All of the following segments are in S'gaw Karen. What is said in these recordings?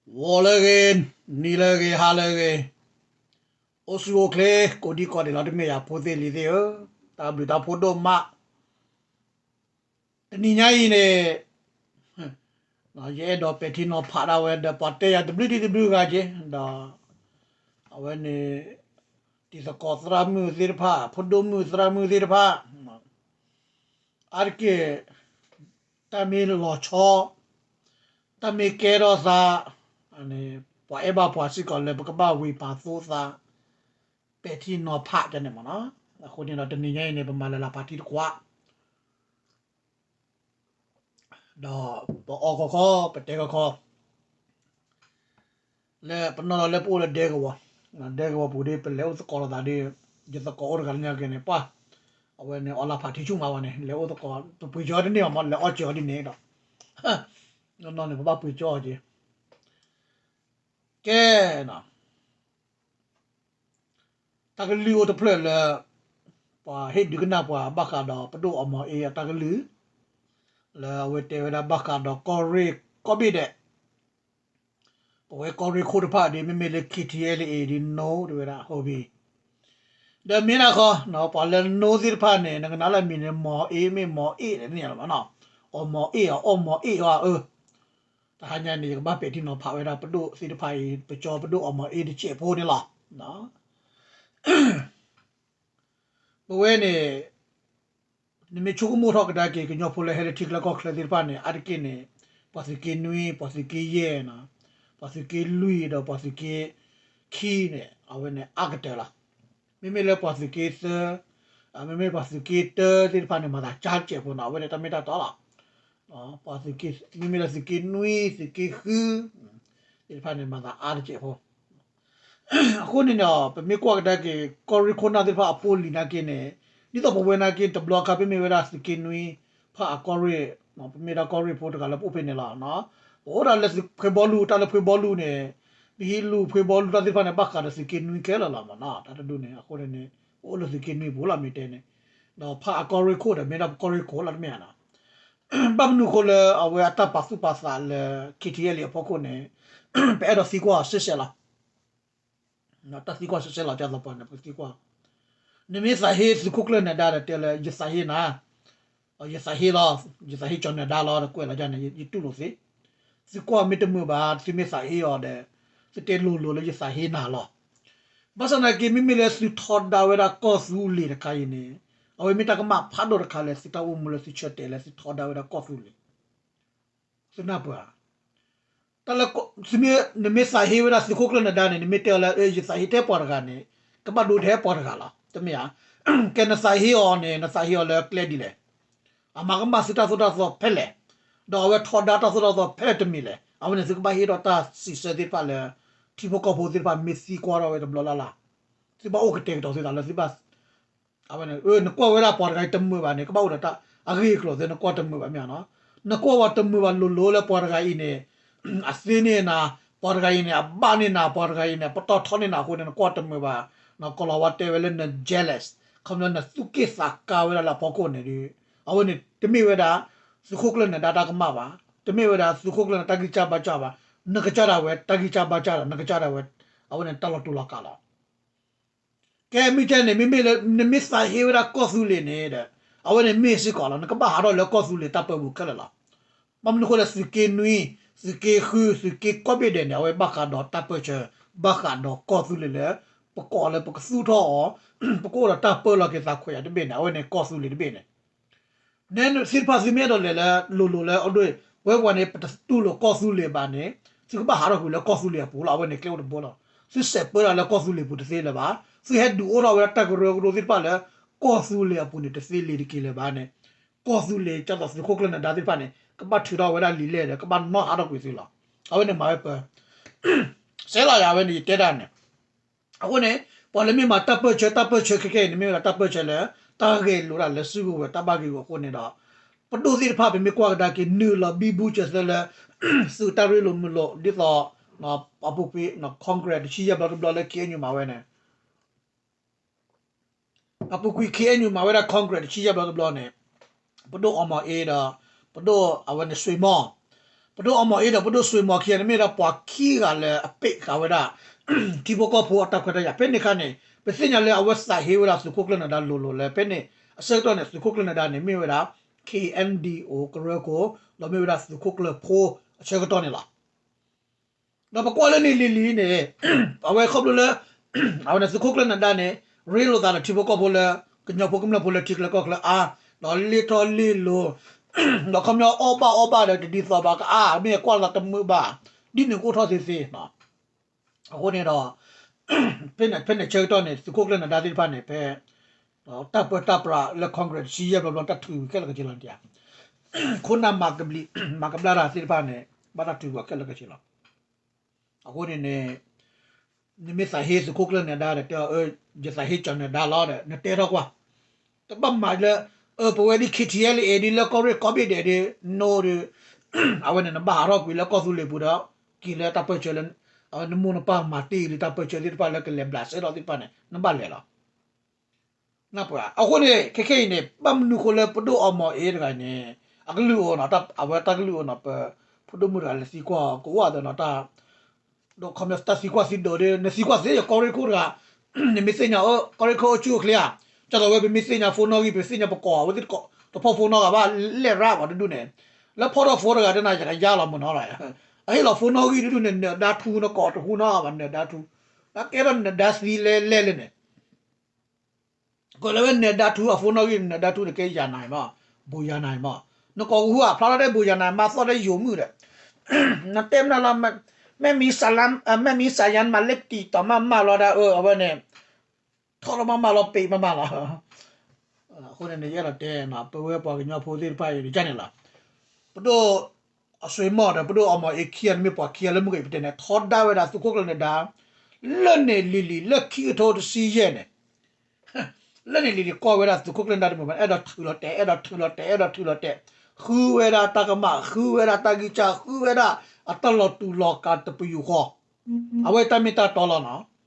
ဂီၤလၢအဂ့ၤ, နံၤလၢအဂ့ၤ, ဟါလၢအဂ့ၤ, အိၣ်ဆူၣ်အိၣ်ချ့ ကိးဒံကိးဒဲးလီၤ တမ့ၢ်ယၤဖိသ့ၣ်လံၤသ့ၣ်ဧၢ, တၢ်ဘျုးတၢ်ဖှိၣ်ဒိၣ်မး. တနံၤညါအံၤန့ၣ် ယအဲၣ်ဒိးပဲာ်ထံနီၤဖးဒၣ်ဝဲဒီး ပှၤတဲယၤတဘျုးဒံးတဘျုးဂၤက့ၤ ဒီး အဝဲန့ၣ် တံၤသကိးသရၣ်မုၣ်သ့ၣ်တဖၣ် ဖိဒိၣ်မုၣ်သရၣ်မုၣ်သ့ၣ်တဖၣ် အါတက့ၢ် တၢ်မ့ၢ်လီၤဆီ တၢ်မ့ၢ်ကဲထီၣ်သး ပှၤအဲၣ်ဘၣ်ပှၤစ့ၢ်ကီးလၢပကဘၣ်ဝ့ၤပာ်သိသး ပဲာ်ထံနီၤဖးကန့ၣ်မ့ၢ်နီၤ. အဃိန့ၣ်ဒီးတနံၤညါအံၤန့ၣ် ပမၤလၢလၢပာ်ထံတကွၢ် ဒီးပအီၣ်ခီခီ ပတဲခီခီ လၢပနီၢ်ဒီးလၢပအိၣ်လၢဒဲကဝီၤ, ဒဲကဝီၤပူၤဒီး ပလဲၤအိၣ်သကိးလိာ်သးဒီး ယသကိးအိၣ်တဂၤလၢညါက့ၤန့ၣ် ပှၤ အဝဲန့ၣ်အီလၢဖးထံဆူၣ်မးဝဲန့ၣ် လဲၤအိၣ်သကိး ပပှ့ၤကၠီတန့ၢ်အီၤမး လဲၤအီၣ်စၢၤအီၤဒ်န့ၣ်ဒီး နီၢ်နီၢ်န့ၣ် ပဘၣ်ပှ့ၤကၠီအီၤက့ၤ ကဲနီၤ တၢ်ကလုၢ်အိၣ်တဖျၢၣ်လၢ ပှၤဟ့ၣ်ဒုးကနၣ်ပှၤဘၣ်ဃးဒီးပဒိၣ်အီမီၤအ့အတၢ်ကလုၢ် လၢအဝဲတဲဝဲဒၣ်ဘၣ်ဃးဒီးကီၢ်ရ့ၣ်ကီၢ်ဘ့ၣ်ဒဲး ပဝဲကီၢ်ရ့ၣ်ခိၣ်တဖၣ်ဒီး မ့မ့ၢ်လၢ KTLA ဒီး no တဝဲဒၣ် ဟီဘံ ဒီးမ့ၢ်ဒၣ်ဃီ ပှၤလၢ no သ့ၣ်တဖၣ်န့ၣ် နကနၣ်လၢအမံၤန့ၣ် မီၤအ့မ့ၢ်မီၤအ့ၣ်န့ၣ်လီၤမးနီၤ အီမီၤအ့ၣ်အီ အီမီၤအ့ၣ်အီအၢ တဟါညါန့ၣ် ယကဘၣ်ပဲာ်ထံနီၤဖးဝဲဒၣ်ပဒိၣ်သ့ၣ်တဖၣ်အံၤ ပကၠီပဒိၣ်အီမီၤအ့ၣ်တစဲးဖိန့ၣ်လီၤ. ပဝဲန့ၣ် နမ့ၢ်ဆိကမိၣ်ထီၣ်ကဒါက့ၤ ကညီဖိလၢဟဲလၢထံချၢကီၢ်ချၢသ့ၣ်တဖၣ်န့ၣ် အါတက့ၢ်န့ၣ် ပှၤသုးက့နွံ ပှၤသုးက့ယဲၢ် ပှၤသုးက့လွံၢ်ဒီးပှၤသုးက့ခံန့ၣ် အဝဲန့ၣ်အါကတၢၢ်လီၤ. မ့မ့ၢ်လၢပှၤသုးက့သၢ မ့မ့ၢ်ပှၤသုးက့တၢသ့ၣ်တဖၣ်န့ၣ် မၤသးကၢ်တစဲးဖိနီၤ အဝဲန့ၣ်တၢ်မ့ၢ်တၢ်တီလီၤ. ပှၤသုးက့ မ့မ့ၢ်လၢသုးက့နွံ သုးက့ဃု သ့ၣ်တဖၣ်န့ၣ် မၤသးအါတစဲးဖိ အဃိန့ၣ်န့ၣ် ပမ့ၢ်ကွၢ်ကဒါက့ၤ ကီၢ်ရ့ၣ်ခိၣ်နၢ်သ့ၣ်တဖၣ်အဖိလံၤနာ်က့န့ၣ် ဒ်သိးပဝဲနာ်က့ တဘျီခါ ပမ့ၢ်ဝဲဒၣ်သုးက့နွံဖၣ်အကီၢ်ရ့ၣ် ပမ့ၢ်ဒၣ်ကီၢ်ရ့ၣ်ဖိတဂၤလၢပအိၣ်ဖဲန့ၣ်လီၤ. ပအိၣ်ဒၣ်လၢဖှဲဘီလူၤ တၢ်လၢဖှဲဘီလူၤန့ၣ် ပဟံးလူၤဖှဲဘီလူၤတၢ်သ့ၣ်တဖၣ်န့ၣ် ဘၣ်ဃးဒီးသုးက့နွံခဲလၢာ်လီၤမးနီၤ တၢ်တဒူၣ်န့ၣ် အဃိန့ၣ်န့ၣ် ပအိၣ်လၢသုးက့နွံပူၤလီၤ မ့ၢ်တဲန့ၣ် ဒီးဖၣ်အကီၢ်ရ့ၣ်ခိၣ်ဒီး မ့ၢ်ဒၣ်ပကီၢ်ရ့ၣ်ခိၣ်လီၤ တမ့ၢ်ဧါနီၤ ဘၣ်မနုၤအဃိလၢအဝဲအတၢ်ပာ်သူၣ်ပာ်သးလၢ KTLA အဖီခိၣ်န့ၣ် ပအဲၣ်ဒိးသံကွၢ်အီၤစဲးစဲးလီၤ. တၢ်သံကွၢ်စဲးစဲးလီၤ ကၢ်သီပှၤန့ၣ် ပကသံကွၢ် နမ့ၢ်သးဟ့သုးခိၣ်ကျၢၢ်နၢၤဒါဒီးတဲလၢ ယသးဟ့နၤ, ယသးဟ့လီၤ, ယသးဟ့ကၠီၤနၢၤဒါလီၤ ဒီးကွဲးလီၤယၤန့ၣ် ယတူၢ်လိာ်သ့. သုကွၢ်မ့ၢ်တမုာ်ဘၣ် သုမ့ၢ်သးဟ့အီၤဒီး သုတဲလိၤလိၤလၢယသးဟ့နၤလီၤ. ဘၣ်ဆၣ်သနာ်က့ မ့မ့ၢ်လၢသုထီဒါဝဲဒၣ်ကီၢ်သူလ့ၤတခါအံၤန့ၣ် အဝဲမ့ၢ်တၢ်ကမၣ်ဖးဒိၣ်တခါလၢသုတၢ်အိၣ်မူလၢသုဆၢတဲာ်လၢသုထီဒါဝဲဒၣ်ကီၢ်သူလ့ၤ သုနၢ်ပၢၢ်ဧါ. တၢ်လၢ သုမ့ၢ် နမ့ၢ်သးဟ့ဝဲဒၣ်သုးခိၣ်ကျၢၢ်နၢၤဒါန့ၣ် နမ့ၢ်တဲအီၤလၢ ယသးဟ့ထဲပှၤတဂၤန့ၣ် ကဘၣ်ဒိထဲပှၤတဂၤလီၤ. တမ့ၢ်ဧါ. ကဲနသးဟ့အီၤန့ၣ် နသးဟ့အီၤလၢကျဲဒ်လဲၣ်. အမၤကမၣ်သုတၢ်သိၣ်တၢ်သီဖဲလဲၣ်, ဒီးအဝဲထီဒါတၢ်သိၣ်တၢ်သီဖဲလဲၣ်တမံၤလဲၣ်. အဝဲန့ၣ်သုကဘၣ်ဟ့ၣ်ဒီးတၢ်စံးဆၢသ့ၣ်တဖၣ်လၢ ထံဖိကီၢ်ဖိသ့ၣ်တဖၣ်မ့ၢ်သံကွၢ်ထီၣ်ဝဲတဘျီလၢ်လၢ် သုဘၣ်အိၣ်ကတဲာ်ကတီၤသုသးလၢသုဘၣ် အဝဲန့ၣ် နကွၢ်ဝဲဒၣ်ပှၤတဂၤအံၤတမုာ်ဘၣ်န့ၣ် ကဘၣ်အိၣ်ဒီးတၢ်အဂ့ၢ်အကျိၤသ့ နကွၢ်တမုာ်ဘၣ်မ့ၢ်ဧါနီၤ. နကွၢ်ဝဲတမုာ်ဘၣ်လိၤလိၤလၢပှၤတဂၤအံၤန့ၣ် အသ့န့ၢ်နၤ, ပှၤတဂၤအံၤန့ၣ် အဘၣ်န့ၢ်နၤ, ပှၤတဂၤအံၤန့ၣ် အပတီၢ်ထီန့ၢ်နၤအဃိန့ၣ် နကွၢ်တမုာ်ဘၣ်. ကီၤလၤဝါတဲဝဲလၢန jealous ခီဖျိနသူၣ်က့ၣ်သးကါဝဲဒၣ်လၢအဖီခိၣ်န့ၣ်ဒီး အဝဲန့ၣ်တမ့ၢ်ဝဲဒၣ် သုးခိၣ်ကျၢၢ်နၢၤဒါတၢ်ကမၣ်ဘၣ်, တမ့ၢ်ဝဲဒၣ်သုးခိၣ်ကျၢၢ်နၢၤဒါတၢ်ဂံၢ်စၢ်ဘါစၢ်ဘၣ်, နကစၢ်ဒၣ်ဝဲတၢ်ဂံၢ်စၢ်ဘါစၢ်ဒီး နကစၢ်ဒၣ်ဝဲ အဝဲန့ၣ်တၢ်လီၤတူာ်လီၤကာ်လီၤ. ကဲမ့ၢ်ကဲန့ၣ် မ့မ့ၢ်လၢ နမ့ၢ်သးဟ့ဝဲဒၣ်ကီၢ်သူလ့ၤန့ၣ်ဒီး အဝဲန့ၣ်မ့ၢ်စ့ၢ်ကီးလီၤ နကဘၣ်ဟးထီၣ်လၢကီၢ်သူလ့ၤတၢ်ပၢပူၤခဲလၢာ်လီၤ. ဘၣ်မနုၤအဃိလဲၣ် သုးက့နွံ, သုးက့ဃု, သုးက့ကီၢ်ဘ့ၣ်ဒဲးန့ၣ် အဝဲဘၣ်ဃးဒီးတၢ်ပၢဆှၢ, ဘၣ်ဃးဒီးကီၢ်သူလ့ၤလၢ ပကိးလၢပကသူၣ်ထီၣ်အီၤ, ပကအိၣ်ဒီးတၢ်ပၢလီၤက့ၤသးခွဲးယာ်တဘ့ၣ်န့ၣ် အဝဲန့ၣ်ကီၢ်သူလ့ၤတဘ့ၣ်န့ၣ် နဲသ့ၣ်တဖၣ်သုမ့ၢ်အဲၣ်ဒိးလဲၤလၢလိၤလိၤလၢအဒိ ပဝဲပှၤန့ၣ် ပတတူၢ်လိာ်ကီၢ်သူလ့ၤဘၣ်န့ၣ် သုကဘၣ်ဟးထီၣ်ကွံာ်လၢကီၢ်သူလ့ၤအပူၤလီၤ. အဝဲန့ၣ်ကျဲအိၣ်တဘိလီၤ. သုစဲးပၢတၢ်လၢကီၢ်သူလ့ၤပူၤတသ့လၢၤဘၣ်. သုဟဲဒုးအိၣ်ထီၣ်ဝဲဒၣ်တၢ်ကရၢကရိသ့ၣ်တဖၣ်လၢ ကီၢ်သူလ့ၤအပူၤန့ၣ် တသ့လၢၤတက့ၢ်လၢၤဘၣ်န့ၣ် ကီၢ်သူလ့ၤ ကၢ်သိးသုးခိၣ်ကျၢၢ်နၢၤဒါသ့ၣ်တဖၣ်န့ၣ် ကဘၣ်ထုးထီၣ်ဝဲဒၣ်လံာ်လဲၢ်ဒီး ကဘၣ်နီၣ်ဟးထီၣ်ကွံာ်သုလီၤ. အဝဲန့ၣ်မၤဝဲပၢ စဲးလီၤယၤ အဝဲန့ၣ်ယတဲဒၣ်န့ၣ် အဃိန့ၣ် ပှၤလၢမ့ၢ်မၤတၢ်ပၢၢ်ဆၢ တၢ်ပၢၢ်ဆၢခဲခဲအံၤန့ၣ် မ့ၢ်ဝဲဒၣ်တၢ်ပၢၢ်ဆၢလၢ တၢ်ဂဲၤလိာ်ဒၣ်လၢစုကဝဲၤတၢ်ဘၣ်ဂ့ၢ်ဂီၢ်အဃိန့ၣ်ဒီး ပဒိၣ်သ့ၣ်တဖၣ် ပမ့ၢ်ကွၢ်ကဒါက့ၤ နုာ်လီၤဘံဘူစၢၤသၢလၢ သုးတၢ်ရ့လိာ်မုာ်လိာ် ဒ်သိး အပူၤကွံာ် Congress တဆံယဲၢ်ဘျီတဘျီလၢ ခ့ၣ်အဲၣ်ယူၣ် မၤဝဲန့ၣ် အပူၤကွံာ် ခ့ၣ်အဲၣ်ယူၣ် မၤဝဲဒၣ် Congress တဆံယဲၢ်ဘျီတဘျီန့ၣ် ပဒိၣ်အီမီၤအ့ဒီး ပဒိၣ်အဝဲန့ၣ် ဆွ့မီၢ် ပဒိၣ်အီမီၤအ့ဒီးပဒိၣ်စွ့မီၤခံဂၤန့ၣ် မ့ၢ်ဝဲဒၣ်ပှၤခံဂၤလၢအပ့းဃာ်ဝဲဒၣ် ထံဖိကီၢ်ဖိအတၢ်ခွဲးတၢ်ယာ်. ဖဲန့ၣ်အခါန့ၣ် ပသ့ၣ်ညါလၢအဝဲသးဟ့ဝဲဒၣ်သုးခိၣ်ကျၢၢ်နၢၤဒါလိၤလိၤလၢ ဖဲန့ၣ်အဆၢကတီၢ်န့ၣ် သုးခိၣ်ကျၢၢ်နၢၤဒါန့ၣ် မ့ၢ်ဝဲဒၣ် ခ့ၣ်အဲၣ်ယူၣ် ကရၢခိၣ် ဒီးမ့ၢ်ဝဲဒၣ်သုးခိၣ်ကျၢၢ်ဖိအဆၢကတီၢ်န့ၣ်လီၤ. ဒီးပကွၢ်လၢန့ၣ်လံၤလံၤန့ၣ် အဝဲခီဖျိလၢ အဝဲန့ၣ်သုးခိၣ်ကျၢၢ်နၢၤဒါန့ၣ် ရ့လိာ်သးဒီးထံဖိကီၢ်ဖိလၢ ကညီဖိကမျၢၢ်ဖိလၢထံချၢကီၢ်ချၢအါ, ဒီးလ့ထီၣ်လ့လိၤ ဒီးခီပညီအီၣ်ဘၣ်အီဘၣ်ဒီးတဒ်သိးဘၣ်ကအါ မ့ၢ်ကွၢ်လီၤတမုာ်ဘၣ် ဒ်န့ၣ်ကအိၣ်ထီၣ်သ့သ့. အဃိန့ၣ်ဒီး ဖဲန့ၣ်ဆၢကတီၢ်န့ၣ် သုးခိၣ်ကျၢၢ်နၢၤဒါသ့ၣ်တဖၣ်န့ၣ် ဖဲ တၢ်ပၢတၢ်ပြးလၢ Congress တဆံယဲၢ်ဘျီဘျီ တၢ်ထုးခဲလၢာ်ခဲဆ့လီၤန့ၣ်ဧါ. ခိၣ်နၢ်မၤကဘျံး မၤကဘျါတၢ်သ့ၣ်တဖၣ်န့ၣ် ဘၣ်တၢ်ထုးကွံာ်ခဲလၢာ်ခဲဆ့လီၤ. အဃိန့ၣ်န့ၣ် နမ့ၢ်သးဟ့သုးခိၣ်ကျၢၢ်နၢၤဒါဒီး တဲအီၤ ယသးဟ့ကၠီၤနၢၤဒါလီၤဒီး နတဲထီၣ်ကွၢ်. တဘၣ်မၤလၢ ပဝဲဒ် ခ့ၣ်ထံၣ်အဲၣ်လၢအဲၣ်ဒ်လၢကီၢ်ရ့ၣ်ကီၢ်ဘ့ၣ်ဒဲးဒ် နိဒီး အဝဲန့ၣ် နဘၣ်ဟးထီၣ်ကွံာ်လၢကီၢ်သူလ့ၤပူၤဒီး က့ၤလၢတၢ်ပၢၢ်ဆၢလၢ အဝဲနမိၢ်နပၢ်မၤတ့ၢ်လံတၢ်ပၢၢ်ဆၢသ့ၣ်တဖၣ်လၢကလဲၤဘျးစဲထီၣ်သ့ၣ်တဖၣ်န့ၣ် နဘၣ်လဲၤလီၤ. နၢ်ပၢၢ်ဧါ. အဃိန့ၣ် ခဲခဲအံၤန့ၣ် ဘၣ်မနုၤဃိလၢပဒိၣ်အီမီၤအ့တဂၤန့ၣ် အကလုၢ်အိၣ်နီၤ အဝဲတၢ်ကလုၢ်အိၣ်နီၤ ပဖိဒိၣ်မုၣ်တဂၤလဲၤသံကွၢ်အီၤ ကအိၣ်ဒီးနီၤ တၢ် ဒီးခီပညီတၢ်သံကွၢ်သံဒိးဒီး နသံကွၢ်သ့ယကီၢ်ရ့ၣ်ခိၣ်တဂၤ နမ့ၢ်သ့ၣ်ညါ ကီၢ်ရ့ၣ်ခိၣ်အိၣ်ဆူၣ်အိၣ်ချ့ဧါ. ကၢ်သိးဝဲပမ့ၢ်သ့ၣ်ညါဖိနီၣ်ဂံၢ် ပသ့ၣ်ညါပကိး အဝဲသ့ၣ်တဖီၣ်ဖိနီၣ်ဂံၢ်ဘၣ် လဲၣ်ရၣ်ပှၤတဒူၣ်န့ၣ် လၢဖီၣ်ထီၣ်ဖိတဂၤတနၤ ယကယါလီၤမနီၤလီၤ. အဟ့ၣ်လီၤဖိနီၣ်ဂံၢ်တဒူၣ်န့ၣ် နၢၤဒါထူ နကိးတဟူနီၣ်ဂံၢ်ဘၣ် နၢၤဒါထူ နကဲထီၣ်နၢၤဒါသံလဲၣ်လဲၣ်လဲၣ်န့ၣ် ကဲလၢဝဲနၢၤဒါထူအဖိနီၣ်ဂံၢ် နၢၤဒါထူန့ၣ်ကဲယၤနၤမး ဘိယၤနၤမး နကိးကဟူဧါ ဖျါထီၣ်တဲဘိယၤနၤ မၤသီၣ်တဲယိၤမုၣ်ဒီး နတဲမနုၤလီၤ မ့ၢ်မံစးယါ မ့ၢ်မံစးယါမၤလၢတံၢ်တီၤမးမးလီၤဒၣ် အဝဲန့ၣ် ထီၣ်လီၤမးမးလီၤ ပ့းမးမးလီၤ. အဃိန့ၣ် ယအဲၣ်ဒိးတဲ ပဝဲပှၤကညီဖိသ့ၣ်တဖၣ်အံၤန့ၣ်လီၤ. ပဒိၣ်အစွ့မီၤဒီး ပဒိၣ်အီမီၤအ့ခံဂၤန့ၣ်မ့ၢ်ပှၤခံဂၤလၢမုၢ်ကပတဲန့ၣ် ထီဒါဝဲဒၣ်သုးခိၣ်ကျၢၢ်နၢၤဒါ လၢန့ၣ်လံၤလံၤ လၢခံကထိတဆံယဲၢ်န့ၣ် လၢန့ၣ်လံၤလံၤ ကွၢ်ဝဲဒၣ်သုးခိၣ်ကျၢၢ်နၢၤဒါတမုာ်ဘၣ် အဲၣ်ဒိးထုးလီၤတဲာ် အဲၣ်ဒိးထုးလီၤတဲာ် အဲၣ်ဒိးထုးလီၤတဲာ် ဃုဝဲဒၣ်တၢ်ကမၣ် ဃုဝဲဒၣ်တၢ်ဂံၢ်စၢ် ဃုဝဲဒၣ်အတၢ်လီၤတူာ်လီၤကာ်တပယူာ်ဃီ အဝဲတၢ်မ့ၢ်တၢ်တီလီၤနီၤ.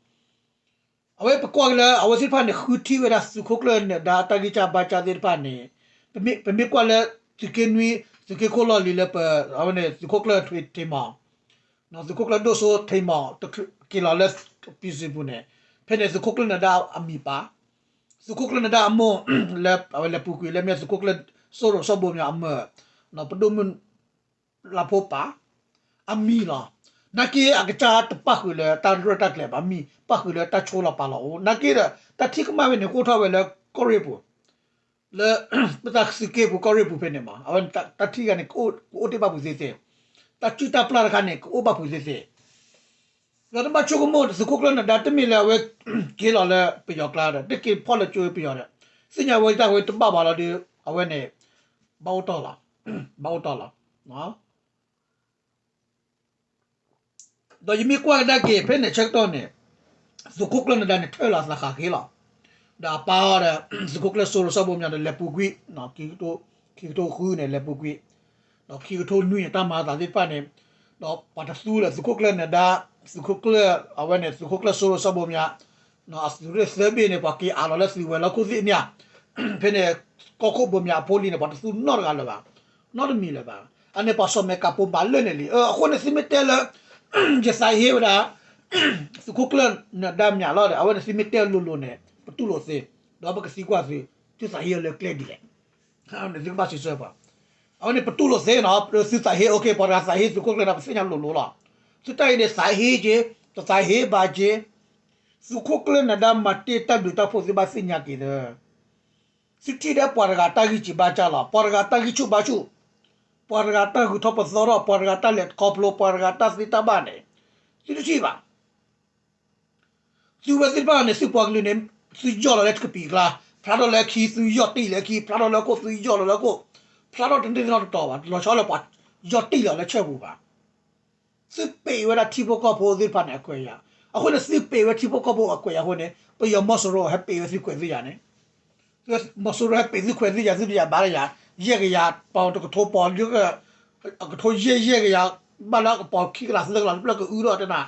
အဝဲပကွၢ်က့ၤလၢ အဝဲသ့ၣ်တဖၣ်န့ၣ် ဃုထံၣ်ဝဲဒၣ်သုးခိၣ်ကျၢၢ်နၢၤဒါတၢ်ဂံၢ်စၢ်ဘါစၢ်သ့ၣ်တဖၣ်န့ၣ် ပမ့ၢ်ကွၢ်လၢ သုးက့နွံ သုးက့ခိၣ်လီၢ်လံၤလၢပ အဝဲန့ၣ် သုးခိၣ်ကျၢၢ်ထွံၣ်ထံမီၤ သုးခိၣ်ကျၢၢ်ဒိၣ်စိထံမီၤ က့ၤလီၤလၢ ပံစံပူၤန့ၣ် ဖဲန့ၣ်သုးခိၣ်ကျၢၢ်နၢၤဒါအမံၤပၢ် သုးခိၣ်ကျၢၢ်နၢၤဒါအမိၢ် လၢအဝဲလဲၤပူၤကွံာ်လၢမ့ၢ်သုးခိၣ်ကျၢၢ်စိရိၤစီၤဘိမၠးအမၢ် ပဒိၣ်မုၣ် လၢဖိပၢ် အမံၤလီၤ. နာ်က့အကစၢ်တပၣ်ဃုာ်လၢတၢ်ရဲၣ်တၢ်ကျဲၤဘၣ် မံၤပၣ်ဃုာ်လၢတၢ်ဆိလီၤပာ်လီၤအိၣ် နာ်က့ဒီး တၢ်ထံၣ်ကမၣ်ဝဲန့ၣ် ကအိၣ်ထီၣ်ဝဲလၢကီၢ်ရ့ၣ်ပူၤ လၢ ပတၢ်သုးက့ပူၤကီၢ်ရ့ၣ်ပူၤဖဲန့ၣ်မး အဝဲတၢ်ထံၣ်ဂၤန့ၣ် ကအိၣ်တ့ၢ်ဘၣ်ပူၤသ့သ့ တၢ်စုၣ်တၢ်ပျၢ်တခါန့ၣ် ကအိၣ်ဘၣ်ပူၤသ့သ့ ဒီးတဘၣ်ဆိကမိၣ် သုးခိၣ်ကျၢၢ်နၢၤဒါ တမ့ၢ်လၢအဝဲက့ၤလီၤလၢပယီၤကျါဒီး တက့ၤဖီၣ်လၢကၠိပယီၤဒီး သ့ၣ်ညါဝဲတၢ်ဝဲတဘၣ်ဘၣ်လီၤဒီး အဝဲန့ၣ် ဘၣ်အိၣ်တီၢ်လီၤ ဘၣ်အိၣ်တီၢ်လီၤ. ဒီးယမ့ၢ်ကွၢ်ကဒါက့ၤ ဖဲန့ၣ်ဆၢကတီၢ်န့ၣ် သုးခိၣ်ကျၢၢ်နၢၤဒါန့ၣ် ထၢၣ်လီၤသးဃးဃ့လီၤ. ဒီးအပၢ်အီၤဒီး သုးခိၣ်ကျၢၢ်စိရိၤစီၤဘိမၠးဒီး လဲၤပူၤကွံာ် ခံကထိဃုန့ၣ် လဲၤပူၤကွံာ် ဒီးခံကထိနွံန့ၣ် တၢ်မၤအသးသ့ၣ်တဖၣ်န့ၣ် ဒီးပှၤတသူလၢသုးခိၣ်ကျၢၢ်နၢၤဒါ သုးခိၣ်ကျၢၢ် အဝဲန့ၣ် သုးခိၣ်ကျၢၢ်စိရိၤစီၤဘိမၠး အသုးရ့ၣ်သၢဘ့ၣ်န့ၣ် ပှၤက့ၤအးလီၤလၢသုးဝဲၤလီၢ်ခိၣ်သ့ၣ်န့ၣ်ဧါ ဖဲန့ၣ် ကီၢ်ခိၣ်ဘိမၠးအဖိလံၤန့ၣ် ပှၤတသူနီတဂၤလၢၤဘၣ် နီတမံၤလၢၤဘၣ်. အန့ၣ်ပှၤစီၤမဲာ်ကးပိၤမၤလၢာ်န့ၣ်လံ. အဃိန့ၣ်သုမ့ၢ်တဲလၢ ယသးဟ့ဝဲဒၣ် သုးခိၣ်ကျၢၢ်နၢၤဒါမၠးလီၤဒီး အဝဲန့ၣ်သုမ့ၢ်တဲလိၤလိၤန့ၣ် ပတူၢ်လိာ်သ့, ဒီးပကသံကွၢ်သု, သုသးဟ့အီၤလၢကျဲဒ်လဲၣ်. သုကဘၣ်စံးဆၢပှၤ, အဝဲန့ၣ်ပတူၢ်လိာ်သ့နီၤ, သုသးဟ့ okay ပှၤတဂၤသးဟ့သုးခိၣ်ကျၢၢ်နၢၤဒါ ပသ့ၣ်ညါလိၤလိၤလီၤ. သုတၢ်အံၤန့ၣ်သးဟ့က့ၤ, တသးဟ့ဘၣ်က့ၤ, သုးခိၣ်ကျၢၢ်နၢၤဒါမၤတ့ၢ်တၢ်ဘျုးတၢ်ဖှိၣ်သုဘၣ်သ့ၣ်ညါက့ၤသၢ သုထံၣ်ဒီးပှၤတဂၤတၢ်ဂံၢ်စၢ်ဘါစၢ်လီၤ, ပှၤတဂၤတၢ်ဂံၢ်ဆူၣ်ဘါဆူၣ်, ပှၤတဂၤတၢ်ဂုၤထီၣ်ပသီထီၣ်, ပှၤတဂၤတၢ်လဲၤခီဖျိ, ပှၤတဂၤတၢ်သ့တၢ်ဘၣ်န့ၣ်, သုတထံၣ်ဘၣ်. သုဝဲသ့ၣ်တဖၣ်န့ၣ် သုပှၤကလုာ်န့ၣ် သုယီၢ်လီၤလၢကပံာ်ကျါ, ဖျါထီၣ်လၢခံ သုယီၢ်တံၢ်လၢခံ, ဖျါထီၣ်လၢခိၣ် သုယီၢ်လီၤလၢခိၣ်, ဖျါထီၣ်တန့ၢ်နီတတီၤဘၣ်, လီၤဆီလၢပှၤယီၢ်တံၢ်လီၤလၢဆၢပူၤဘၣ်. သုပ့းဝဲဒၣ်ထံဖိကီၢ်ဖိသ့ၣ်တဖၣ်န့ၣ်အခွဲးယာ်, အဃိန့ၣ် သုပ့းဝဲထံဖိကီၢ်ဖိအခွဲးယာ်အဃိန့ၣ် ပယီၤမီၢ်စိရိၤဟဲပ့းဝဲသုခွဲးသုယာ်န့ၣ်, မီၢ်စိရိၤဟဲပ့းသုခွဲးသုယာ် သုတယာ်ဘၣ်တယာ်, ယဲၢ်ကယၤ ပီတကထိပီ အကထိယဲၢ်ယဲၢ်ကယၤ, ဘၣ်လၢကပီခံကလးသၢကလးတဖျၢၣ်ကအုထီၣ်တနၤ,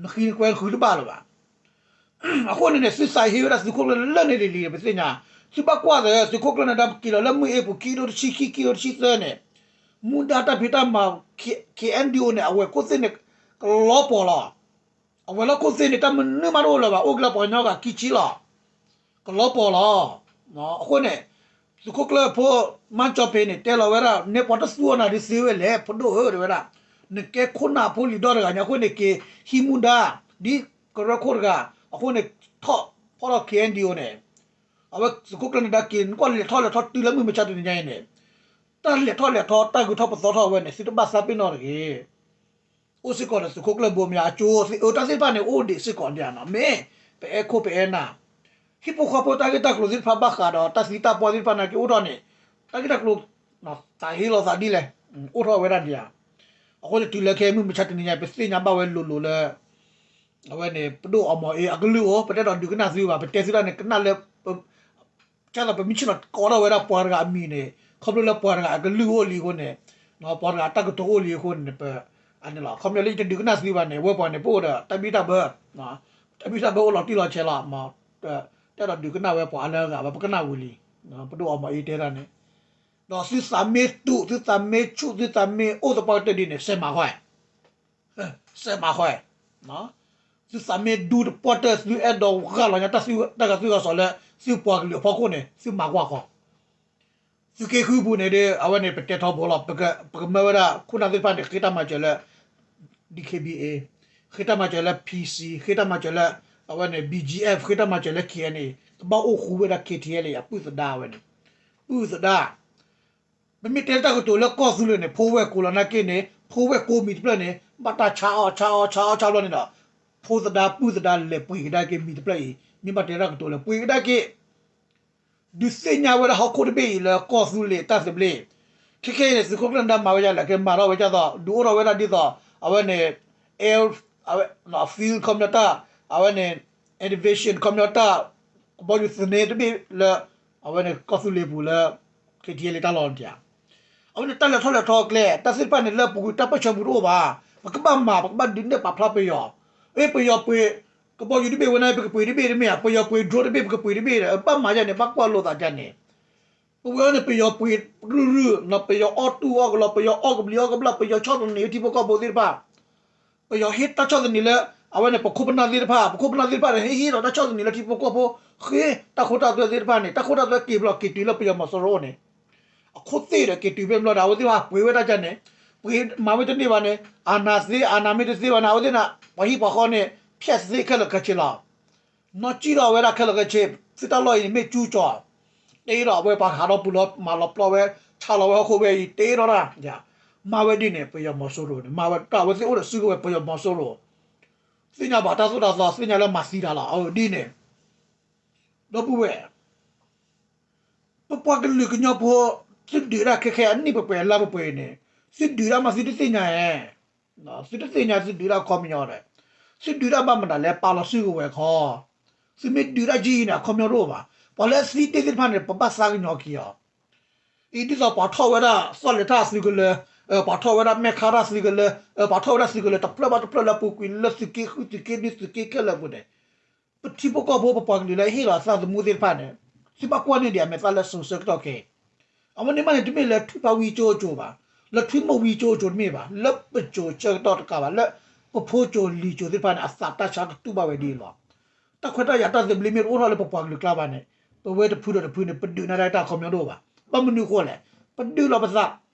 နဃံနကွဲနဃုတဘၣ်လၢၤဘၣ်. အဃိန့ၣ်န့ၣ် သုသးဟ့ဝဲဒၣ်သုးခိၣ်ကျၢၢ်လၢန့ၣ်လံၤလံၤ ပသ့ၣ်ညါ, သုဘၣ်ကွၢ်သး သုးခိၣ်ကျၢၢ်နၢၤဒါက့ၤလီၤလၢမုၢ်အ့ပူၤ ခံကထိတဆံခံ ခံကထိတဆံသၢန့ၣ်, မူဒါတၢ်ဖံးတၢ်မၤ K- KNDO န့ၣ် အဝဲၢ်ခိၣ်သ့ၣ်န့ၣ် ကလီၤပှီၤလီၤ. အဝဲၢ်လီၢ်ခိၣ်သ့ၣ်န့ၣ် တၢ်မနုၤမးတအိၣ်လၢၤဘၣ်, အိၣ်က့ၤလၢပှၤကညီဂၤခံဆံလီၤ. ကလီၤပှီၤလီၤ. အဃိန့ၣ် သုးခိၣ်ကျၢၢ်ဖိ မၢကၠီၤပ့ၤန့ၣ် တဲလီၤဝဲဒၣ် နဲပှၤတသူအီၤနၤဒုးသ့ဝဲလဲၣ် ဖိဒိၣ်ဧၢ တဲဝဲဒၣ်. နကဲခိၣ်နၢ်ဖိလံၤဒီတဂၤညါအဃိန့ၣ် က့ၤဟံးမူဒါ ဒ်ကရၢခိၣ်တဂၤ အဃိန့ၣ် ထီၣ်ဖီၣ်ထီၣ် KNDO န့ၣ် အဝဲသုးခိၣ်ကျၢၢ်န့ၣ်ဒါက့ၤ နကွၢ်လဲၤထီၣ်လဲၤထီတုၤလၢမုၢ်မဆါတနံၤညါအံၤန့ၣ် တၢ်လဲၤထီၣ်လဲၤထီ တၢ်ဂုၤထီၣ်ပသီထီၣ်ဝဲန့ၣ် သုတဘၣ်သးပ့ၤနီၣ်တဂ့ၤ. အိၣ်စ့ၢ်ကီးဒီးသုးခိၣ်ကျၢၢ်ဘိမၠါ အကၠိအၢတၢ်သ့ၣ်တဖၣ်န့ၣ် အိၣ်ဒံးစ့ၢ်ကီးဒံးနီၤ မ့ၢ်ပအဲၣ်ခိၣ်ပအဲၣ်နၢ် ဟံၣ်ဖိဃီဖိတၢ်ဂ့ၢ်တၢ်ကျိၤသ့ၣ်တဖၣ်ဘၣ်ဃးဒီး တၢ်သံတၢ်ပှၢ်သ့ၣ်တဖၣ်နာ်က့အိၣ်ထီၣ်န့ၣ် တၢ်ဂ့ၢ်တၢ်ကျိၤ သးဟ့လီၤသးဒ်လဲၣ် အိၣ်ထီၣ်ဝဲဒၣ်ဒံးဧါ. အဃိန့ၣ်တုၤလၢခဲမုၢ်မဆါတနံၤညါ ပသ့ၣ်ညါဘၣ်ဝဲလိၤလိၤလၢ အဝဲန့ၣ် ပဒိၣ်အီမီၤအ့အကလုၢ်အိၣ် ပတအဲၣ်ဒိးဒုးကနၣ်သုဘၣ် ပတဲသုတၢ်န့ၣ် ကနၣ်လၢ ကသိးပမ့ၢ်ဆ့ၣ်နီၤကိးထီၣ်ဝဲဒၣ်ပှၤတဂၤအမံၤန့ၣ် ခီဖျိလၢပှၤတဂၤအကလုၢ်အိၣ်လံအဃိန့ၣ် ပှၤတဂၤအတၢ်ကတိၤအိၣ်လံအဃိန့ၣ် ပ အန့ၣ်လီၤ. ခီပညီလၢယတဒုးကနၣ်သုဘၣ်န့ၣ် ဝဲပှၤန့ၣ် ပအိၣ်ဒီးတၢ်ဘံၣ်တၢ်ဘၢ တၢ်ဘံၣ်တၢ်ဘၢအိၣ်လီၤတံၢ်လီၤဆဲးလီၤ တအဲၣ်ဒိးဒုးကနၣ်ဝဲပှၤအါလၢအဂၤဘၣ် ပကနၣ်ဝံၤလံ ပဒိၣ်အီမီၤအ့တဲတၢ်န့ၣ် ဒီးသုသးမ့ၢ်တူး သုသးမ့ၢ်ဆူၣ် သုသးမ့ၢ်အိၣ်သပှၢ်ကတၢၢ်ဒ်န့ၣ် စဲးမၤဃီ စဲးမၤဃီ သုသးမ့ၢ်ဒူတပှၢ်ကတၢၢ် သုအဲၣ်ဒိးဂၢ်လီၤညါတၢ်ဂၤသုၣ်ဂၢ်စီၤလၢ သုပှၤကလုာ်အဖီခိၣ်န့ၣ် သုမၤကွၢ်ဃီ သုးက့ဃုပူၤန့ၣ်ဒီး အဝဲန့ၣ် ပတဲထီဘိလီၤ. ပကမၢဝဲဒၣ်ခိၣ်နၢ်သ့ၣ်တဖၣ်န့ၣ် ဃ့တၢ်မၤစၢၤလၢ DKBA ဃ့တၢ်မၤစၢၤလၢ PC ဃ့တၢ်မၤစၢၤလၢ အဝဲန့ၣ် BGF ဃ့တၢ်မၤစၢၤလၢ KNA ကဘၣ်အိၣ်ဃူဝဲဒၣ် KTLA အပုၢ်သဒါဝဲန့ၣ် ပုၢ်သဒါ ပမ့ၢ်တဲတၢ်ကတိၤလၢကီၢ်သူလ့ၤန့ၣ် ဖိဝဲၢ်ကိးလီၤနာ်က့န့ၣ် ဖိဝဲၢ်ကိးမံၤတဖျၢၣ်န့ၣ် ဘၣ်တၢ်ဆါအီၣ်ဆါအီၣ်ဆါအီၣ်ဆါဘျီန့ၣ်ဒီး ဖိသဒါပုၢ်သဒါလဲၤပှ့ၤကဒါက့ၤမံၤတဖျၢၣ်အံၤ မ့ၢ်ဘၣ်တဲတၢ်ကတိၤလၢပှ့ၤကဒါက့ၤ ဒုးသ့ၣ်ညါဝဲဒၣ်ဟီၣ်ခိၣ်တဘ့ၣ်အံၤလၢကီၢ်သူလ့ၤတၢ်သဘျ့ ခဲခဲအံၤန့ၣ် သုးခိၣ်ကျၢၢ်နဒါမၤဝဲဒ်လဲၣ် ကမၤထီၣ်ဝဲဒ်သိး ဒုးအိၣ်ထီၣ်ဝဲဒၣ်ဒ်သိး အဝဲန့ၣ် air အဝဲ field ခီပညီတၢ် အဝဲန့ၣ် elevation ခီပညီတၢ် ကဘီယူၤသန့တဘ့ၣ်လၢ အဝဲန့ၣ်ကီၢ်သူလ့ၤပူၤလၢ KTLA တၢ်လီၢ်န့ၣ်ဧါ. အဝဲန့ၣ်တၢ်လဲၤထီၣ်လဲၤထီကျဲ တၢ်သ့ၣ်တဖၣ်န့ၣ် လၢအပူၤကွံာ်တၢ်ပၢၢ်ဆၢပူၤတအိၣ်ဘၣ်. ပကဘၣ်မၤ ပကဘၣ်ဒုးနဲၣ်ပာ်ဖျါပယီၤ အ့ ပယီၤပှ့ၤ ကဘီယူၤတဘ့ၣ်ဝဲန့ၣ် ပကပှ့ၤတဘ့ၣ်တမ့ၢ်ဧါ, ပယီၤပှ့ၤ drone တဘ့ၣ် ပကပှ့ၤတဘ့ၣ်ဒီး ဘၣ်မၤယဲန့ၣ် ဘၣ်ကွၢ်လိာ်သးဒ်န့ၣ် ပဝဲန့ၣ် ပယီၤပှ့ၤရုၢ်ရုၢ် ပယီၤအီၣ်တူၢ်အီၣ်ကလီ ပယီၤအီၣ်ကဘျံးအီၣ်ကဘျၣ် ပယီၤဆီၣ်သနံးထံဖိကီၢ်ဖိသ့ၣ်တဖၣ် ပယီၤဟ့ၣ်တၢ်ဆီၣ်သနံးလၢ အဝဲန့ၣ် ပခိၣ်ပနၢ်သ့ၣ်တဖၣ် ပခိၣ်ပနၢ်သ့ၣ်တဖၣ်ဒီး ဟ့ၣ်ဟ့ၣ်ဒီးတၢ်ဆီၣ်သနံးလၢထံဖိကီၢ်ဖိ ဃ့တၢ်ခိတၢ်သွဲသ့ၣ်တဖၣ်န့ၣ် တၢ်ခိတၢ်သွဲက့ၤဘျီက့ၤတုၤလၢပယီၤမီၤစိရိၤန့ၣ် အခိၣ်သ့ၣ်ဒီးက့ၤတုၤဖဲဘျီဒီး အဝဲသ့ၣ်တဖၣ်ပှ့ၤဝဲဒၣ်ဒ်န့ၣ် ပှ့ၤမၤဝဲတန့ၢ်ဘၣ်န့ၣ် အာဏာသ့ အာဏာမ့ၢ်တသ့ဘၣ်န့ၣ် အဝဲသ့ၣ်န့ၣ် ပှၤဟံၣ်ပှၤဃီန့ၣ် ဖျက်ဆီးခဲလၢာ်ခဲဆ့လီၤ. နီၢ်ကံၣ်ထီၣ်ဝဲဒၣ်ခဲလၢာ်ခဲဆ့ သုတၢ်လီၢ်အံၤန့ၣ်မ့ၢ်ကၠူကၠီၤ တ့ထီၣ်ဝဲပှၤဟးထီၣ်ပူၤလီၤ မၤလီၤပျီဝဲ ဆါလီၤဝဲဟီၣ်ခိၣ်ဝဲအံၤ တ့ထီၣ်တၢ် မၤဝဲဒ်န့ၣ် ပယီၤမီၤစိရိၤန့ၣ် မၤဝဲတၢ်ဝဲသ့ၣ်အိၣ်ဒီးစုကဝဲၤပယီၤမီၤစိရိၤ သ့ၣ်ညါဘၣ်တၢ်သိၣ်တၢ်သီ သ့ၣ်ညါလၢမၤသံတၢ်လီၤ အဒ်န့ၣ် ဒီပုၢ်ဝဲၢ် ပပှၤကလုာ်ကညီဖိ သုဒုးတၢ်ခဲခဲအနံၣ်ပှဲၤပှဲၤအလါပှဲၤပှဲၤအံၤန့ၣ် သုဒုးတၢ်မးသုတသ့ၣ်ညါဧါ သုတသ့ၣ်ညါသုဒုးတၢ်ခီပညီဒီး သုဒုးတၢ်ဘၣ်မတၤလဲၣ် ပာ်လီၤစုကဝဲၤခီ သုမ့ၢ်ဒုးတၢ်ယံာ်အံၤန့ၣ် အခီပညီတအိၣ်ဘၣ်. ပှၤလၢအသံတ့ၢ်သ့ၣ်တဖၣ်န့ၣ် ပဘၣ်သးကညီၤက့ၤအီၤ အံၤဒ်သိးပှၤထီၣ်ဝဲဒၣ် သီၣ်လဲၤထၣ်သုကလၢၤ ပှၤထီၣ်ဝဲဒၣ်မဲၣ်ခါထၣ်သုကလၢၤ ပှၤထီၣ်ဝဲဒၣ်သုကလၢၤ တဖျၢၣ်ဘၣ်တဖျၢၣ်လၢအပူၤကွံာ်လၢသုးက့ဃု သုးက့နွံ သုးက့ခဲလၢာ်အပူၤန့ၣ် ပထံဖိကီၢ်ဖိပပှၤကလုာ်လၢအဟ့ၣ်လီၤအသးသမူသ့ၣ်တဖၣ်န့ၣ် သုဘၣ်ကွၢ်န့ၢ်ဒံးအမဲာ်သၣ်လၢစိၤဆၢကတီၢ်ခဲအံၤ အဝဲန့ၣ်မးန့ၣ် တမ့ၢ်လၢထွံၣ်ဖးဝံကၠိကၠိဘၣ်, လၢထွံၣ်မိၢ်ဝံကၠိကၠိတမ့ၢ်ဘၣ်, လၢပစိၤဆၢကတီၢ်တကးဘၣ်, လၢပဖိကၠိလံၤကၠိသ့ၣ်တဖၣ်န့ၣ် အသးတၢ်ဆါကတူၢ်ဘၣ်ဝဲဒ်အံၤလီၤ. တၢ်ခွဲးတၢ်ယာ်တၢ်သဘျ့မ့ၢ်တအိၣ်ထီၣ်လၢပပှၤကလုာ်ကျါဘၣ်န့ၣ် ပဝဲတဖုဒီးတဖုန့ၣ် ပဒုးနၢ်တၢ်တၢ်အခီပညီတအိၣ်ဘၣ်. ဘၣ်မနုၤအဃိလဲၣ်, ပဒုးလီၤပသး,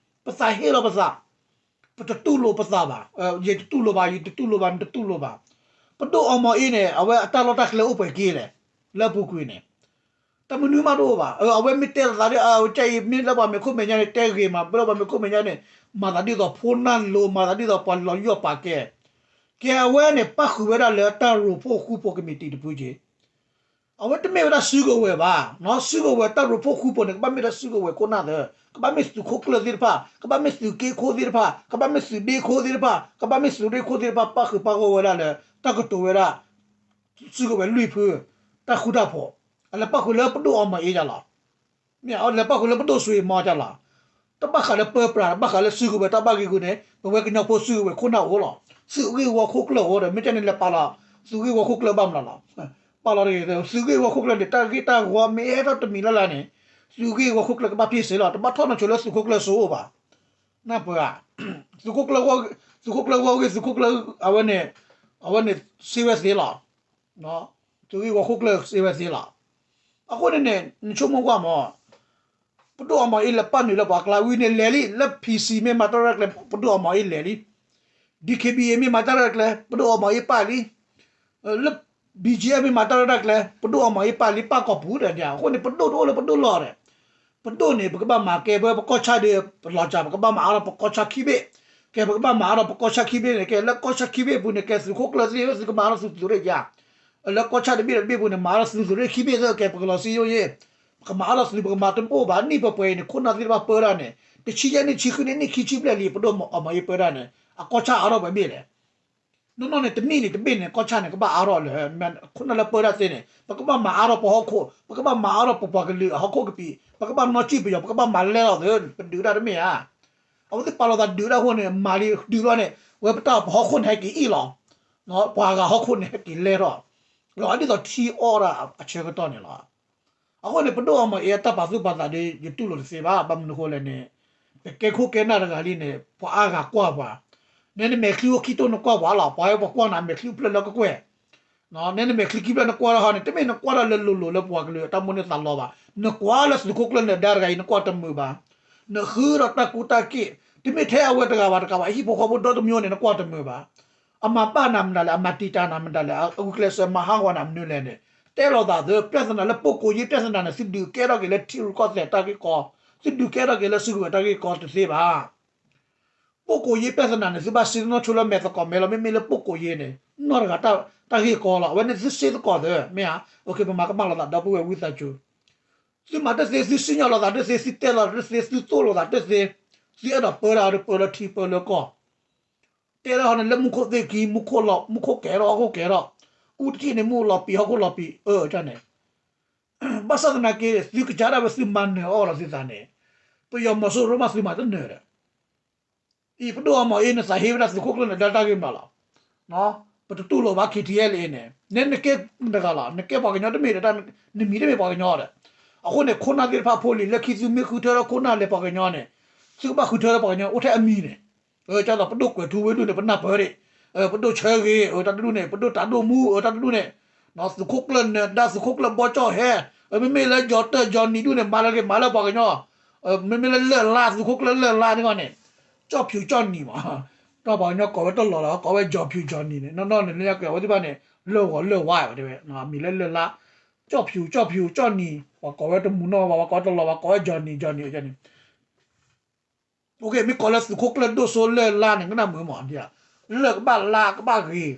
ပသးဟ့လီၤပသး ပတတူၢ်လိာ်ပသးဘၣ်, ယတတူၢ်လိာ်ဘၣ်, ယတတူၢ်လိာ်ဘၣ်, နတတူၢ်လိာ်ဘၣ်. ပဒိၣ်အီမီၤအ့န့ၣ် အဝဲအတၢ်လီၢ်တၢ်ကျဲအိၣ်ပှဲၤက့လဲၣ်, လၢအပူၤကွံာ်န့ၣ် တၢ်မနုၤမးတအိၣ်ဘၣ်. အဝဲမ့ၢ်တဲလီၤသးဒီး အဝဲကဲအံၤ မ့ၢ်လၢပှၤမ့ၢ်ခိၣ်မဲာ်ညါန့ၣ် တဲဂ့ၤမး, ဘၣ်လၢပှၤမ့ၢ်ခိၣ်မဲာ်ညါန့ၣ် မၤသးဒ်သိးဖိနၢ်လိၤ, မၤသးဒ်သိးပှၤလီၤယီၢ်ပာ်ကဲ. ကဲအဝဲန့ၣ် ပၣ်ဃုာ်ဝဲဒၣ်လၢတၢ်ရိဖှိၣ်ဃူဖိကမံးတံာ်တဖုက့ အဝဲတမ့ၢ်ဝဲဒၣ်စုကဝဲၤဘၣ်, စုကဝဲၤတၢ်ရိဖှိၣ်ဃူဖိန့ၣ် ကဘၣ်မ့ၢ်ဒၣ်စုကဝဲၤခိၣ်နၢ်သၢ, ကဘၣ်မ့ၢ်သုးခိၣ်ကျၢၢ်သ့ၣ်တဖၣ်, ကဘၣ်မ့ၢ်သုးက့ခိၣ်သ့ၣ်တဖၣ်, ကဘၣ်မ့ၢ်သုးဒ့ခိၣ်သ့ၣ်တဖၣ်, ကဘၣ်မ့ၢ်သုးဒ့ခိၣ်သ့ၣ်တဖၣ် ပၣ်ဃုာ်ပၣ်ဂီၢ်ဝဲဒၣ်လၢ တၢ်ကတိၤဝဲဒၣ် စုကဝဲၤလွံၢ်ဖု တၢ်ဃူတၢ်ဖိး, အလဲၤပၣ်ဃုာ်လၢပဒိၣ်အီမီၤအ့ဒၣ်လီၤ. မ့ၢ်အလဲၤပၣ်ဃုာ်လၢပဒိၣ်စွ့ၤမီၤဒၣ်လီၤ. တဘၣ်ဃးလၢပၢပြး, ဘၣ်ဃးလၢစုကဝဲၤတၢ်ဘၣ်ဂ့ၢ်ဂူာ်န့ၣ် ပဝဲကညီဖိစုကဝဲၤခိၣ်နၢ်အိၣ်လီၤ. သုးဂ့ၢ်ဝီခိၣ်ကျၢၢ်အိၣ်ဒီး မ့ၢ်ကန့ၣ်လဲၤပာ်လီၤ သုးဂ့ၢ်ဝီခိၣ်ကျၢၢ်ဘၣ်မနုၤလီၤ. ပာ်လီၤတဂ့ၤ, သုးဂ့ၢ်ဝီခိၣ်ကျၢၢ်န့ၣ် တၢ်ဂ့ၢ်တၢ်ဂီၤမ့ၢ်ဟဲထီၣ်တမံၤလၢ်လၢ်န့ၣ် သုးဂ့ၢ်ဝီခိၣ်ကျၢၢ်ကဘၣ်ဖ့ၣ်စ့လီၤ. တဘၣ်ထီၣ်နီၢ်ဆိလၢသုးခိၣ်ကျၢၢ်စိအိၣ်ဘၣ်. နၢ်ပၢၢ်ဧါ, သုးခိၣ်ကျၢၢ်ဂီၢ်ဂ့ၢ် သုးခိၣ်ကျၢၢ်ဂီၢ်ဂ့ၢ် သုးခိၣ်ကျၢၢ် အဝဲန့ၣ် အဝဲန့ၣ် စ့ဝဲသ့လီၤ. သုးဂ့ၢ်ဝီခိၣ်ကျၢၢ်စ့ဝဲသ့လီၤ. အဃိန့ၣ်န့ၣ် နဆိကမိၣ်ကွၢ်မး ပဒိၣ်အီမီၤအ့လဲၤပာ်နုာ်လၢပှၤကျါဝံၤန့ၣ်လဲၤလံ, လၢ P C မ့ၢ်မၤတၢ်ရဲၣ်ကျဲၤ ပဒိၣ်အီမီၤအ့လဲၤလံ, D K B A မ့ၢ်မၤတၢ်ရဲၣ်ကျဲၤ ပဒိၣ်အီမီၤအ့ပာ်လံ, လၢ B G F မ့ၢ်မၤတၢ်ရဲၣ်တၢ်ကျဲၤ ပဒိၣ်အီမီၤအ့ပာ်လံ ပာ်ကီၢ်ပူၤဒီး အဃိန့ၣ် ပဒိၣ်တအိၣ်လၢပဒိၣ်လီၢ်ဒီး ပဒိၣ်န့ၣ် ပကဘၣ်မၤကဲဘၢပကီၢ်ဆၣ်ဒီး ပလီၤစှၤ ပကဘၣ်မၤအါထီၣ်ပကီၢ်ဆၣ်ခံဘ့ၣ်, ကဲပကဘၣ်မၤအါထီၣ်ပကီၢ်ဆၣ်ခံဘ့ၣ်န့ၣ် ကဲလၢကီၢ်ဆၣ်ခံဘ့ၣ်အပူၤန့ၣ် ကဲသုးခိၣ်ကျၢၢ်သ့ၣ် သုကမၤအါထီၣ်သုးသုးရ့ၣ်ယါ လၢကီၢ်ဆၣ်တဘ့ၣ်ဒီးတဘ့ၣ်အပူၤန့ၣ် မၤအါထီၣ်သုးသုးရ့ၣ်ခံဘ့ၣ်သ့ ကဲပကလီၤစံယိၣ်ယ့ၣ်, ပကမၤအါထီၣ်သုး ပကမၤတအိၣ်ဘၣ် နံၣ်ပှဲၤပှဲၤအံၤန့ၣ် ခိၣ်နၢ်သ့ၣ်တဖၣ်ပၢတၢ်န့ၣ် တဆံယဲၢ်နံၣ် ဆံဃုနံၣ် နံၣ်ခံဆံဘျဲၣ်လံ ပဒိၣ်အီမီၤအ့ပၢတၢ်န့ၣ် အကီၢ်ဆၣ်အါထီၣ်ပှဲၤဘ့ၣ်လဲၣ်. နီၢ်နီၢ်န့ၣ် တနံၣ်န့ၣ်တဘ့ၣ်န့ၣ် ကီၢ်ဆၣ်န့ၣ် ကဘၣ်အါထီၣ်လၢ ခိၣ်နၢ်လၢပၢတၢ်သ့န့ၣ် ပကဘၣ်မၤအါထီၣ်ပဟီၣ်ခိၣ် ပကဘၣ်မၤအါထီၣ်ပပှၤကလုာ်အဟီၣ်ခိၣ်ကပံာ် ပကဘၣ်နီၣ်စံၣ်ပယီၤ ပကဘၣ်မၤလဲၢ်ထီၣ်သ့ ပဒုးတၢ်တမ့ၢ်ဧါ. အဝဲသ့ၣ်ပာ်လီၤသးဒုးတၢ်အဃိန့ၣ် မၤလံဒုးလီၤန့ၣ် ဝဲပတၢ်ပဟီၣ်ခိၣ်န့ၣ်ဟဲက့ၤအ့ၣ်လီၤ, ပှၤဂၤဟီၣ်ခိၣ်န့ၣ်ဟဲက့ၤလဲၢ်ထီၣ်, လီၤဒ်သိးထံအီၣ်ဒၣ်အဆၢကတီၢ်န့ၣ်လီၤ. အဃိန့ၣ် ပဒိၣ်အီမီၤအ့အတၢ်ပာ်သူၣ်ပာ်သးဒီး ယတူၢ်လိာ်တသ့ဘၣ်, ဘၣ်မနုၤဃိလဲၣ်န့ၣ် ပကဲခိၣ်ကဲနၢ်တဂၤလံန့ၣ် ပှၤအါဂၤကွၢ်ပှၤ, နဲနမဲာ်ချံအိၣ်ခံတိၢ်နကွၢ်ပှၤလီၤ, ပှၤဝဲပှၤကွၢ်နၤမဲာ်ချံအိၣ်ဖျဲၣ်လၢကကွဲၢ်, နဲနမဲာ်ချံခံဖျၢၣ်နကွၢ်ထီၣ်ဟီန့ၣ် တမ့ၢ်နကွၢ်ထီၣ်လၢလိၤလိၤလၢပှၤကလုာ်အတၢ်မိၣ်န့ၢ်သးလီဘၣ်, နကွၢ်လၢသုးခိၣ်ကျၢၢ်နဒါတဂၤအံၤ နကွၢ်တမုာ်ဘၣ်, နဃုဒီးတၢ်ကူတၢ်က့ၣ် တမ့ၢ်ထဲအဝဲတဂၤဘၣ်တဂၤဘၣ် အဟံၣ်ဖိဃီဖိဒီတမံၤန့ၣ် နကွၢ်တမုာ်ဘၣ် အမၤပာ်နၤမတၤလဲၣ်, အမၤတံာ်တာ်နၤမတၤလဲၣ်, အဂုာ်ကျဲးစၢးမၤဟးဂီၤနၤမနုၤလဲၣ်န့ၣ် တဲလိာ်သးသ့, ပြဿနာလၢ ပုဂ္ဂိုလ်ရေး ပြဿနာန့ၣ် သုဒုးကဲထီၣ်က့ၤလၢထံရူၢ်ကီၢ်သဲးတၢ်ဂ့ၢ်ကီ, သုဒုးကဲထီၣ်က့ၤလၢစုကဝဲၤတၢ်ဂ့ၢ်ကီတသ့ဘၣ်. ပုဂ္ဂိုလ်ရေး ပြဿနာန့ၣ် သုဘၣ်စံးနီၢ်ဆိလၢမဲာ်သကိးမဲာ်လီၤ, မ့မ့ၢ်လၢ ပုဂ္ဂိုလ်ရေး န့ၣ် နီၢ်တဂၤတၢ်ဂ့ၢ်ကီလီၤ, အဝဲန့ၣ်သုစ့သကိးသ့, မ့ၢ်ဧါ, ပမၤကမၣ်လိာ်သးဒီပုၢ်ဝဲၢ်ဝံသးစူၤ သုမၤတသ့, သုစံၣ်ညီၣ်လိာ်သးတသ့, သုတဲလိာ်သးတသ့, သုသိၣ်လိာ်သးတသ့, သုအဲၣ်ဒိးပၢတၢ်ဒီးပၢလၢထံပၢလၢကီၢ်, တဲလၢဟီန့ၣ် လၢမူခိၣ်သ့ၣ်ခံ, မူခိၣ်လီၤ, မူခိၣ်ကဲထီၣ် ဟီၣ်ခိၣ်ကဲထီၣ်, အူတထံၣ်န့ၣ် မူလီၤပံာ် ဟီၣ်ခိၣ်လီၤပံာ် အၢ တၢ်န့ၣ်, ဘၣ်ဆၣ်သနာ်က့ သုကစၢ်ဒၣ်ဝဲသုမၤနၢၤအီၤလီၤသုသးန့ၣ်, ပယီၤမီၤစိရိၤမးသုမၤတနၢၤဒီး အံၤ ပဒိၣ်အီမီၤအ့ နသးဟ့ဝဲဒၣ်သုးခိၣ်ကျၢၢ်နဒါတၢ်ဂ့ၢ်မးလီၤ. ပတတူၢ်လိာ်ဘၣ် K T L A န့ၣ်, နဲနကဲတဂၤလီၤ, နကဲပှၤကညီတမ့ၢ်ဒီး နမံၤတမ့ၢ်ပှၤကညီဒီး, အဃိန့ၣ် ခိၣ်နၢ်သ့ၣ်တဖၣ်ဖိလံၤ လၢခံသုမ့ၢ်ဃုထၢထီၣ်ခိၣ်နၢ်လၢပှၤကညီန့ၣ်, သုကဘၣ်ဃုထၢထီၣ်ပှၤကညီအိၣ်ထဲအမံၤန့ၣ်, ကၢ်သိးပဒိၣ်ကွဲၤထူဝ့ဒူၣ်န့ၣ် ပနၢ်ပၢၢ်ဒံး, ပဒိၣ်ဆၢဂ့ၤ တၢ်တဒူၣ်န့ၣ်, ပဒိၣ်တၢ်ဒိၣ်မူ တၢ်တဒူၣ်န့ၣ်, သုးခိၣ်ကျၢၢ်နဒါ သုးခိၣ်ကျၢၢ်ဘီကၠီၣ်ဟဲ, မ့မ့ၢ်လၢ ယီၤတၢၢ် ယီၤနံၤ ဒူၣ်န့ၣ် မၤလၢက့ၤမၤလၢပှၤကညီ, မ့မ့ၢ်လၢလၢၢ်လါ သုးခိၣ်ကျၢၢ်လၢၢ်လါန့ၣ်ဂီၢ်န့ၣ်, ကၠီၣ်ဖၠူးကၠီၣ်နံၤမး, တၢ်ပှၤကညီကိးဝဲတလီၤလီၤ ကိးဝဲ ယီၤဖၠူး ယီၤနံၤ န့ၣ် နီၢ်နီၢ်န့ၣ် လၢညါကဲဝဲသ့ၣ်တဖၣ်န့ၣ် လၢၢ်ဂီၤလၢၢ်ဝါဝဲတဲဝဲ, မံၤလၢလၢၢ်လါ, ကၠီၣ်ဖၠူး ကၠီၣ်ဖၠူး ကၠီၣ်နံၤ, ပှၤကိးဝဲတမူနီၢ်ဘၣ် ပှၤကိးတလီၤဘၣ် ကိးဝဲ ယီၤနံၤ ယီၤနံၤ ယီၤနံၤ မ့ၢ်ကိးလၢသုးခိၣ်ကျၢၢ်ဒိၣ်စိလၢၢ်လါန့ၣ် ကနၣ်မုာ်မးဒ်, လၢၢ်ကဘၣ်လါကဘၣ်ဂ့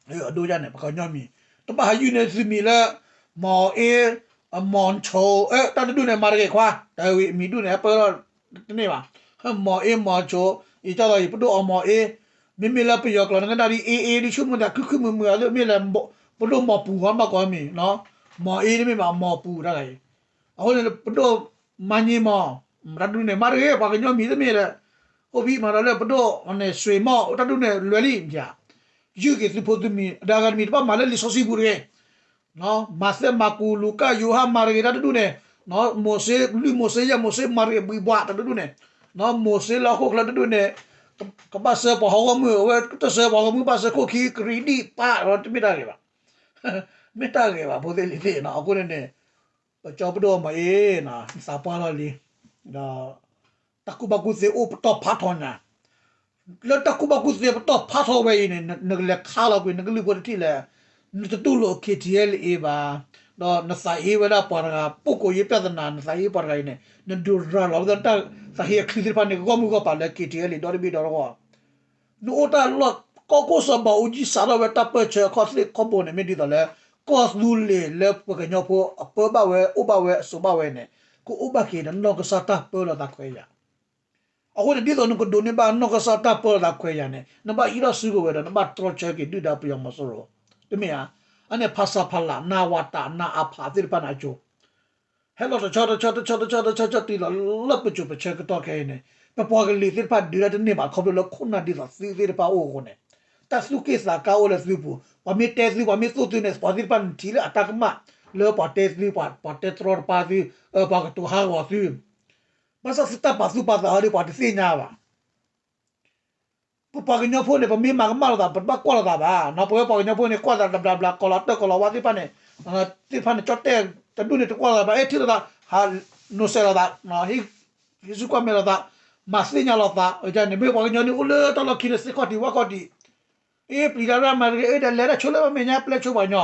ၤ, အဒိယါန့ၣ် ပှၤကညီမံၤ, တဘၣ်ဟးယုၢ်န့ၢ်သုမံၤလၢ မီၤအ့, မီၤဆိ, တၢ်တဒူၣ်န့ၣ် မၤတဂ့ၤခွါ, တၢ်ဝံၤမံၤဒူၣ်န့ၣ် ဟဲပၢထီၣ်တန့ၢ်ဘၣ်, မီၤအ့ မီၤဆိ, အံၤကၢ်သိးအံၤ ပဒိၣ်အီမီၤအ့, မ့မ့ၢ်လၢပယီၤကျိာ်န့ၣ် ကနၣ်ဒ်အ့အ့ ဒ်ဆူမုၢ်သးခုခုမုာ်မုာ် အသုမ့ၢ်လဲၣ်, ပဒိၣ်မီၤပူၤ ဟီမးကိးမံၤ, မီၤအ့န့ၣ်မ့ၢ်ဘၣ် မီၤပူၤတၢ်ဂၤအံၤ, အဃိန့ၣ် ပဒိၣ်မၤညံမီၤ, တၢ်တဒူၣ်န့ၣ် မၤတဂ့ၤ ပှၤကညီမံၤတမ့ၢ်ဒီး, အိၣ်ဘံၣ်မၤဒီးလၢပဒိၣ်န့ၣ် စွ့ၤမီၣ် တၢ်တဒူၣ်န့ၣ် လွဲၤလံ, ယုၢ်က့ၤသုဖိသုမံၤ ဒီးအဂၤတမံၤ တဘၣ်မၤလၢလံာ်စီဆှံပူၤတဂ့ၤ, မးသဲ မၢ်ကူး လူၤကၣ် ယိၤဟၣ် မၤတဂ့ၤ တၢ်တဒူၣ်န့ၣ်, မိၤၡ့ လွံၢ်မိၤၡ့ ယဲၢ်မိၤၡ့ မၤတဂ့ၤ ဘှံးဘှး တၢ်တဒူၣ်န့ၣ်, မိၤၡ့လၢဟီၣ်ခိၣ်ချၢတဒူၣ်န့ၣ်, ကဘၣ်စၢၤပှၤဟးဂီၤမုၢ် အဝဲတစၢၤပှၤဟးဂီၤမုၢ် ဘၣ်စၢၤခိၣ်ခံ ကရံးဒံၣ်ပၣ် တမ့ၢ်တၢ်ဂ့ၤဘၣ်, မ့ၢ်တၢ်ဂ့ၤဘၣ် ဖိသ့ၣ်လံၤသ့ၣ်နီၤ, အဃိန့ၣ်န့ၣ် ပကၠီပဒိၣ်အီမီၤအ့နီၤ သးပှၢ်လီၤလံ, ဒီး တၢ်ကူၣ်ဘၣ်ကူၣ်သ့အိၣ်ပတီၢ်ဖးထီညါ, လၢတၢ်ကူၣ်ဘၣ်ကူၣ်သ့ပတီၢ်ဖးထီဝဲအံၤန့ၣ် နကလဲၤခးလီၤကွံာ်နကလုၢ်ဖိတထံၣ်လဲၣ်, နတတူၢ်လိာ် K T L A ဘၣ်, ဒီးနသးဟ့ဝဲဒၣ်ပှၤတဂၤ ပုဂ္ဂိုလ်ရေးပြဿနာ နသးဟ့ပှၤတဂၤအံၤန့ၣ် နဒုးရၤလီၤဝဲဒၣ်တၢ်သးဟ့အချံသ့ၣ်တဖၣ်န့ၣ် ဂီၢ်မုၢ်ဂီၢ်ပၤလၢ K T L A ဒီတဘ့ၣ်ဒီတဂီၢ် နအိၣ်တၢ်လီၢ် ကီၢ်ခိၣ်စီၤဘးအူကၠံ စးထီၣ်ဝဲတၢ်ပၢၢ်ဆၢအခီၣ်ထံးခီၣ်ဘိန့ၣ် မ့ၢ်ဒ်သိးလၢ ကီၢ်သူလ့ၤလၢပှၤကညီဖိအပၢဘၣ်ဝဲ အိၣ်ဘၣ်ဝဲ အစိာ်ဘၣ်ဝဲန့ၣ် ကအိၣ်ဘၣ်က့ၤဒီးနီၢ်ကစၢ်တၢ်ပၢလီၤသးခွဲးယာ်. အဃိန့ၣ် ဒ်သိးနကဒိးန့ၢ်ဘၣ်နီၢ်ကစၢ်တၢ်ပၢလီၤသးခွဲးယာ်န့ၣ် နဘၣ်ဟံးထီၣ်စုကဝဲၤဒီး နဘၣ်တြီဆၢက့ၤဒုၣ်ဒါပယီၤမီၤစိရိၤ တမ့ၢ်ဧါ. အန့ၣ် ဖဆပလ နဝတ နအဖ သ့ၣ်တဖၣ်န့ၣ်အစိၤ ဟဲလီၤတဆီတဆီတဆီတဆီတဆီတဆီတုၤလီၤလၢပစိၤပဆၢကတီၢ်ခဲအံၤန့ၣ် ပပှၤကလုာ်သ့ၣ်တဖၣ်ဒုးတၢ်တန့ၢ်ဘၣ် ခီဖျိလၢခိၣ်နၢ်ဒ်သိးသုသ့ၣ်တဖၣ်အိၣ်အဃိန့ၣ် တၢ်သူၣ်က့ၣ်သးကါအိၣ်လၢသုပူၤ ပှၤမ့ၢ်တဲသု ပှၤမ့ၢ်သိၣ်သုန့ၣ် ပှၤသ့ၣ်တဖၣ်န့ၣ်ထံၣ်လၢအတၢ်ကမၣ် လၢပှၤတဲသု ပှၤတဲတြီတပါသု ပှၤကတိၤဟးဂီၤသု ဘၣ်ဆၣ်သုတၢ်ပာ်သူၣ်ပာ်သးအီၤဒီး ပှၤတသ့ၣ်ညါဘၣ်. ပပှၤကညီဖိန့ၣ် ပမ့ၢ်မၤကမၣ်လိာ်သး ပတဘၣ်ကွၢ်လိာ်သးဘၣ်နီၤ. ပဝဲပှၤကညီဖိန့ၣ် ကွၢ်သးတဘျးဘျး ကီၤလီၤတၢၢ်ကီၤလီၤဝါသ့ၣ်တဖၣ်န့ၣ် သ့ၣ်တဖၣ်န့ၣ် ကၠီၣ်တဲၣ်တဒူၣ်န့ၣ် တကွၢ်လိာ်သးဘၣ် အဲၣ်ထံၣ်လိာ်သး ဟးနိးစဲးလိာ်သး ဟ့ၣ်စုကွၢ်မဲာ်လိာ်သး မၤသ့ၣ်ညါလိာ်သး န့ၣ် မ့ၢ်ပှၤကညီန့ၣ် အိၣ်လၢတၢ်လီၢ်ခံန့ၣ် သ့ၣ်ခီၣ်ထံးဝၣ်ခီၣ်ထံး အ့ ပျံၤတၢ်ရၣ်မၤတဂ့ၤ အဲၣ်ဒိးလဲၤတၢ်ဆိလၢမဲာ်ညါ ပျဲဆိပှၤကညီ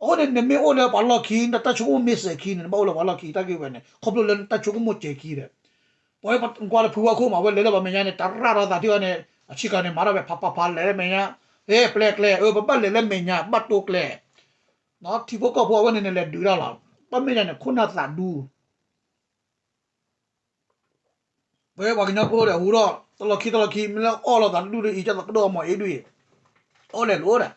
အဃိန့ၣ် နမ့ၢ်အိၣ်လၢပှၤလီၢ်ခံ နတၢ်ဆိကမိၣ်မ့ၢ်စဲၤခံန့ၣ် နဘၣ်အိၣ်လၢပှၤလီၢ်ခံတၢ်ဂ့ၢ်ဝဲန့ၣ် ခီဖျိလၢနတၢ်ဆိကမိၣ်စဲၤခံဒီး ပဝဲကွၢ်လၢဖုဝါခိၣ်မး အဝဲလဲၤလၢပှၤမဲာ်ညါန့ၣ် တရၣ်ထီၣ်သးထံၣ်ဝဲန့ၣ် အဆံးကၤန့ၣ် မၤထီၣ်ဝဲ ဖးဖးဖး လဲၤလၢမဲာ်ညါ ဟဲပျဲကျဲ အၢ ပဘၣ်လဲၤလၢမဲာ်ညါ ဘၣ်တိကျဲ ထံဖိကီၢ်ဖိအဝဲန့ၣ်န့ၣ် လဲၤဒုးတၢ်လီၤ ဘၣ်မ့ၢ်ညါန့ၣ် ခိၣ်နၢ်သးဒူ ပဝဲပှၤကညီဖိဒီး ဟူထီၣ် တၢ်လီၢ်ခံတၢ်လီၢ်ခံ မ့ၢ်လၢအီၣ်လိာ်သးတဒူၣ်ဒီး အံၤကသိးကဒိၣ်အမီၤအ့ဒူၣ်အံၤ အီၣ်လဲၤလိာ်ဒီး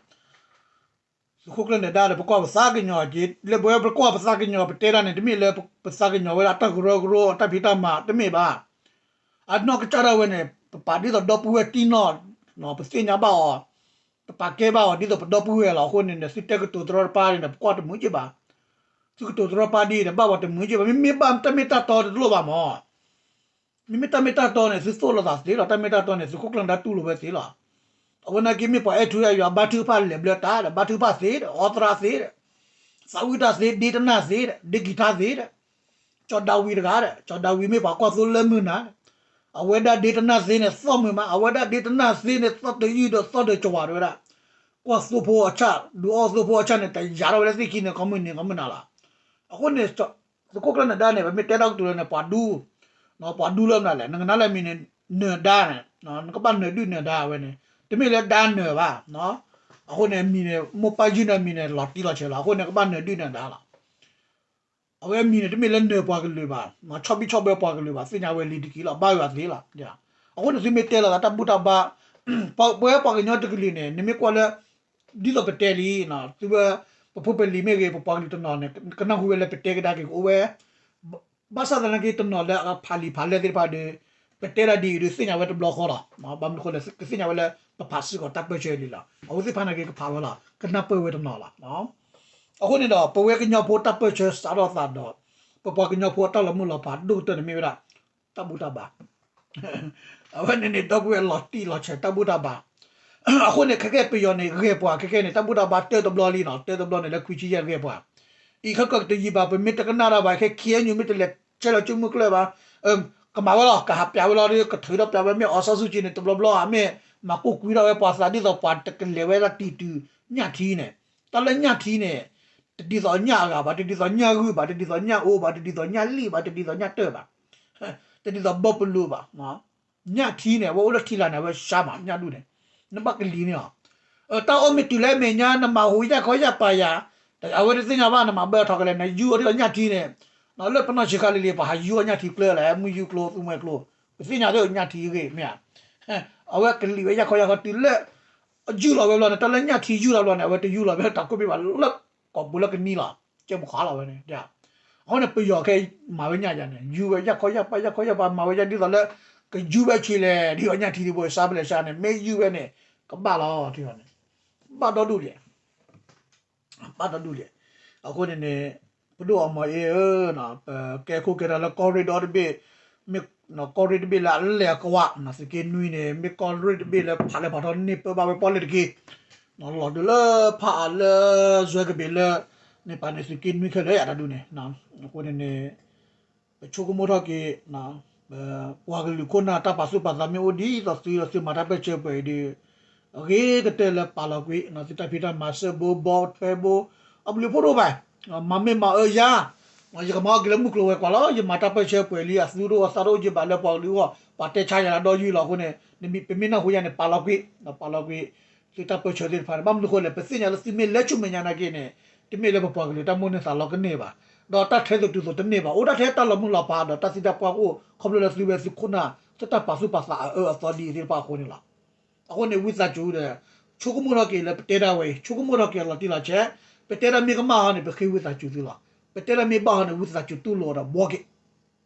သုးခိၣ်ကျၢၢ်နၢၤဒါဒီး ပကွၢ်ပသးကညီၤက့ၤ လၢပဝဲပကွၢ်ပသးကညီၤ ပတဲတၢ်န့ၣ် တမ့ၢ်လၢပသးကညီၤဝဲဒၣ်တၢ်ကရၢကရိ တၢ်ဖံးတၢ်မၤ တမ့ၢ်ဘၣ် အနီၢ်ကစၢ်ဒၣ်ဝဲန့ၣ် ပပာ်ဒ်သိးဒီပုၢ်ဝဲၢ်တံၢ်နီၢ် ပသ့ၣ်ညါဘၣ်အီၤ ပပာ်ကဲဘၣ်အီၤ ဒ်သိးပဒီပုၢ်ဝဲၢ်လီၤ. အဃိန့ၣ်ဒီး သုတဲကတိၤသရီတပါန့ၣ်ဒီး ပကွၢ်တမုာ်က့ဘၣ် သုကတိၤသရီတပါဒ်အံၤဒီး ဘၣ်ပှၤတမုာ်က့ဘၣ် မ့မ့ၢ်ဘၣ်တၢ်မ့ၢ်တၢ်တီတလိၣ်ဘၣ်မး မ့မ့ၢ်တၢ်မ့ၢ်တၢ်တီန့ၣ် သုသိၣ်လိာ်သးသ့လီၤ တၢ်မ့ၢ်တၢ်တီန့ၣ် သုးခိၣ်ကျၢၢ်နၢၤဒါတူၢ်လိာ်ဝဲသ့လီၤ. အဝဲနာ်က့မ့ၢ်ပှၤအဲၣ်ထူအဲၣ်ယွၤ ဘါထုကဖၣ်လဲၤဘျၢတၢ်ဒီး ဘါထုကဖၣ်သ့ဒီး အီသရၣ်သ့ဒီး သးဝံၣ်တၢ်သ့ ဒ့တနၢ်သ့ဒီး ဒ့ကံၤထါသ့ဒီး ကၠီၤဒၤဝံးတဂၤဒီး ကၠီၤဒၤဝံးမ့ၢ်ပှၤကွၢ်သိလၢမုၢ်နၤ အဝဲဒၣ်ဒ့တနၢ်သ့န့ၣ် သီၣ်မုာ်မး အဝဲဒၣ်ဒ့တနၢ်သ့န့ၣ် သီၣ်တယုၢ်ဒီးသီၣ်တကဝၤတဝဲဒၣ် ကွၢ်သိဖိအဆၣ် ဒုးအီၣ်သိဖိအဆၣ်န့ၣ် တယာ်ထီၣ်ဝဲလၢသ့ၣ်ခံန့ၣ် ကီမုၢ်နံၤကီမုၢ်နၤလီၤ. အဃိန့ၣ် သုးခိၣ်ကျၢၢ်နၢၤဒါန့ၣ် ပမ့ၢ်တဲတၢ်ကတိၤလၢန့ၣ် ပှၤဒူ ပှၤဒူလၢမနုၤလဲၣ် နကနၣ်လၢအမံၤန့ၣ် နၢၤဒါန့ၣ် နကဘၣ်နၢၤဒုၣ်နၢၤဒါဝဲန့ၣ် တမ့ၢ်လၢဒါနၢၤဘၣ်. အဃိန့ၣ် အမံၤန့ၣ် မိၢ်ပၢ်ယုၢ်နၢၤအမံၤန့ၣ် လီၤတံၢ်လီၤဆဲးလီၤ. အဃိန့ၣ် ကဘၣ်နၢၤဒုၣ်နၢၤဒါလီၤ. အဝဲအမံၤန့ၣ် တမ့ၢ်လၢနၢၤပှၤကလုာ်ဘၣ်, ဆီၣ်ဘံၣ်ဆီၣ်ဘၢပှၤကလုာ်ဘၣ်, သ့ၣ်ညါဝဲလံတက့ၢ်လီၤ, ဘၣ်ယွၤသ့လီၤ. အဃိန့ၣ် သုမ့ၢ်တဲလီၤသးတၢ်ဘူၣ်တၢ်ဘါ, ပဝဲပှၤကညီတကလုာ်န့ၣ် နမ့ၢ်ကွၢ်လၢ ဒ်သိးပတဲလံ, သုဝဲ ပဖိပလံၤမ့ၢ်ဂ့ၤ, ပပှၤကလုာ်တနီၤန့ၣ် ကနၢ်ဟူဝဲလၢပတဲကဒါက့ၤကအိၣ်ဝဲ ဘၣ်ဆၣ်သနာ်က့ တနီၤလၢအဖးလံာ်ဖးလဲၢ်သ့ၣ်တဖၣ်ဒီး ပတဲဒၣ်ဒ်အံၤဒီး သ့ၣ်ညါဝဲတဘျီဃီလီၤ. ဘၣ်မနုၤဃိလဲၣ် ကသ့ၣ်ညါဝဲလၢ ပဖးစ့ၢ်ကီးတၢ်ပၢၢ်ဆၢလံလီၤ. အဝဲသ့ၣ်တဖၣ်နာ်က့ ကဖးဝဲလီၤ, ကနၢ်ပၢၢ်ဝဲတနီၤလီၤ. အဃိန့ၣ်ဒီး ပဝဲကညီဖိတၢ်ပၢၢ်ဆၢစးထီၣ်သးဒီး ပပှၤကညီဖိအတၢ်လီၤမုၢ်လီၤဖးဒိၣ်ကတၢၢ်န့ၣ်မ့ၢ်ဝဲဒၣ် တၢ်ဘူၣ်တၢ်ဘါ အဝဲန့ၣ်န့ၣ် ဒီပုၢ်ဝဲၢ်လီၤတံၢ်လီၤဆဲး တၢ်ဘူၣ်တၢ်ဘါ. အဃိန့ၣ် ခဲကဲပယီၤန့ၣ် ဂဲၤပှၤခဲကဲန့ၣ် တၢ်ဘူၣ်တၢ်ဘါတၢတဘျီလံနီၤ, တၢတဘျီန့ၣ်လၢခွံဆံယဲၢ်ဂဲၤပှၤ. အံၤခဲကၢၣ်တယံာ်ဘၣ် ပမ့ၢ်တကနၣ်တၢ်ဘၣ် ခဲ ခ့ၣ်အဲၣ်ယူၣ် မ့ၢ်တလဲၤဆဲးလီၤစုမုၢ်ကျၢၢ်ဘၣ်, ကမၤဝဲလီၤ ကဟးပျးဝဲလီၤဒီး ကထုးထီၣ်ပျးဝဲ မ့ၢ်အီၣ်စီဆှံက့န့ၣ် တဘျီဘျီဧါ မ့ၢ်မၤကိၢ်ကွံထီၣ်ဝဲပှၤသးဒ်သိးပှၤတကလဲၤဝဲဒၣ်တံၤတုၤညၣ်ထံန့ၣ်, တၢ်လၢညၣ်ထံန့ၣ် တဒ်သိးညၣ်အဂၤဘၣ်, တဒ်သိးညၣ်ဂုၢ်ဘၣ်, တဒ်သိးညၣ်အိဘၣ်, တဒ်သိးညၣ်လံၣ်ဘၣ်, တဒ်သိးညၣ်တၢၢ်ဘၣ်, တဒ်သိးဘီပလူးဘၣ်. ညၣ်ထံန့ၣ် အဝဲအိၣ်လၢထံလာ်န့ၣ် အဝဲဆါမး ညၣ်ဒူၣ်န့ၣ်, နဘၣ်ကလံၤန့ၣ်လီၤ. တၢ်အီၣ်မ့ၢ်တုၤလၢမဲာ်ညါ နမၤဟူးယၣ်ခီယၣ်ပာ်ယၤ, အဝဲတသ့ၣ်ညါဘၣ် နမၤဘၢအထီၣ်ကလဲာ် နယူၢ်အီၤဒ်သိးညၣ်ထံန့ၣ်, လၢပနီၢ်ဆံးခါလံၤလံၤ ပှၤဟးယူၢ်အီၤညၣ်ထံကျၢလဲၣ်, မုၢ်ယူၢ်ကျိ သူမှဲကျိ, ပသ့ၣ်ညါသ့ၣ်ညၣ်ထံအဂ့ၢ်မ့ၢ်ဧါ. အဝဲကလံၤဝဲယၣ်ခီယၣ်ခီတုၤလၢ ယူၢ်လီၤဝဲဘျီန့ၣ် တၢ်လၢညၣ်ထံယူၢ်လီၤဘျီန့ၣ် အဝဲတယူၢ်လီၤဝဲတၢ်ကိၢ်ဘ့ၣ်ဘၣ်လၢ ကိာ်ပူၤလၢကနံလီၤ, ကဲမုၢ်ဃါလီၤဝဲန့ၣ်. အဃိန့ၣ် ပယီၤခဲအံၤမၤဝဲညၣ်ယၤန့ၣ် ယူၢ်ဝဲယၣ်ခီယၣ်ပာ် ယၣ်ခီယၣ်ပာ် မၤဝဲယၣ်ဒ်သိးလၢ ကယူၢ်ဝဲဆံးလဲၣ် ဒ်သိးညၣ်ထံဒံးဘိ ဆါပလဲၣ်ဆါန့ၣ် မ့ၢ်ယူၢ်ဝဲန့ၣ် ကဘၣ်လီၤ ထံၣ်န့ၣ် ဘၣ်ဒီဒူၣ်ဒံး ဘၣ်ဒီဒူၣ်ဒံး. အဃိန့ၣ်န့ၣ် ပဒိၣ်အီမီၤအ့ဧၢ, ပကဲခိၣ်ကဲတၢ်လၢကီၢ်ရ့ၣ်ဒီတဘ့ၣ်, မ့ၢ်ကီၢ်ရ့ၣ်တဘ့ၣ်လၢအလဲၢ်အကဝး သုးက့နွံန့ၣ် မ့ၢ်ကီၢ်ရ့ၣ်တဘ့ၣ်လၢဖးလဲၢ်ဖးထီန့ၢ်ပၢဘၣ်ဝဲပီၣ်လဲၣ်တက့ၢ်. လီၤဒုးလၢဖးအါလၢ စွဲကဘ့ၣ်လၢ န့ၣ်ပာ်န့ၣ်သုးက့နွံခဲလၢာ်ယၤတၢ်ဒုးန့ၣ်, အဃိန့ၣ်န့ၣ် ပဆိကမိၣ်ထီၣ်က့ၤ ပပှၤကလုာ်ခိၣ်နၢ်တၢ်ပာ်သူၣ်ပာ်သးမ့ၢ်အိၣ်ဒ်သိးသုဒီး သုမၤတၢ်ပၢၢ်ဆၢပှဲၤအံၤဒီး အဂ့ၤကတၢၢ်လၢပာ်လီၤကွံာ် သုတၢ်ဖံးတၢ်မၤစၢၢ်ဘိဘီထွဲဘိ အဘျုးဖှိၣ်ဒိၣ်ဘၣ်, မၤမ့ၢ်မၤအၢယၤ, ယကမၤအီၣ်က့ၤလၢမုၢ်ကျိၤဝဲၤကွာ်လီၤ, ယမၤတၢ်ပၢၢ်ဆၢပှဲၤလံ အသူတအိၣ်အသးတအိၣ်က့ဘၣ်လၢပှၤကလုာ်အဂီၢ် ပှၤတဲဆါယၤလၢဒီယုၢ်လီၤ. အဃိန့ၣ် ပမ့ၢ်နၢ်ဟူယၤန့ၣ် ပာ်လီၤကွံာ်, ပာ်လီၤကွံာ် သုတၢ်ပၢၢ်ဆၢသ့ၣ်တဖၣ်န့ၣ် ဘၣ်မနုၤဃိလဲၣ် ပသ့ၣ်ညါလၢသုမ့ၢ်လဲၤဆူမဲာ်ညါနာ်က့န့ၣ် တမ့ၢ်လၢပပှၤကလုာ်တၢ်မိၣ်န့ၢ်သးလီကန့ၢ်ဘၣ်, ဒီးတၢ်ထဲသိးတုၤသိးတန့ၢ်ဘၣ်, အိၣ်ဒၣ်ထဲတၢ်လီၤမုၢ်လီၤဖးဒီးတၢ်သံတၢ်ပှၢ်အိၣ် ခီဖျိလၢသုဝဲသုခိၣ်နၢ် သုတၢ်ပာ်သူၣ်ပာ်သးအအၢအသီဒ်အံၤသ့ၣ်တဖၣ်အဃိန့ၣ်လီၤ. အဃိန့ၣ် ဝံသးစူၤဒီး ဆိကမိၣ်ထီၣ်က့ၤလၢပတဲဒၣ်ဝဲအံၤ ဆိကမိၣ်ထီၣ်က့ၤအလီၤတံၢ်လီၤဆဲး, ပတဲဒၣ်မ့ၢ်ကမၣ်ဟီန့ၣ် ပဃ့ဝံသးစူၤသုလီၤ. ပတဲဒၣ်မ့ၢ်ဘၣ်ဟီန့ၣ် ဝံသးစူၤတူၢ်လိာ်ဒီးဘှီက့ၤ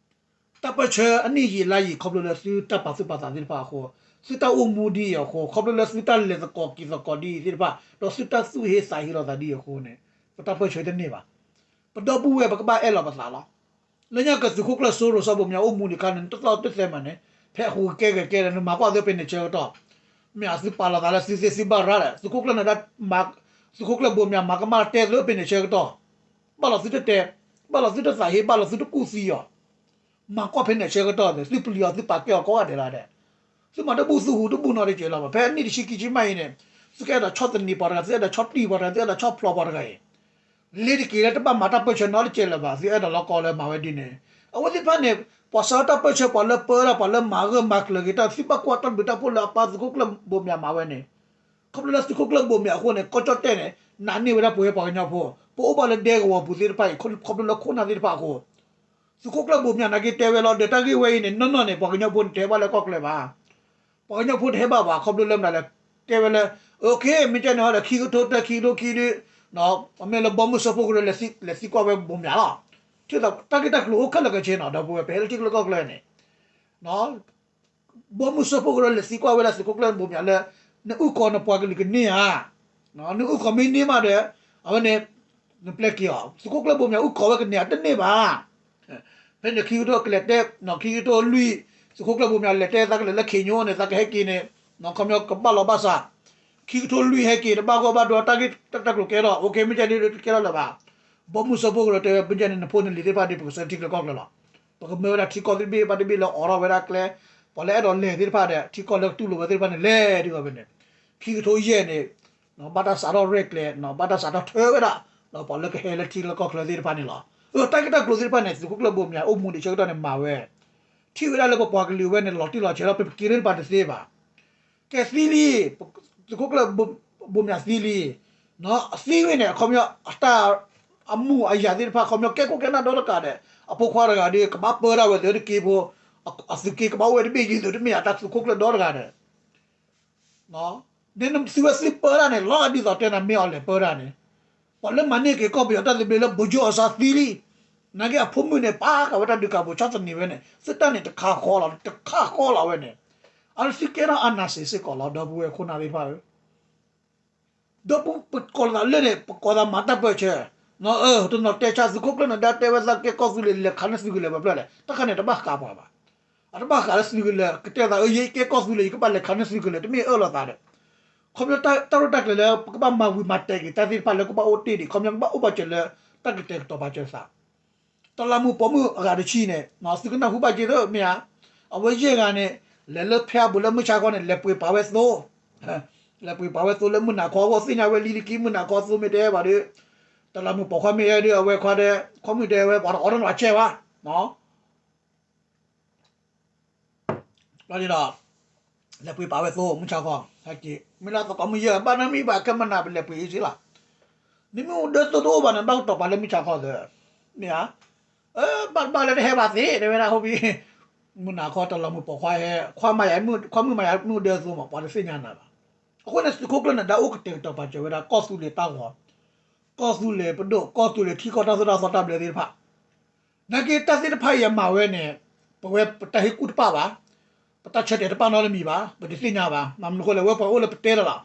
တၢ်ပၢၢ်ဆၢအနံၣ်ယံာ်လါယံာ် ခီဖျိလၢသုတၢ်ပာ်သူၣ်ပာ်သးသ့ၣ်တဖၣ်အဃိ, သုတၢ်အိၣ်မူဒ်အံၤအဃိ, ခီဖျိလၢသုတၢ်လဲၤသကိးက့ၤသကိးဒ်အံၤသ့ၣ်တဖၣ်, ဒီးသုတၢ်သူၣ်ဟ့သးဟ့လိာ်သးဒ်အံၤအဃိန့ၣ် ပတၢ်ပၢၢ်ဆၢတန့ၢ်ဘၣ်. ပဒီပုၢ်ဝဲၢ် ပကဘၣ်အဲၣ်လီၤပသးလီၤ. လၢညါကသုးခိၣ်ကျၢၢ်စိရိၤစီဘိမၠါ အိၣ်မူဒံးခါန့ၣ် နတသီၣ်တသဲမးန့ၣ် ဖဲအဃိကကဲဂဲၤကဲဒီး နမၤကွၢ်သ့ဖဲန့ၣ်ဆၢကတီၢ် မ့ၢ်သုပာ်လီၤသးလၢသုသ့သုဘၣ်ရၤဒီး သုးခိၣ်ကျၢၢ်နဒါ သုးခိၣ်ကျၢၢ်ဘိမၠးမၤကမၣ်တဲသ့ဖဲန့ၣ်ဆၢကတီၢ်, ဘၣ်လီၤသုတတဲ, ဘၣ်လီၤသုတသးဟ့ ဘၣ်လီၤသုတကူၣ်သံအီၤ, မၤကွၢ်ဖဲန့ၣ်ဆၢကတီၢ်ဒီး သုပျံၤအီၤသုပာ်ကဲအီၤကိးဂၤဒဲးလီၤဒီး, သုမၤတဘူၣ်သုဟူးတဘူၣ်နီတကဲးလီၤ. ဖဲအနံၣ်တဆံခံဆံမးအံၤန့ၣ် သုကအဲၣ်ဒိးဆီၣ်သနံးပှၤတဂၤ သုအဲၣ်ဒိးဆီၣ်တံၢ်ပှၤတဂၤ သုအဲၣ်ဒိးဆီၣ်ဖျိးပှၤတဂၤအံၤ လ့ၤတက့ၤလၢတဘၣ်မၤတၢ်ပၢၢ်ဆၢနီတကဲးလၢၤဘၣ်. သုအဲၣ်ဒိးလီၤကီလၢမၤဝဲဒ်န့ၣ် အဝဲသ့ၣ်တဖၣ်န့ၣ် ပှၤစးထီၣ်တၢ်ပၢၢ်ဆၢ ပှၤလၢပၢတၢ် ပှၤလၢမၤဂၢၢ်မၤကျၢၤက့ၤတၢ် သုဘၣ်ကွၢ်တၢ်ဘျုးတၢ်ဖှိၣ်လၢအပၢ်သုးခိၣ်ကျၢၢ်ဘိမၠးမၤဝဲန့ၣ်, ခီဖျိလၢသုးခိၣ်ကျၢၢ်ဘိမၠးအဃိန့ၣ် ကီၢ်ကၠီၣ်တဲၣ်န့ၣ် နာ်န့ၢ်ဝဲဒၣ်ပဝဲပှၤကညီဖိ ပအိၣ်ဘၣ်လၢဒဲကဝီၤပူၤသ့ၣ်တဖၣ်အံၤ ခီဖျိလၢခိၣ်နၢ်သ့ၣ်တဖၣ်အဃိ သုးခိၣ်ကျၢၢ်ဘိမၠးနာ်က့တဲဝဲလီၤဒီး တၢ်ဂ့ၢ်ဝဲအံၤန့ၣ် နီၢ်နီၢ်န့ၣ် ပှၤကညီဖိန့ၣ်တဟဲဘၣ်လၢကီၢ်ချၢဘၣ်. ပှၤကညီဖိတဟဲဘၣ်ဘၣ် ခီဖျိလၢမနုၤလဲၣ် တဲဝဲလၢ OK မ့ၢ်ကဲန့ၣ်ဟီဒီး ခံကထိတၢ ခံကထိခံဒုး မ့ၢ်လၢဘီမုၢ်စၢဖှိၣ်ကရၢ လဲၤသံကွၢ်ဝဲဘိမၠးလီၤ. ထံၣ်တၢ်ဂ့ၢ်တၢ်ကျိၤအိၣ်ခဲလၢာ်ခဲဆ့နီၤ ဒီပုၢ်ဝဲၢ် ပဟဲလၢထံချၢကီၢ်ချၢန့ၣ် ဘီမုၢ်စၢဖှိၣ်ကရၢ လဲၤသံကွၢ်ဝဲဒၣ်သုးခိၣ်ကျၢၢ်ဘိမၠးလၢ နအုၣ်ကီၤနပှၤကလုာ်ကန့ၢ်ဧါ, နအုၣ်ကီၤမ့ၢ်န့ၢ်မးဒီး အဝဲန့ၣ် နပျဲက့ၤအီၤ သုးခိၣ်ကျၢၢ်ဘိမၠးအုၣ်ကီၤဝဲကန့ၢ်ဧါ တန့ၢ်ဘၣ်. ဖဲန့ၣ်ခံကထိကလဲၤတဲ ခံကထိလွံၢ် သုးခိၣ်ကျၢၢ်ဘိမၠးလဲၤတဲသးကလဲၤလၢခ့ညိန့ၣ် သးကဟဲက့ၤန့ၣ် ခီပညီကဘၣ်လီၤဘၣ်စး ခံကထိလွံၢ်ဟဲက့ၤ တဘၣ်ဂီၢ်ဘၣ်ဒိ တၢ်ဂ့ၢ်တၢ်ကျိၤကဲထီၣ် OK မ့ၢ်ကဲန့ၣ်တကဲထီၣ်လၢၤဘၣ်. ဘီမုၢ်စၢဖှိၣ်ကရၢတဲဝဲ မ့ၢ်ကဲန့ၣ် နဖိနလံၤသ့ၣ်တဖၣ်ဒီး ပကဆှၢထံချၢကီၢ်ချၢလီၤ. ပကမၢဝဲဒၣ်ထံကီၢ်သ့ၣ်တဘ့ၣ်ဘၣ်တဘ့ၣ်လၢအိးထီၣ်ဝဲဒၣ်ကျဲ ပှၤလၢအဲၣ်ဒိးလဲၤသ့ၣ်တဖၣ်ဒီး ထံကီၢ်လၢကတူၢ်လိာ်ဝဲသ့ၣ်တဖၣ်န့ၣ်လဲၤဒ်အဝဲန့ၣ် ခံကထိယဲၢ်န့ၣ် ဘၣ်တၢ်စးထီၣ်ရဲၣ်ကျဲၤ ဘၣ်တၢ်စးထီၣ်ထၢဝဲဒၣ် ပှၤလၢကဟဲလၢထံလၢကီၢ်ချၢသ့ၣ်တဖၣ်န့ၣ်လီၤ. တၢ်ဂ့ၢ်တၢ်ကျိၤသ့ၣ်တဖၣ်န့ၣ် သုးခိၣ်ကျၢၢ်ဘိမၠးအိၣ်မူဒံးဆၢကတီၢ်န့ၣ်မၤဝဲ ထံၣ်ဝဲဒၣ်လၢပပှၤကလုာ်ဝဲန့ၣ် လီၤတံၢ်လီၤဆဲးလီၤ ပက့ၤလၢပှၤတသ့ဘၣ်. ကဲသံလံ သုးခိၣ်ကျၢၢ်ဘိမၠးသံလံ အသံဝဲန့ၣ် အခီပညီ အတၢ်အမူးအယၤသ့ၣ်တဖၣ် ခီပညီကဲခိၣ်ကဲနၢ်ဒီတဂၤဒီး အဖိခွါတဂၤဒီး ကဘၣ်ပၢတၢ်ဝဲသုးတက့ဖိ အသုးက့ကဘၣ်အိၣ်ဝဲတဘ့ၣ်ယံၤသုးတမ့ၢ်ဧါ တၢ်သုးခိၣ်ကျၢၢ်ဒီတဂၤဒီး နသုဝဲသ့ၣ်ပၢတၢ်န့ၣ် လီၤဂာ်ဒ်သိးတဲနၤမ့ၢ်အီၤလဲၤပၢတၢ်န့ၣ် ပှၤလၢမၤန့ၢ်က့ၤကီၢ်ပယီၤတၢ်သဘျ့လၢ ဘိကၠိအစါသံလံ. နာ်က့အဖိမုၣ်န့ၣ် ပာ်ဃာ်ဝဲတၢ်ဒုးကၣ်ပူၤဆီၣ်သနံးဝဲန့ၣ် သုတၢ်န့ၣ်တခါဃီလီၤ တခါဃီလီၤဝဲန့ၣ် အသုကဲထီၣ်အနၢ်စ့ၤစ့ၢ်ကီးလီၤ ဒီပုၢ်ဝဲၢ်ခိၣ်နၢ်သ့ၣ်တဖၣ်ဧၢ ဒီပုၢ်ပကိးလီၤသးလၢန့ၣ် ပကိးသးမၤတၢ်ပၢၢ်ဆၢ, တနီၤတဲဆါသုးခိၣ်ကျၢၢ်နဒါတဲဝဲသးကဲကီၢ်သူလ့ၤ လဲၤခးန့ၢ်သုးကလၢၤဘၣ်ဖျၢၣ်လဲၣ် တၢ်ခါန့ၣ်တဘၣ်ဃးပှၤဘၣ်. အတဘၣ်ဃးလၢသုးကလၢၤ ကတဲသးအၢ ယကဲကီၢ်သူလ့ၤ ယကဘၣ်လဲၤခးန့ၢ်သုးကလၢၤ တမ့ၢ်အၢၣ်လီၤသးဒီး ခီပညီတၢ်ရဲၣ်တၢ်ကျဲၤလၢ ပကဘၣ်မၤဝံၤမၤတဲာ်က့ၤတၢ်သ့ၣ်တဖၣ်လၢကဘၣ်အိၣ်တ့ၢ်ဒံး ခီပညီကဘၣ်အိၣ်ဘၣ်စၢၤလၢ တၢ်ကတဲာ်ကတီၤပာ်စၢၤသး တလးမူးပိာ်မုၣ်အဂၤတဆံန့ၣ် သုကနၢ်ဟူဘၣ်က့ၤသ့မ့ၢ်ဧါ, အဝဲယဲၢ်ဂၤန့ၣ် လဲၤလၢဖဲအဘူးလၢမုၢ်ဆါခီန့ၣ် လဲၤပှ့ၤပာ်ဝဲသိ, လဲၤပှ့ၤပာ်ဝဲသိလၢမုၢ်နၤခီအဂီၢ် သ့ၣ်ညါဝဲလံတက့ၢ် မုၢ်နၤခီသိမ့ၢ်တဲဘၣ်ဒီး တလးမူးပိာ်ခွါမ့ၢ်အဲၣ်ဒီး အဝဲခွါတဲ ခွါမုၣ်တဲဝဲ ပှၤတအိးထီၣ်နၤဆဲးဘၣ် လီၤဒီး လဲၤပှ့ၤပာ်ဝဲသိ မုၢ်ဆါခီ ဟဲက့ၤ မ့ၢ်လၢသကိးမုၢ်ယဲၢ် ဘၣ်နၢ်မံဘၣ်ခဲမနၤ ပလဲၤပှ့ၤအံၤစ့လီၤ. နမ့ၢ်အိၣ်ဒၢသိတအိၣ်ဘၣ်န့ၣ် ဘၣ်ကတီၤပာ်လၢမုၢ်ဆါခီသၢ မ့ၢ်ဧါ, ဘၣ်တဘၣ်လၢတဟဲဘၣ်သ့ တဲဝဲဒၣ်ဟီၣ်ဘံ မုၢ်နၤခီတလးမူးပိာ်ခွါဟဲ ခွါမၤယၤ ခွါမုၣ်မၤယၤမ့ၢ်အိၣ်ဒၢသိမး ပှၤတသ့ၣ်ညါနၤဘၣ်. အဃိန့ၣ် သုးခိၣ်ကျၢၢ်နဒါအိၣ်ကတဲာ်ကတီၤပာ်စၢၤဝဲဒၣ် ကီၢ်သူလ့ၤတၢ်ဂီၤ ကီၢ်သူလ့ၤပဒိၣ် ကီၢ်သူလ့ၤထံကီၢ်တၢ်သိၣ်တၢ်သီတၢ်ဘျၢသ့ၣ်တဖၣ် နာ်က့တၢ်သ့ၣ်တဖၣ်အံၤအမၤဝဲန့ၣ် ပဝဲပတၢ်ဟ့ၣ်ကူၣ်တပၣ်ဘၣ်, ပတၢ်ဆၢတဲာ်တပၣ်နီတမံၤဘၣ်, ပတသ့ၣ်ညါဘၣ်. မ့ၢ်မနုၤအဃိလဲၣ် ဝဲပှၤအိၣ်လၢပတဲလီၤလီၤ,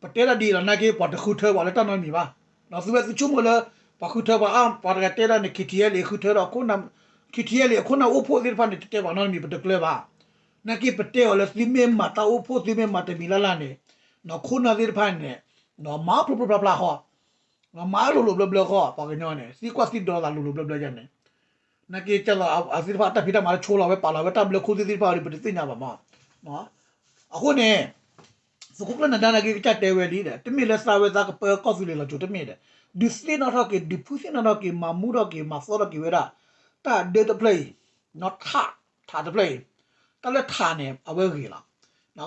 ပတဲတၢ်ဒ်အံၤလီၤ နာ်က့ပှၤတဃုထၢပှၤလၢတၢ်နီတမံၤဘၣ်. သုဝဲသုဆိကမိၣ်လၢ ပှၤဃုထၢပှၤအါ ပှၤတဂၤတဲဒၣ်န့ၣ် KTLA ဃုထၢဒီး KTLA အခိၣ်နၢ်အိၣ်ဖှိၣ်သ့ၣ်တဖၣ်န့ၣ် တတဲပှၤနီတမံၤ ပတကျၢၤဘၣ်. နာ်က့ပတဲအီၤလၢသုမ့ၢ်မၤတၢ်အိၣ်ဖှိၣ် သုမ့ၢ်မၤတမံၤလၢ်လၢ်န့ၣ် ခိၣ်နၢ်သ့ၣ်တဖၣ်န့ၣ် မၤဖျိဖျိဖျါဖျါဃီ မၤလိၤလိၤဘျၢဘျၢဃီ ပှၤကညီန့ၣ် သံကွၢ်သံဒိးသးလိၤလိၤဘျၢဘျၢယၤန့ၣ် နာ်က့တၢ်လီၤအသ့ၣ်တဖၣ်တၢ်ဖံးတၢ်မၤလၢဆိလီၤဝဲပာ်လီၤဝဲတၢ်ဘျၢခိၣ်သ့ၣ်တဖၣ်ဒီး ပတသ့ၣ်ညါဘၣ်မး. အဃိန့ၣ် သုးခိၣ်ကျၢၢ်နဒါနာ်က့ကစၢ်တဲဝဲလံဒီး တမ့ၢ်လၢသးဝဲသးကပၢကီၢ်သူလ့ၤလီၤစိၤတမ့ၢ်ဒီး ဒုးသ့ၣ်နီၣ်ထီၣ်က့ၤ ဒုးဖုသ့ၣ်နီၣ်ထီၣ်က့ၤ မၤမူထီၣ်က့ၤ မၤသီထီၣ်က့ၤဝဲဒၣ် တၢ်ဒၢတဖျၢၣ်အံၤ ထး ထးတဖျၢၣ်အံၤ တၢ်လၢထးန့ၣ် အဝဲဂ့ၤလီၤ.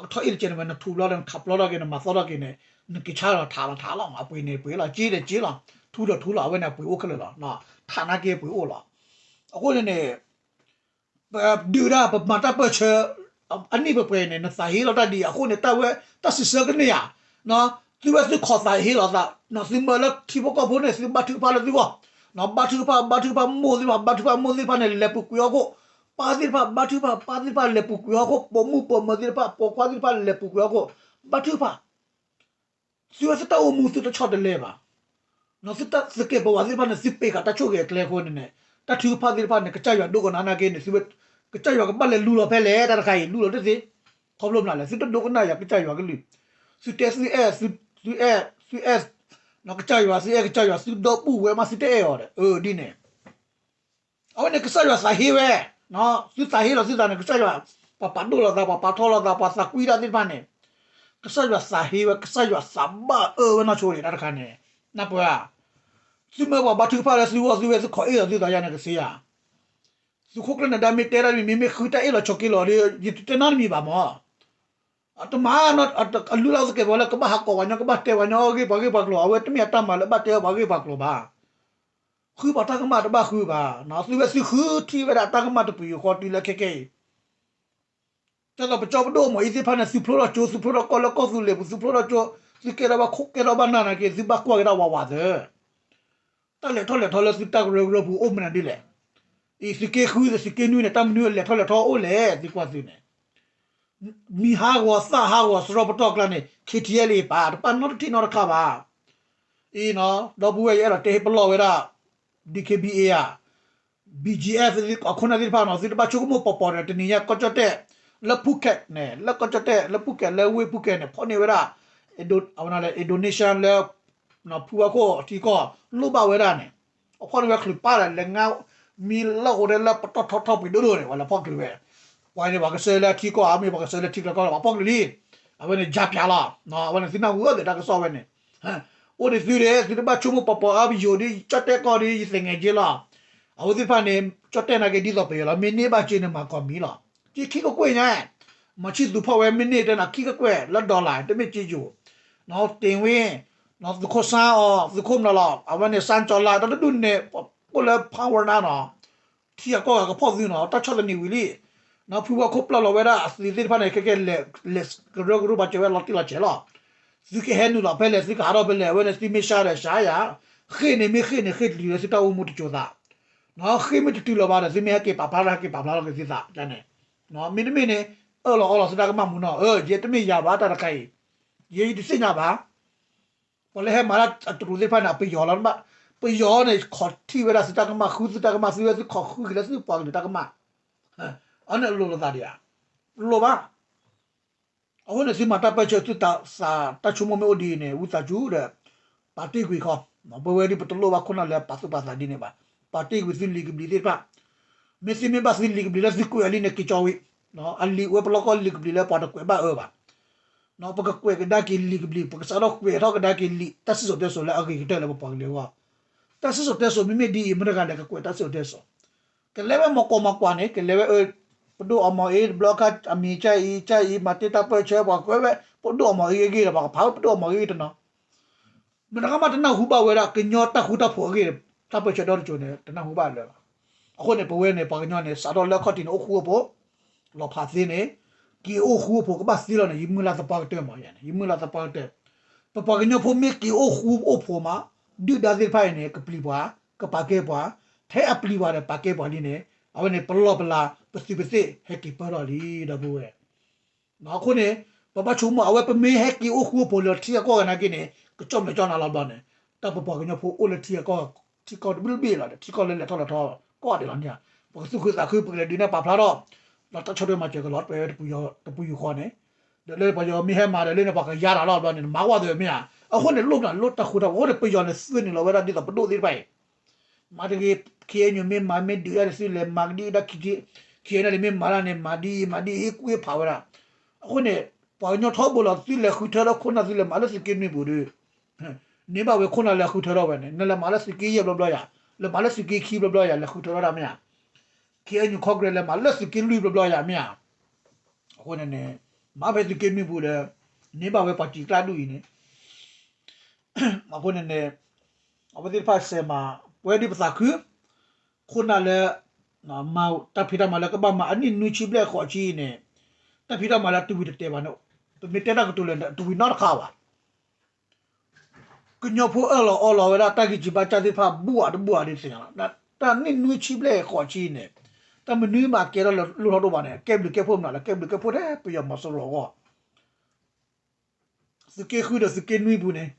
ကထီၣ်အ့ၣ်တကဲန့ၣ်ဝဲ နထူးဘျီဒီး နထးပျီထီၣ်က့ၤ နမၤသီထီၣ်က့ၤန့ၣ် နက့ၤဆါလီၤထးလီၤထးလီၤ အပှ့ၤန့ၣ်ပှ့ၤလီၤ က့ဒီးက့လီၤ ထူဒီးထူလီၤ အဝဲန့ၣ်အပှ့ၤအိၣ်ခဲလၢာ်လီၤ. ထးနာ်က့ပှ့ၤအိၣ်လီၤ. အဃိန့ၣ်န့ၣ် ပဒုးဒၣ်ပမၤတၢ်ပၢၢ်ဆၢ အနံၣ်ပှဲၤပှဲၤန့ၣ် နသးဟ့လီၤတၢ်ဒ်အံၤ အဃိန့ၣ် တၢ်ဝဲ တၢ်စံးဆၢကန့ၢ်ဧါ, သုဝဲသုခီၣ်သးဟ့လီၤသး သုမၢလၢထံဖိကီၢ်ဖိန့ၣ် သုဘါထုကဖၣ်လၢသုဂီၢ်, ဘါထုကဖၣ် ဘါထုကဖၣ်မိၢ်သ့ၣ်တဖၣ် ဘါထုကဖၣ်မိၢ်သ့ၣ်တဖၣ်န့ၣ် လဲၤပူၤကွံာ်ဟီၣ်ခိၣ်, ပၢ်သ့ၣ်တဖၣ် ဘါထုကဖၣ် ပၢ်သ့ၣ်တဖၣ်လဲၤပူၤကွံာ်ဟီၣ်ခိၣ်, ပိာ်မုၣ်ပိာ်မၢၤသ့ၣ်တဖၣ် ပိာ်ခွါသ့ၣ်တဖၣ်လဲၤပူၤကွံာ်ဟီၣ်ခိၣ်, ဘါထုကဖၣ် သုဝဲသုတၢ်အိၣ်မူသုတဆီတလဲဘၣ်. သုတၢ်သကဲးပဝးသ့ၣ်တဖၣ်န့ၣ် သုပ့ၤဃာ်တၢ်ဆိၣ်ဂ့ၤအကျဲအဃိန့ၣ်န့ၣ် တၢ်ထုကဖၣ်သ့ၣ်တဖၣ်န့ၣ် ကစၢ်ယွၤဒိကနၣ်နာ်က့န့ၣ် သုဝဲ ကစၢ်ယွၤကဘၣ်လဲၤလူလီၤဖဲလဲၣ် တၢ်တခါအံၤ လူလီၤတသ့, က ခီဖျိမနုၤလဲၣ် သုတဒိကနၣ်ယွၤကစၢ်ယွၤကလုၢ်, သုတဲသုအဲၣ်, သုအဲၣ်, သုအဲၣ်, ကစၢ်ယွၤ သုအဲၣ်ကစၢ်ယွၤ သုဒီပုၢ်ဝဲၢ်မး သုတအဲၣ်အီၤဒီး အၢ ဒ်န့ၣ် အဝဲန့ၣ်ကစၢ်ယွၤသးဟ့ဝဲ, သုသးဟ့လီၤသုသးန့ၣ် ကစၢ်ယွၤ, ပှၤပာ်ဒိၣ်လိာ်သး ပှၤပာ်ထီၣ်လိာ်သး ပှၤသးကွံတၢ်သ့ၣ်တဖၣ်န့ၣ်, ကစၢ်ယွၤသးဟ့ဝဲ ကစၢ်ယွၤသးဘၣ်အၢဝဲနီၢ်ဆိန့ၣ် တၢ်တခါန့ၣ်, နၢ်ပၢၢ်ဧါ, သုမ့ၢ်ပှၤဘါထုကဖၣ်လၢသုဂီၢ်သုဝဲ သုခိးအ့ၣ်လီၤသုသးယါန့ၣ်ကသ့ဧါ, သုးခိၣ်ကျၢၢ်နၢၤဒါမ့ၢ်တဲတၢ်တမံၤ မ့မ့ၢ်ဃုတၢ်အ့ၣ်လီၤဆိးက့လီၤဒီး ယတတဲနီတမံၤဘၣ်မၢ် အတမၤ, အလုၢ်အလၢ်သကဲးပဝးလၢကဘၣ်ဟးကိးပှၤညီ ကဘၣ်တဲပှၤညီအဂ့ၢ်ပှၤဂ့ၢ်ပှၤကျိၤ အဝဲတမ့ၢ်အတၢ်မၤလၢဘၣ်တဲပှၤဂ့ၢ်ပှၤကျိၤဘၣ်. ဃုပှၤတၢ်ကမၣ်တဘၣ်ဃုဘၣ်, သုဝဲသုဃုထံၣ်ဝဲဒၣ်တၢ်ကမၣ်တပူၤဃီတုၤလၢခဲကနံၣ်အံၤ, ဒ်သိးပကၠီပဒိၣ်အမီၤအံၤသ့ၣ်တဖၣ်န့ၣ် သုဖျိထီၣ်ကၠိ သုဖျိထီၣ်ကီၢ်လၢကီၢ်သူလ့ၤပူၤ သုဖျိထီၣ်ကၠိ, သုကဲထီၣ်ဘၣ်ခိၣ်ကဲထီၣ်ဘၣ်နၢ်နာ်က့ သုဘၣ်ကွၢ်က့ၤဒၣ်ဝးဝးသၢ တၢ်လဲၤထီၣ်လဲၤထီလၢသုတၢ်ကရၢကရိပူၤအိၣ်မနုၤဒ်လဲၣ်. အံၤသုးက့ဃုသုးက့နွံန့ၣ် တၢ်မနုၤလဲၤထီၣ်လဲၤထီအိၣ်လဲၣ် သုကွၢ်သုန့ၣ်, မံၤဟးဂီၤသၣ်ဟးဂီၤစရီပတီၢ်ကျါန့ၣ် KTLA ပာ်တပာ်နီတထံၣ်နီတခါဘၣ်. အံၤ, ဒီပုၢ်ဝဲၢ်ယအဲၣ်ဒိးတဲဟ့ၣ်ပလီၢ်ဝဲဒၣ် DKBA ဧါ, BGF အခိၣ်နၢ်သ့ၣ်တဖၣ်နီၤ သုတဘၣ်ဆိကမိၣ်ပီၤပီၤဒီး တနံၤညါကီၢ်ကၠီၣ်တဲၣ် လၢဖူကဲးန့ၣ် လၢကီၢ်ကၠီၣ်တဲၣ် လၢဖူကဲး လၢဝ့ၢ်ဖူကဲးန့ၣ် ဖီၣ်န့ၢ်ဝဲဒၣ် အဝဲန့ၣ် Indonesia လၢ ဖုဝါခိၣ်ထံကီၢ် လိၣ်ဘၣ်ဝဲဒၣ်န့ၣ်, အဖီၣ်န့ၢ်ဝဲချုးပၢ်ဒီး လဲၤငါ မံလၢအဃိတဲလၢပတီၢ်ထီထီၣ်ပှ့ၤဒိၣ်ဒိၣ်န့ၣ် ပှၤလဲၤဖီၣ်ချုးဝဲ, ပှၤန့ၣ် ပှၤကဆှၢလၢထံကီၢ်ဧါ မ့ၢ်ပှၤကဆှၢလၢထံကျါကီၢ်လၢ ပှၤဖီၣ်ချုးလံ, အဝဲန့ၣ် ယါပၠးလီၤ, အဝဲန့ၣ်သုနၢ်ဟူအၢသ့ၣ်တၢ်ကစီၣ်ဝဲန့ၣ်, အိၣ်ဒံးသုဒီး သုတဘၣ်ဆိကမိၣ်ပီၤပီၤအါပယိာ်ဒီး ကၠီၣ်တဲၣ်ကီၢ်ဒီး ယသ့ၣ်ငဲၤက့လီၤ, အဝဲသ့ၣ်တဖၣ်န့ၣ် ကၠီၣ်တဲၣ်နာ်က့ဒ်သိးပယီၤလီၤ မ့ၢ်န့ၢ်ဘၣ်စ့န့ၣ် မၤကီၢ်မံၤလီၤ, က့ခံကကွဲၢ်ညါ မၤဆံၣ်သူးဖီၣ်ဝဲမ့ၢ်န့ၢ်တဲနၤခံကကွဲၢ်လၢ dollar တမ့ၢ်က့ယိာ်, တ့ၢ်ဝ့ၢ်, သုးခိၣ်ဆါအီၤ သုးခိၣ်မနီၤလီၤ အဝဲန့ၣ် စါကၠီလါ တၢ်တဒူၣ်န့ၣ် အိၣ်လၢ power နၤနီၤ, ထံအကီၢ်ဂၤကဖီၣ်သုနီၤ တၢ်ဆီၣ်သနံးဝံၤလံ, ဖုဝါခိၣ်ပျၢ်လီၤဝဲဒၣ်အသုးသ့ၣ်တဖၣ်န့ၣ် ခဲကဲလဲၤကရၢကရိပာ်စၢၤဝဲလီၤတံၢ်လီၤဆဲးလီၤ, သုကဟဲနုာ်လီၤဖဲလဲၣ် သုကဟးထီၣ်ဖဲလဲၣ် အဝဲန့ၣ်သုမ့ၢ်ဆါဒီးဆါယၤ, ဃ့ၢ်န့ၣ်မ့ၢ်ဃ့ၢ်န့ၣ် ဃ့ၢ်တတုၤလၢသုတၢ်အိၣ်မူတစိၤသး ဃ့ၢ်မ့ၢ်တတုၤလၢၤဘၣ်ဒီး သုမ့ၢ်ဟဲက့ၤပာ်ဖျါထီၣ် ဟဲက့ၤပာ်ဖျါထီၣ်က့ၤသုသးန့ၣ်, မ့တမ့ၢ်န့ၣ် အၢၣ်လီၤအီလီၤသုတၢ်ကမၣ်မူနီၤ အၢ ယဲတမ့ၢ်ယၤဘၣ်တၢ်တခါအံၤ, ယဲယတသ့ၣ်ညါဘၣ်, ပှၤလၢဟဲမၤတၢ်အတရူးသ့ၣ်တဖၣ်န့ၣ် ပယီၤလီၤ, ပယီၤန့ၣ် ခိးထံၣ်ဝဲဒၣ်သုတၢ်ကမၣ် ဃုသုတၢ်ကမၣ် သုဝဲသုခိးဃုက့ၤလၢသုပှၤကလုာ်တၢ်ကမၣ်, အန့ၣ်အလိၤလိာ်သးဒံးဧါ, လိၣ်ဘၣ် အဃိန့ၣ် သုမၤတၢ်ပၢၢ်ဆၢ သုသးတၢ်ဆိကမိၣ်မ့ၢ်အိၣ်ဒ်အံၤန့ၣ် ဝံသးစူၤဒီး ပာ်တ့ၢ်ကွံာ်ခီ, ပဝဲဒ်ပတလိၣ်ဘၣ်ခိၣ်နၢ်လၢပာ်သူၣ်ပာ်သးဒ်န့ၣ်ဘၣ်, ပာ်တ့ၢ်ကွံာ်သုလံာ်ကဘျံးသ့ၣ်တဖၣ်, မ့ၢ်သုမ့ၢ်ဘၣ်သုလံာ်ကဘျံးလၢသုကွဲးအလံာ်န့ၣ် က့ၤကၠီဝံၤ, အလံာ်ဝဲပလီၢ်ကီၢ်လံာ်ကဘျံးလၢပှၤတကွဲးဘၣ်အၢဘၣ်, ပကကွဲးကဒါက့ၤလံာ်ကဘျံး ပကစးထီၣ်ကွဲးထီၣ်ကဒါက့ၤလံာ် တၢ်စံၣ်စိၤတဲစိၤလၢအဂ့ၤကတၢၢ်လၢပပှၤကလုာ်အဂီၢ်, တၢ်စံၣ်စိၤတဲစိၤမ့မ့ၢ်ဒ်အံၤ မတၤတဂၤလဲၤကကွဲးတၢ်စံၣ်စိၤတဲစိၤ ကလဲၤဝဲမၤကီမၤကွၢ်န့ၣ် ကလဲၤဝဲအၢ, ပဒိၣ်အီမီၤအ့ တဘျီခါအမံၤ ကၢ်အံၤ ကၢ်အံၤ မၤတ့ၢ်တၢ်ပၢၢ်ဆၢ ပှၤကွဲးဝဲ ပဒိၣ်အီမီၤအ့အဂ့ၢ်ဒီး ပှၤကဖးဝဲပဒိၣ်အီမီၤအ့အဂ့ၢ်တနီၤ, မတၤကမၣ်တနၢ်ဟူဘၣ်ဝဲဒၣ် ကညီတၢ်ဃူတၢ်ဖိးအဂ့ၢ် တၢ်ပၢၢ်ဆၢဒီတစိၤန့ၣ် တနၢ်ဟူဘၣ်လၢၤဘၣ်. အဃိန့ၣ် ပဝဲန့ၣ် ပှၤကညီန့ၣ် စးထီၣ်လၢအခီၣ်ထံးန့ၣ် အိၣ်ဃူအိၣ်ဖိး, လီၤဖးသ့န့ၣ်, က့ၤအိၣ်ဃူအိၣ်ဖိးကဘၣ်သ့လီၤန့ၣ် ယမုၢ်လၢ်သပှၢ်ကတၢၢ်မးယၤန့ၣ် ယမုၢ်လၢ်သပှၢ်ကတၢၢ်, ပပှၤကညီဖိမ့ၢ်က့ၤအိၣ်ဃူအိၣ်ဖိးမး, ဒုၣ်ဒါသ့ၣ်တဖၣ်အံၤန့ၣ် ကပျံၤပှၤ, ကပာ်ကဲပှၤ, ထဲအပျံၤပှၤဒီးပာ်ကဲပှၤလံန့ၣ် အဝဲန့ၣ် ပလီၢ်ပလၤ ပသုးပသ့ၣ် ဟဲက့ၤပၢထီၣ်လံ ဒီပုၢ်ဝဲၢ် အဃိန့ၣ် ပဘၣ်ဆိကမိၣ် အဝဲပမ့ၢ်ဟဲက့ၤအိၣ်ဃူအိၣ်ဖိးလၢထံအကီၢ်ဂၤနာ်က့န့ၣ် ကကၠီၣ်မဲာ်ကၠီၣ်နါလီၤဘျီန့ၣ်, တၢ်ပပှၤကညီဖိအိၣ်လၢထံအကီၢ်, ထံကီၢ်တဘ့ၣ်လၢဘ့ၣ်လီၤဒီး ထံကီၢ်လၢလဲၤထီၣ်လဲၤထီ ကီၢ်ဒဲးလီၤန့ၣ်ဧါ, ပကသူၣ်ခုသးခု ပကလဲၤဒုးနဲၣ်ပာ်ဖျါထီၣ်, ဒီးတၢ်ဆီၣ်ထွဲမၤစၢၤကလီၤတပှဲၤဝဲတပူၤဃီန့ၣ်, ဒီးလၢပှၤယီၤမ့ၢ်ဟဲမၤဒီးလၢန့ၣ် ပှၤကယါတၢ်လီၤဘျီန့ၣ် နမၤကွၢ်သ့မ့ၢ်ဧါ, အဃိန့ၣ် လိၣ်ဘၣ်လိၣ်တၢ်ဃူတၢ်ဖိး အဃိန့ၣ် ပယီၤန့ၣ် သုးန့ၢ်လီၤဝဲဒၣ်ဒ်သိးပဒိၣ်သ့ၣ်တဖၣ်အံၤ မၤတဂ့ၤ ခ့ၣ်အဲၣ်ယူၣ် မ့ၢ်မၤမ့ၢ်ဒုးဒၣ်သုလဲၤမၤကဒံကဒါ ခ့ၣ်အဲၣ်ယူၣ် မ့ၢ်မၤတၢ်န့ၣ် မၤဒ်အံၤမၤဒ်အံၤ ကွ့ဖးဝဲဒၣ်, အဃိန့ၣ် ပှၤကညီထီဘိလီၤ သုလဲၤဃုထၢထီၣ်ခိၣ်နၢ် သုလဲၤမၤလၢသုးက့နွံပူၤဒီး န့ၢ်ဘၣ်ဝဲခိၣ်နၢ်လဲၤဃုထၢထီၣ်ဝဲန့ၣ် နလဲၤမၤလၢသုးက့ယဲၢ်ဘျီဘျီယၤ, လဲၤမၤလၢသုးက့ခံဘျီဘျီယၤ လဲၤဃုထၢထီၣ်တၢ်မ့ၢ်ဧါ, ခ့ၣ်အဲၣ်ယူၣ် ခီကရဲး လဲၤမၤလၢသုးက့လွံၢ်ဘျီဘျီယၤမ့ၢ်ဧါ, အဃိန့ၣ်န့ၣ် မၤဖဲသုးက့နွံပူၤဒီး န့ၢ်ဘၣ်ဝဲပှၤစံၣ်ကျၢ်ဒူၣ်အံၤန့ၣ် အဃိန့ၣ်န့ၣ် အဝဲသ့ၣ်တဖၣ်စဲးမၤ ပဝဲဒ်ပသးခု ခိၣ်နၢ်လၢ မၤတၢ်ဖံးတၢ်မၤလၢကဘၣ်မၤအနံၣ်နွံဆံဘျဲၣ်ဃိးဆံအံၤန့ၣ် တၢ်ဖံးတၢ်မၤလၢတဝံၤတတဲာ်ဘၣ်န့ၣ် ပမ့ၢ်တဲတၢ်ကတိၤလၢာ်န့ၣ် တဝံၤနီတခါဘၣ်. ကညီဖိအၢၣ်လီၤအီလီၤဝဲဒၣ်တၢ်ဂံၢ်စၢ်ဘါစၢ်သ့ၣ်တဖၣ် ဘူးဧါတဘူးဧါဒ်သ့ၣ်ညါလီၤ. တၢ်နံၣ်နွံဆံဘျဲၣ်ဃိးဆံအံၤန့ၣ် တၢ်မနုၤမးကဲထီၣ်လၢလိၣ်ထီၣ်ဒိၣ်ဘၣ်န့ၣ် ကဲဘျုးကဲဖှိၣ်မနုၤလဲၣ် ကဲဘျုးကဲဖှိၣ်ထဲပယီၤမီၤစိရိၤအဂီၢ် သုးက့ဃုဒီးသုးက့နွံပူၤန့ၣ်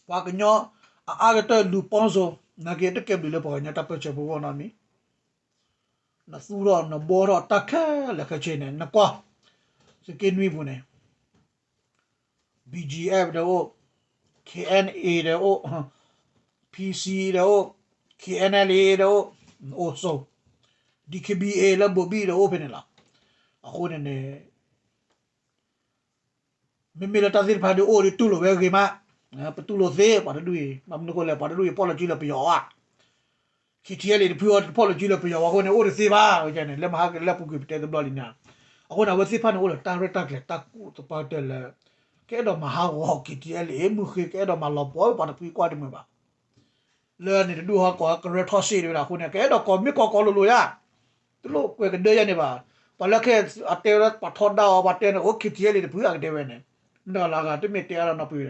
ပှၤကညီအအါကတၢၢ်လူၤပိာ်စိ နာ်က့တကဲဘျုးလၢပှၤကညီတၢ်ပၢၢ်ဆၢဖိအဂီၢ်နီတမံၤ, နသူၣ်ထီၣ်နဘှီထီၣ်တၢ်ခဲလၢာ်ခဲဆ့န့ၣ် နကွၢ်, သုးက့နွံပူၤန့ၣ် BGF ဒီးအိၣ်, KNA ဒီးအိၣ်, PC ဒီးအိၣ်, KNLA ဒီးအိၣ်, အိၣ်ဆိ, DKBA လၢဘိၤဘံၣ်ဒီးအိၣ်ဖဲန့ၣ်လီၤ. အဃိန့ၣ်န့ၣ် မ့မ့ၢ်လၢတၢ်သ့ၣ်တဖၣ်ဒုးအိၣ်ဒုးတူၢ်လိာ်ဝဲဂ့ၤမး, ပတူၢ်လိာ်သ့ ပှၤတဒူၣ်အံၤ, ဘၣ်မနုၤအဃိလဲၣ် ပှၤတဒူၣ်အံၤ ဖီၣ်လီၤစုလၢပယီၤအီၤ, KTLA တဖုအီၤ တဖီၣ်လီၤစုလၢပယီၤအဃိန့ၣ် အိၣ်တသ့ဘၣ်, ဝဲန့ၣ် လၢမဟါကလၢပူၤကွံာ်ပတဲတဘျီလံန့ၣ်, အဃိန့ၣ် အဝဲသ့ၣ်တဖၣ်န့ၣ်အိၣ်ဒီးတၢ်ရဲၣ်တၢ်ကျဲၤတၢ်ကူၣ်သပှၢ်ကတၢၢ်လၢ ကအဲၣ်ဒိးမၤဟးဂီၤ KTLA မုၢ်ဃ့ ကအဲၣ်ဒိးမၤလီၤပှီၢ်ပှၤတဖုကွၢ်တမုာ်ဘၣ် လၢန့ၣ်တဒူၣ်ဟီၣ်ကီၢ်ကရၢထီၣ်စ့ၣ်တဝဲဒၣ်အဃိန့ၣ် ကအဲၣ်ဒိးကိးမ့ၢ်ကီးကီးလိၤလိၤယါ, တလိၣ်ကွဲးကဒၢယါန့ၣ်ဘၣ်. ပှၤလၢခဲအတဲဝဲပှၤထီဒါအီၤ ပှၤတဲန့ၣ် အိၣ် KTLA တဖုအကတဲဝဲန့ၣ်, မ့ၢ်တဂၤလၢအဂၤတမ့ၢ်တဲအါထီၣ်နီတဖုဒီး,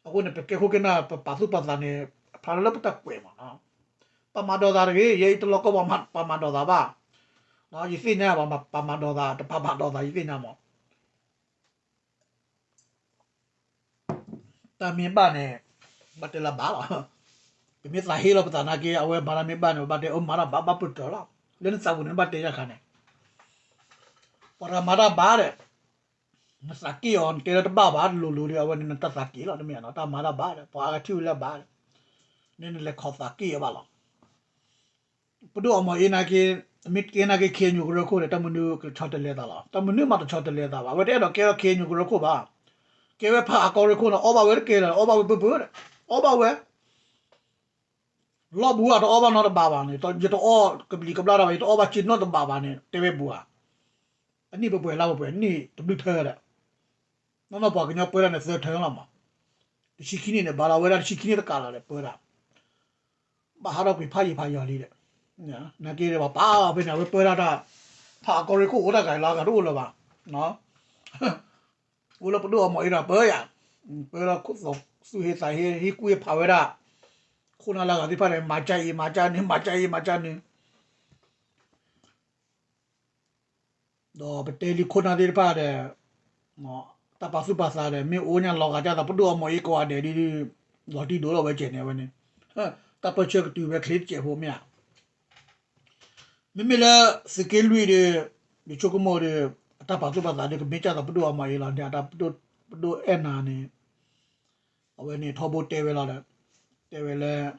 အဃိန့ၣ် ပကဲခိၣ်ကနၢ် ပပာ်သူၣ်ပာ်သးန့ၣ် အဖျါလၢပတၢ်ကွဲးမး, ပာ်မၤဒိးသးတဂ့ၤ, ယဲအံၤတလီၢ်ကီၢ်ပှၤမၤဒိးသးဘၣ်, ယသ့ၣ်ညါ ပှၤပာ်မၤဒိးသး တပာ်မၤဒိးသး ယသ့ၣ်ညါမး တၢ်မ့ၢ်ဘၣ်န့ၣ် ဘၣ်တဲလၢဘၣ်လီၤ. ပမ့ၢ်သးဟ့လီၤပသးနာ်က့ အဝဲမၤတၢ်မ့ၢ်ဘၣ်န့ၣ် ပဘၣ်တဲအမၤတၢ်ဘၣ် ဘၣ်ပၢၢ်တၢၢ်လီၤ. လၢနသးပူၤန့ၣ် နဘၣ်တဲယါခါန့ၣ်, ပှၤတဂၤမၤတၢ်ဘၣ်ဒီး နသးက့ၣ်အီၤ နတဲလၢတဘၣ်ဘၣ် တလိၤလိၤဒီး အဝဲန့ၣ်နတၢ်သးက့ၣ်လီၤ. တမ့ၢ်နီၤ တၢ်မၤတၢ်ဘၣ်ဒီး ပှၤအါဂၤထံၣ်ဝဲလၢဘၣ်ဒီး န့ၣ်နလဲၤခိးသးက့ၣ်အီၤဘၣ်လီၤ. ပဒိၣ်အီမီၤအ့နာ်က့ မ့ၢ်ကဲနာ်က့ ခ့ၣ်ညိၣ်ကရၢခိၣ်ဒီး တၢ်မနုၤကဆီတလဲသးလီၤ. တၢ်မနုၤမးတဆီတလဲသးဘၣ်. အဝဲတအဲၣ်ဒိးကဲထီၣ်ခ့ၣ်ညိၣ်ကရၢခိၣ်ဘၣ်. ကဲဝဲဖးအကီၢ်ရ့ၣ်ခိၣ်န့ၣ် အီၣ်ဘၣ်ဝဲတကဲလၢၤ အီၣ်ဘၣ်ဝဲပၢၢ်ပၢၢ်ဒီး အီၣ်ဘၣ်ဝဲ လီၢ်ဘူးအတအီၣ်ဘၣ်နီတဘးဘၣ်န့ၣ် ယတအီၣ်ကဘျံးကဘျၣ်တၢ်ဘၣ် ယတအီၣ်ဘၣ်စ့နီတဘးဘၣ်န့ၣ် တဲဝဲဘူးဧါ. အနံၣ်ပှဲၤပှဲၤလါပှဲၤပှဲၤ နံၣ်တဘျုးထၢဒီး နီၢ်နီၢ်ပှၤကညီပၢတၢ်န့ၣ်သၢထၢလီၤမး. တဆံခံနံၣ်န့ၣ် ဘၣ်လီၤဝဲဒၣ်တဆံခံနံၣ်တကးလီၤဒီးပၢတၢ် ဘၣ်ဟးထီၣ်ကွံာ်ဖးယံာ်ဖးယီၤလံဒီး နာ်က့ဒီးပှၤပာ်ဖဲန့ၣ် အဝဲပၢတၢ်တၢ် ဖးအကီၢ်ရ့ၣ်ခိၣ်အိၣ်တၢ်ဂၤလီၤဂၤတအိၣ်လၢၤဘၣ်. အိၣ်လၢပဒိၣ်အီမီၤအ့ဒီးပၢယၤ ပၢလီၤခိၣ်သီ သူၣ်ဟ့သးဟ့ ဟ့ၣ်ကူၣ်ဟ့ၣ်ဖးဝဲဒၣ် ခိၣ်နၢ်လၢဂၤသ့ၣ်တဖၣ်န့ၣ် မၤကၢအံၤ မၤကၢနုၤ မၤကၢနုၤ ဒီးပတဲလံခိၣ်နၢ်သ့ၣ်တဖၣ်ဒီး တၢ်ပာ်သူၣ်ပာ်သးဒီး မ့ၢ်အိၣ်ညါလီၤဂာ်ဒ်သိး ပဒိၣ်အီမီၤအ့ကိးဂၤဒဲးဒ် လီၤတံၢ်ဒိၣ်လီၤဝဲကဲန့ၣ် အဝဲန့ၣ် တၢ်ပၢဆှၢကတုၤဝဲချ့တစဲးဖိမ့ၢ်ဧါ. မ့မ့ၢ်လၢသုးက့လွံၢ်ဒီး ယဆိကမိၣ်ဒီး အတၢ်ပာ်သူၣ်ပာ်သးဒီး ကမ့ၢ်ကၢ်သိးပဒိၣ်အီမီၤအ့လီၤန့ၣ် အတၢ်ပဒိၣ်အဲၣ်နၤန့ၣ် အဝဲန့ၣ်ထီဘိတဲဝဲလီၤဒီး တဲဝဲလၢ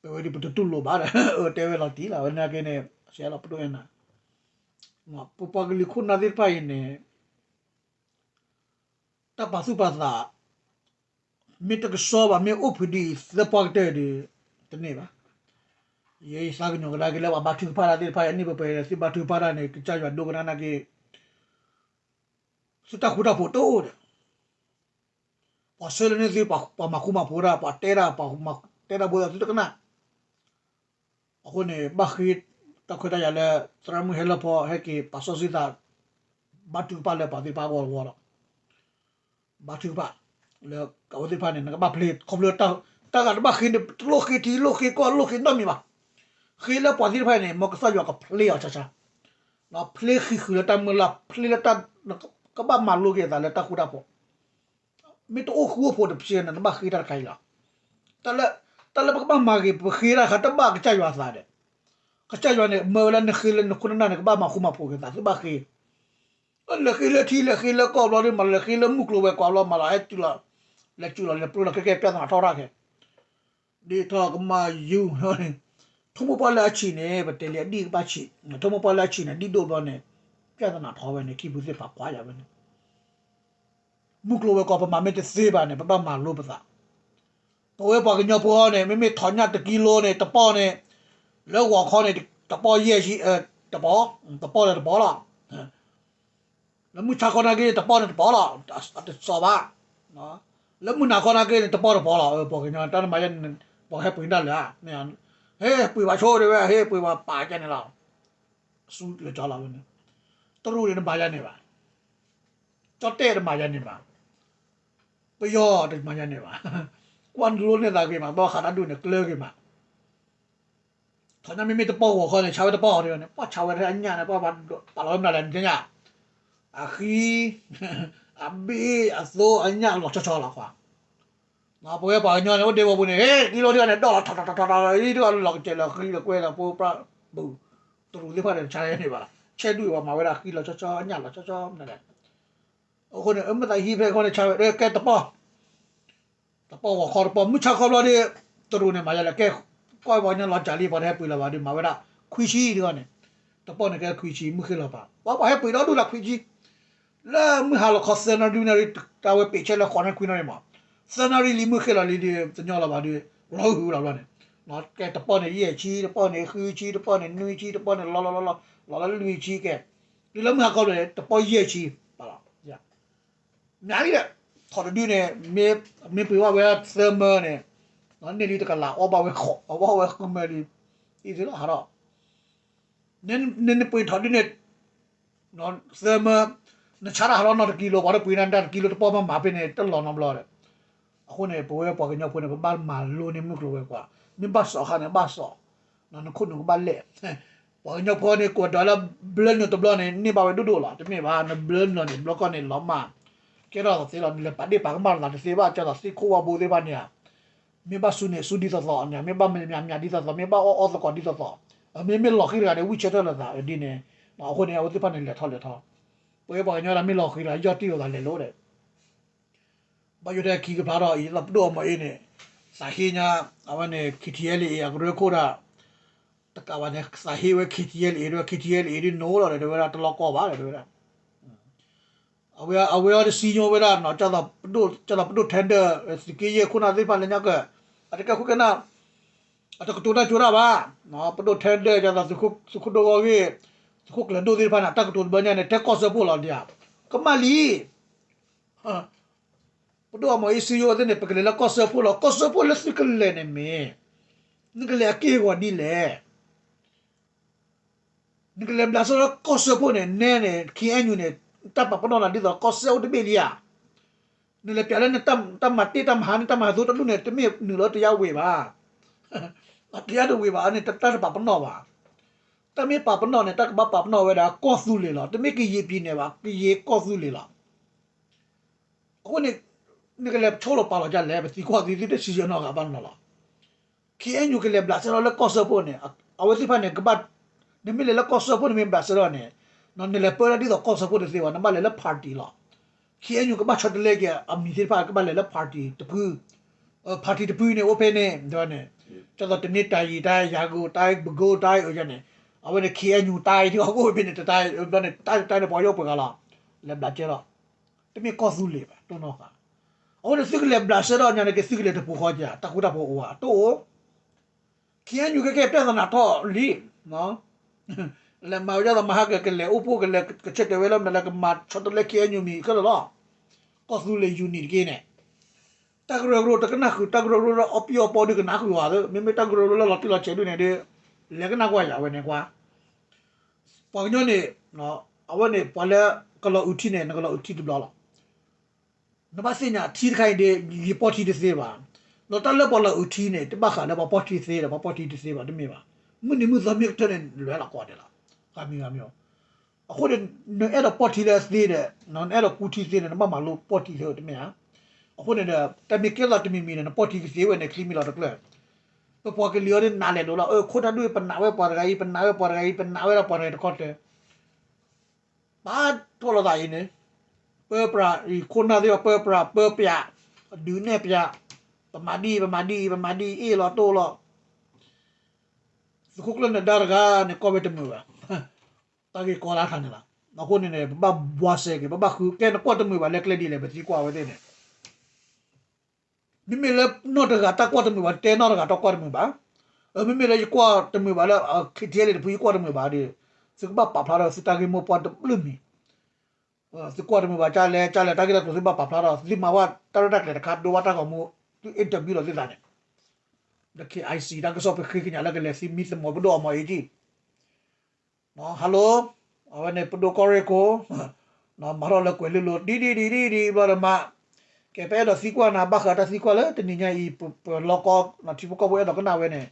ပဝဲဒၣ်ပတတူၢ်လိာ်ဘၣ်ဒီး အတဲဝဲလီၤတံၢ်လီၤ အဝဲန့ၣ်က့န့ၣ် ဆဲးလီၤပဒိၣ်အဲၣ်နၤ ပပှၤကလုာ်ခိၣ်နၢ်သ့ၣ်တဖၣ်အံၤန့ၣ် တၢ်ပာ်သူၣ်ပာ်သး မ့ၢ်တကဆှီဘၣ် မ့ၢ်အိၣ်ဖုးဒ်အံၤ သၢပှၢ်ကတၢၢ်ဒီး တန့ၢ်ဘၣ်. ယဲယသးကညီၤကဒါက့ၤလၢပှၤဘါထုကဖၣ်တၢ်သ့ၣ်တဖၣ် အနံၣ်ပှဲၤပှဲၤ သုဘါထုကဖၣ်တၢ်န့ၣ် ကစၢ်ယွၤဒိကနၣ်နာ်က့ သုတၢ်ဃူတၢ်ဖိးတအိၣ်ဒီး ပှၤဆှၢလၢန့ၢ်သု ပှၤမၤဃူမၤဖိးတၢ် ပှၤတဲတၢ် ပှၤတဲတၢ်ဘိသးသုတကနၣ် အဃိန့ၣ် ဘၣ်ဃ့တၢ်ခွဲးတၢ်ယာ်လၢ သရၣ်မုၣ်ဟဲလၢဖီ ဟဲက့ၤပာ်စီဆှံသး ဘါထုကဖၣ်လၢပှၤသ့ၣ်တဖၣ်အဂီၢ်အဂီၢ်လီၤ. ဘါထုကဖၣ် လၢအဝဲသ့ၣ်တဖၣ်န့ၣ် နကဘၣ်ဖျ့ ခီဖျိတၢ်ဂၤတဘၣ်ဃ့န့ၣ် တလိၣ်ဃ့ထံ လိၣ်ဃ့ကီၢ် လိၣ်ဃ့နီတမံၤဘၣ်. ဃ့လၢပှၤသ့ၣ်တဖၣ်န့ၣ် မ်ကစၢ်ယွၤကဖျ့အီၤဆါဆါ ဖျ့ဃံးဃုာ်လၢတၢ်မုၢ်လၢ် ဖျ့လၢတၢ် ကဘၣ်မၤလိက့ၤအသးလၢတၢ်ဃူတၢ်ဖိး မ့ၢ်တအိၣ်ဃူအိၣ်ဖိးတပစဲးန့ၣ် နဘၣ်ဃ့တၢ်တခါအံၤလီၤ. တၢ်လၢ တၢ်လၢပကဘၣ်မၤဂ့ၤ ပဃ့တၢ်ခါတဘၣ်ကစၢ်ယွၤသးဒီး ကစၢ်ယွၤန့ၣ် မၢဝဲလၢနဃ့လၢနခိၣ်နနၢ်န့ၣ် ကဘၣ်မၤဃူမၤဖိးက့ၤသး သုဘၣ်ဃ့ လဲၤဃ့လၢထံ လဲၤဃ့လၢကီၢ်ဘျီဒ်မး လဲၤဃ့လၢမုၢ်ကျိၤဝဲၤကွာ်ဘျီမးလီၤ ဟဲတုၤလီၤ လဲၤစူၤလီၤ လဲၤပျိလီၤ ခဲကဲ ပြဿနာထီၣ်တၢ်ခဲ ဒ်ထီၣ်ကမၣ်ယူၤန့ၣ် ထိၣ်မိၢ်ပှၢ်လၢအဆံးန့ၣ် ပတဲလံအဒံၣ်ကဘၣ်ဆံး ထိၣ်မိၢ်ပှၢ်လၢအဆံးန့ၣ် ဒံၣ်ဒိၣ်ဘျီန့ၣ် ပြဿနာထီၣ်ဝဲန့ၣ် ခံပူၤသ့ၣ်ပာ်ကွၢ်ယၤဝဲန့ၣ် မုၢ်ကျိၤဝဲၤကွာ် ပမၤမ့ၢ်တသ့ဘၣ်န့ၣ် ပဘၣ်မၤလိပသး ပဝဲပှၤကညီဖိန့ၣ် မ့မ့ၢ်ထီၣ်ညၣ်တကံလိန့ၣ် တပီၢ်န့ၣ် လၢဂီၤခီန့ၣ် တပီၢ်ယဲၢ်ဆံ တပီၢ် တပီၢ်လၢတပီၢ်လီၤ လၢမုၢ်ဆါခီနာ်က့န့ၣ် တပီၢ်န့ၣ်တပီၢ်လီၤ အတစီၤဘၣ် လၢမုၢ်နၤခီနာ်က့န့ၣ် တပီၢ်တပီၢ်လီၤ ပှၤကညီတၢ်နမၤယဲန့ၣ် ပှၤဟဲပှ့ၤဒၣ်လဲာ် ဟဲပှ့ၤဘၣ်ဆိဒ်ဝဲ ဟဲပှ့ၤဘၣ်ပာ်ကဲန့ၣ်လီၤ ဆူလၢကၠီလီၤဝဲန့ၣ် တရူးန့ၣ်တမၤယဲန့ၣ်ဘၣ် ကၠီၣ်တဲၣ်တမၤယဲန့ၣ်ဘၣ် ပယီၤတမၤယဲန့ၣ်ဘၣ် ကွၢ်လိန့ၢ်သးဂ့ၤမး ဘၣ်ဃးတၢ်ဒူၣ်န့ၣ် ကျၢၤဂ့ၤမး ထီၣ်ညၣ်မ့မ့ၢ်တပီၢ်ဂီၤခီန့ၣ် ဆါဝဲတပီၢ်အီၤဒ်ဝဲန့ၣ် ပှၤဆါဝဲအညၣ်န့ၣ် ပှၤပာ်လီၤဝဲမနုၤလဲၣ် နသ့ၣ်ညါ အဃံ အဘ့ၣ် အသိ အညၣ်လီၤဆီဆီလီၤခွါ ပဝဲပှၤကညီန့ၣ် အိၣ်ဒ့ဝီပူၤန့ၣ် ဟ့ၣ် ကံလိဒ်န့ၣ် ဒီၣ်လီၤထီၣ်ထီၣ်ထီၣ်ထီၣ် ဒ်လီၤကစဲးလီၤဃံလီၤကွဲလီၤဖိပြၢ်ပူၤ တရူးသ့ၣ်တဖၣ်န့ၣ် တဆါယဲန့ၣ်ဘၣ် ဆဲးဒုးဝဲမၤဝဲဒၣ်ဃံလီၤဆီဆီ ညၣ်လီၤဆီဆီမနုၤလဲၣ်. အဃိန့ၣ် အမ့ၢ်သးဟံးဖဲအဃိန့ၣ် ဆါဝဲ ကဲတပီၢ် တပီၢ်ဂီၤခီတပီၢ် မုၢ်ဆါခီဘျီဒီး တရူးန့ၣ်မၤယလဲၣ် ကဲ ကွၢ်ပှၤကညီလီၤစၢ်လံ ပှၤတဟဲပှ့ၤလီၤဘၣ်ဒီး မၤဝဲဒၣ် ခွံဆံတဂီၢ်န့ၣ် တပီၢ်န့ၣ်ကဲခွံဆံ မုၢ်ဃ့လီၤပာ် ပှၤပှၤဟဲပှ့ၤဒီဒူၣ်လၢခွံဆံ လၢမုၢ်ဟါလီၤခီသၢနၣ်ရံၣ်ဒုနၣ်ရံၣ် တၢ်ဝဲပ့ၤဆဲလၢဃိးနၣ်ရံၣ်ခွံနၣ်ရံၣ်မး သၢနၣ်ရံၣ်လံမုၢ်ဃ့လီၤလံဒီး တညီလီၤဘၣ်ဒီး လီၤဟုၣ်လီၤဘျီန့ၣ် ကဲတပီၢ်န့ၣ်ယဲၢ်ဆံ တပီၢ်န့ၣ်ဃုဆံ တပီၢ်န့ၣ်နွံဆံ တပီၢ်န့ၣ်လီၤလီၤလီၤလီၤ လီၤလၢလွံၢ်ဆံကဲ တုၤလၢမုၢ်ဟါခီဘျီန့ၣ် တပီၢ်ယဲၢ်ဆံ ပာ်လီၤ မ့ၢ်လံဒီး ထီၣ်တဒုန့ၣ် မ့ၢ်ပှ့ၤဘၣ်ဝဲသၢမၢန့ၣ် န့ၢ်လံတကလး အီၣ်ဘၣ်ဝဲဃုမၢလံ အံၤသ့လီၤဟးထီၣ် နနပှ့ၤထီၣ်ဒုန့ၣ် သၢမၢ နဆါတၢ်ဟးထီၣ်နီတကံလိ ပှၤတပှ့ၤနၤတၢ်တကံလိ တပီၢ်မၤမၤဖဲန့ၣ် တလီၤနီတဘျီဒီး အဃိန့ၣ် ပဝဲပှၤကညီဖိန့ၣ် ပဘၣ်မၤလိန့ၢ်မုၢ်ကျိၤဝဲၤကွာ် မ့ၢ်ဘၣ်စီၣ်ခါန့ၣ် ဘၣ်စီၣ် နခိၣ်နူာ်ကဘၣ်လဲၣ် ပှၤကညီဖိန့ၣ် ကွၢ်ဒွးလၢဘျၢနုာ်တဘျီန့ၣ် န့ၢ်ဘၣ်ဝဲဒိၣ်ဒိၣ်လီၤ တမ့ၢ်ဘၣ် နဘျၢနုာ်န့ၣ် ဘျီကီၢ်န့ၣ် လီၤမၢ် ကဲထီၣ်သးသ့လီၤ နလဲၤပာ်ဒ့ၣ်ပာ်ကမၣ်လိာ်သးတသ့ဘၣ် ကၢ်သိးသ့ၣ်ခိၣ်ဝါဘိသ့ၣ်တဖၣ်န့ၣ်ဧါ မ့ၢ်ဘၣ်စူးန့ၣ်စူးဒ်သိးသိးန့ၣ် မ့ၢ်ဘၣ်မၤမၤဒ်သိးသိး မ့ၢ်ဘၣ်အီၣ်အီသကိးဒ်သိးသိး မ့မ့ၢ်လီၤဃံတဂၤန့ၣ် ဝံၣ်ဆၢထၢၣ်လိာ်သးဒ်န့ၣ် အဃိန့ၣ် အဝဲသ့ၣ်တဖၣ်န့ၣ် လဲၤထီၣ်လဲၤထီ ပဝဲပှၤကညီဒၣ်မ့ၢ်လီၤဃံတဂၤ ယီၢ်တံၢ်လိာ်သးလဲၤလိၤဒီး ဘၣ်ယိၣ်ထဲခံကဖျါထီၣ်အံၤ ပဒိၣ်အီမီၤအ့န့ၣ် သးဟ့ညါ အဝဲန့ၣ် KTLA အကရၢခိၣ်ဒၣ် တကးဘၣ်န့ၣ် သးဟ့ဝဲ KTLA ဒၣ် KTLA ဒ်နိလီၤဒီး တဲဝဲဒၣ်တလီၢ်ကီၢ်ဘၣ်ဒီး တဲဝဲဒၣ် အဝဲအဝဲအီၤတစံညိဝဲဒၣ်နီၤ ကၢ်သိးပဒိၣ် ကၢ်သိးပဒိၣ်ထဲဒၢး သုးက့ယဲၢ်ခိၣ်နၢ်သ့ၣ်တဖၣ်လၢညါကၢၢ် အတကဲခိၣ်ကဲနၢ် အတကတိၤတၢ်ကၠိတၢ်ဘၣ် ပဒိၣ်ထဲဒၢး ကၢ်သိးသုးခိၣ်ဒိၣ်ဂီၢ်ဂ့ၢ် သုးခိၣ်ကျၢၤဒိၣ်သ့ၣ်တဖၣ်န့ၣ် အတၢ်ကတိၤတဘျီညါန့ၣ် တဲကီၢ်စၢဖှိၣ်လီၤဒံးဧါ ကမၣ်လံ ပဒိၣ်အမီၤအ့စံယိသ့ၣ်န့ၣ် ပကလဲၤလၢကီၢ်စၢဖှိၣ်လီၤ ကီၢ်စၢဖှိၣ်လၢသုကလဲၤန့ၣ်မ့ၢ် နကလဲၤအက့ၢ်အဂီၤဒ်လဲၣ် နကလဲၤဘျးစဲလၢကီၢ်စၢဖှိၣ်န့ၣ် နဲန့ၣ် KNU န့ၣ် တၢ်ပာ်ပနီၣ်နၤဒ်သိးကီၢ်စၢအိၣ်တဘ့ၣ်လံဧါ နလဲၤပျးလၢနတၢ်မၤတ့ၢ်တၢ်မၤဟါန့ၣ် တၢ်မၤဟးသိတဒူၣ်န့ၣ် တမ့ၢ်နုာ်လီၤတယါဝ့ၤဘၣ် အတယါတဝ့ၤဘၣ်န့ၣ် တၢ်တပာ်ပနီၣ်ဘၣ် တၢ်မ့ၢ်ပာ်ပနီၣ်န့ၣ် တၢ်ကဘၣ်ပာ်ပနီၣ်ဝဲဒၣ်ကီၢ်သူလ့ၤလီၤ တမ့ၢ်ကယံာ်ပံၤန့ၣ်ဘၣ် ကယံာ်ကီၢ်သူလ့ၤလီၤ အဃိန့ၣ် နကလဲၤဆိလီၤပာ်လီၤဒ်လဲၣ် ပသံကွၢ်သုသုတစံးဆၢနီတဂၤဘၣ်နီၤလီၤ KNU ကလဲၤဘျးစဲထီၣ်လၢကီၢ်စၢဖှိၣ်န့ၣ် အဝဲသ့ၣ်တဖၣ်န့ၣ် ကဘၣ် နမ့ၢ်လဲၤလၢကီၢ်စၢဖှိၣ်န့ၣ် မ့ၢ်ဘျးစဲထီၣ်န့ၣ် နလဲၤပၢဒၣ်ဒ်သိးကီၢ်စၢဖှိၣ်တသ့ဘၣ် နဘၣ်လဲၤလၢ party လီၤ KNU ကဘၣ်ဆီတလဲက့ၤ အမံၤသ့ၣ်တဖၣ် ကဘၣ်လဲၤလၢ party တဖု party တဖုန့ၣ် အိၣ်ဖဲန့ၣ် ဒီးန့ၣ် ကၢ်သိးတမ့ၢ်တၢ်ယံၤတၢ်ယၤဂိၢ်တၢ်ပကိတၢ်အၢယၤန့ၣ် အဝဲန့ၣ် KNU တၢ်အံၤ ထံကီၢ်ကအိၣ်ဖဲန့ၣ် တတၢ်ဘျီန့ၣ် တၢ်တၢ်န့ၣ် ပှၤယီၢ်ပှဲၤဂၤလီၤ လဲၤဘျးကဲလီၤ တမ့ၢ်ကီၢ်သူလ့ၤဘၣ် တိၢ်နီၣ်ဃာ် အဃိန့ၣ် သုကလဲၤဘျးစဲထီၣ်ညါန့ၣ်က့ၤ သုကလဲၤတပူၤဃီက့ၤ တၢ်ဃူတၢ်ဖိးအိၣ်ဧါ တအိၣ် KNU ကဲကဲပြဿနာထီၣ်လံ လဲၤမၤဝဲဒ်သိးမဟါကကလဲၤအိၣ်ဖှိၣ်ကလဲၤကဆဲးတဲာ်ဝဲလၢမနုၤလဲၣ် ကမၤဆီတလဲ KNU မံၤခဲလၢာ်လီၤ ကီၢ်သူလ့ၤ unit တက့ၢ်န့ၣ် တၢ်ကရၢကရိတကနၣ်ဃုာ် တၢ်ကရၢကရိလၢအီပံၤအီပီဒုးကနၣ်ဃုာ်ဝဲ မ့မ့ၢ်တၢ်ကရၢကရိလၢလီၤတံၢ်လီၤဆဲးဒုးန့ၣ်ဒီး လဲၤကနၣ်ကွၢ်ယၤဝဲန့ၣ်ကွၢ် ပှၤကညီန့ၣ် အဝဲန့ၣ် ပှၤလၢကလီၤအုးထံန့ၣ် နကလီၤအုးထံတဘျီလီၤ. နဘၣ်သ့ၣ်ညါထံတခါအံၤဒီး ယပီၢ်ထံတသ့ဘၣ်. ဒီးတၢ်လၢပှၤလီၤအုးထံန့ၣ် တဘၣ်ဃးလၢပှၤပီၢ်ထံသ့ဒီး ပှၤပီၢ်ထံတသ့ဘၣ် တမ့ၢ်ဘၣ်. မုၢ်နံၤမုၢ်သီမ့ၢ်ကတၢၢ်န့ၣ် လဲၤလီၤကိးဂၤဒဲးလီၤ. ဂၤမံၤဂၤမံၤအီၤ. အဃိန့ၣ် နအဲၣ်ဒိးပီၢ်ထံလၢသ့ဒီး နအဲၣ်ဒိးကူထံသ့န့ၣ် နဘၣ်မၤလိပီၢ်ထံသ့တမ့ၢ်ဧါ. အဃိန့ၣ်ဒီး တၢ်မ့ၢ်ကဲသိးတမံၤမံၤန့ၣ် နပီၢ်ထံကသ့ဝဲန့ၣ် ချံမ့ၢ်လီၤတကျၢၢ် ပပှၤကလုာ်အီၤဒ်နးလဲာ်ဒိၣ်လီၤ. အခိၣ်တၢ်ဒုး ပနာ်ဝဲပှၤတဂၤအံၤ ပနာ်ဝဲပှၤတဂၤအံၤ ပနာ်ဝဲဒၣ်ပှၤတဂၤအံၤတခီတၢၢ် ဘၣ်ထီၣ်လိာ်သးအံၤန့ၣ် ပၢပြးအံၤ ခိၣ်နၢ်သ့ၣ်တဖၣ် ပၢပြး ပၢပြး ဒုးနဲၣ်ပြး ပမၤဒ်အံၤ ပမၤဒ်အံၤ ပမၤဒ်အံၤ အ့ၣ်လီၤတိၢ်လီၤ. သုးခိၣ်ကျၢၢ်နဒါတဂၤန့ၣ် ကီၢ်ဝဲတမုာ်ဘၣ်. တၢ်ဂ့ၢ်ကီလၢအခါန့ၣ်လီၤ. အဃိန့ၣ်န့ၣ် ပဘၣ်ဘှါစဲက့ၤ ပဘၣ်ဃုကဲနကွၢ်တမုာ်ဘၣ်လၢကျဲဒ်လဲၣ် ပသံကွၢ်ဝဲသ့ၣ်န့ၣ် မ့မ့ၢ်လၢနီၢ်တဂၤတၢ်ကွၢ်တမုာ်ဘၣ် တဲနီၢ်တဂၤတၢ်ကွၢ်တမုာ်ဘၣ်. မ့မ့ၢ်လၢယကွၢ်တမုာ်ဘၣ်လၢ KTLA တဖု ယကွၢ်တမုာ်ဘၣ်ဒီး သုကဘၣ်ပာ်ဖျါထီၣ်သုတၢ်ဂ့ၢ်မိၢ်ပှၢ်တဘျုးမံၤ သုကွၢ်တမုာ်ဘၣ် ကလဲၣ် ကလဲၣ် တၢ်ဂ့ၢ်တၢ်ကျိၤသုဘၣ်ပာ်ဖျါထီၣ် သုမၤဝဲတၢ်ရဲၣ်တၢ်ကျဲၤတခါ ဒိဝဲတၢ်ဂီၤမူ သု interview လီၤသုသးန့ၣ် လၢ KIC တၢ်ကစီၣ်ပဃ့ကညးလၢကလဲၤသံမံသမိးပဒိၣ်အီၤမီၤအ့ကံ hello အဝဲန့ၣ်ပဒိၣ်ကီၢ်ရ့ၣ်ခိၣ် မၤထီၣ်လၢကွဲၤလ့လိၤ ဒ်ဒ်ဒ်ဒ်ဒ်ဘျီဒီးမး ကဲပအဲၣ်ဒိးသံကွၢ်နၤ ဘၣ်ဃးတၢ်သံကွၢ်လၢတနံၤညါအံၤ ပလီကီ ထံဖိကီၢ်ဖိအဲၣ်ဒိးကနၣ်ဝဲန့ၣ်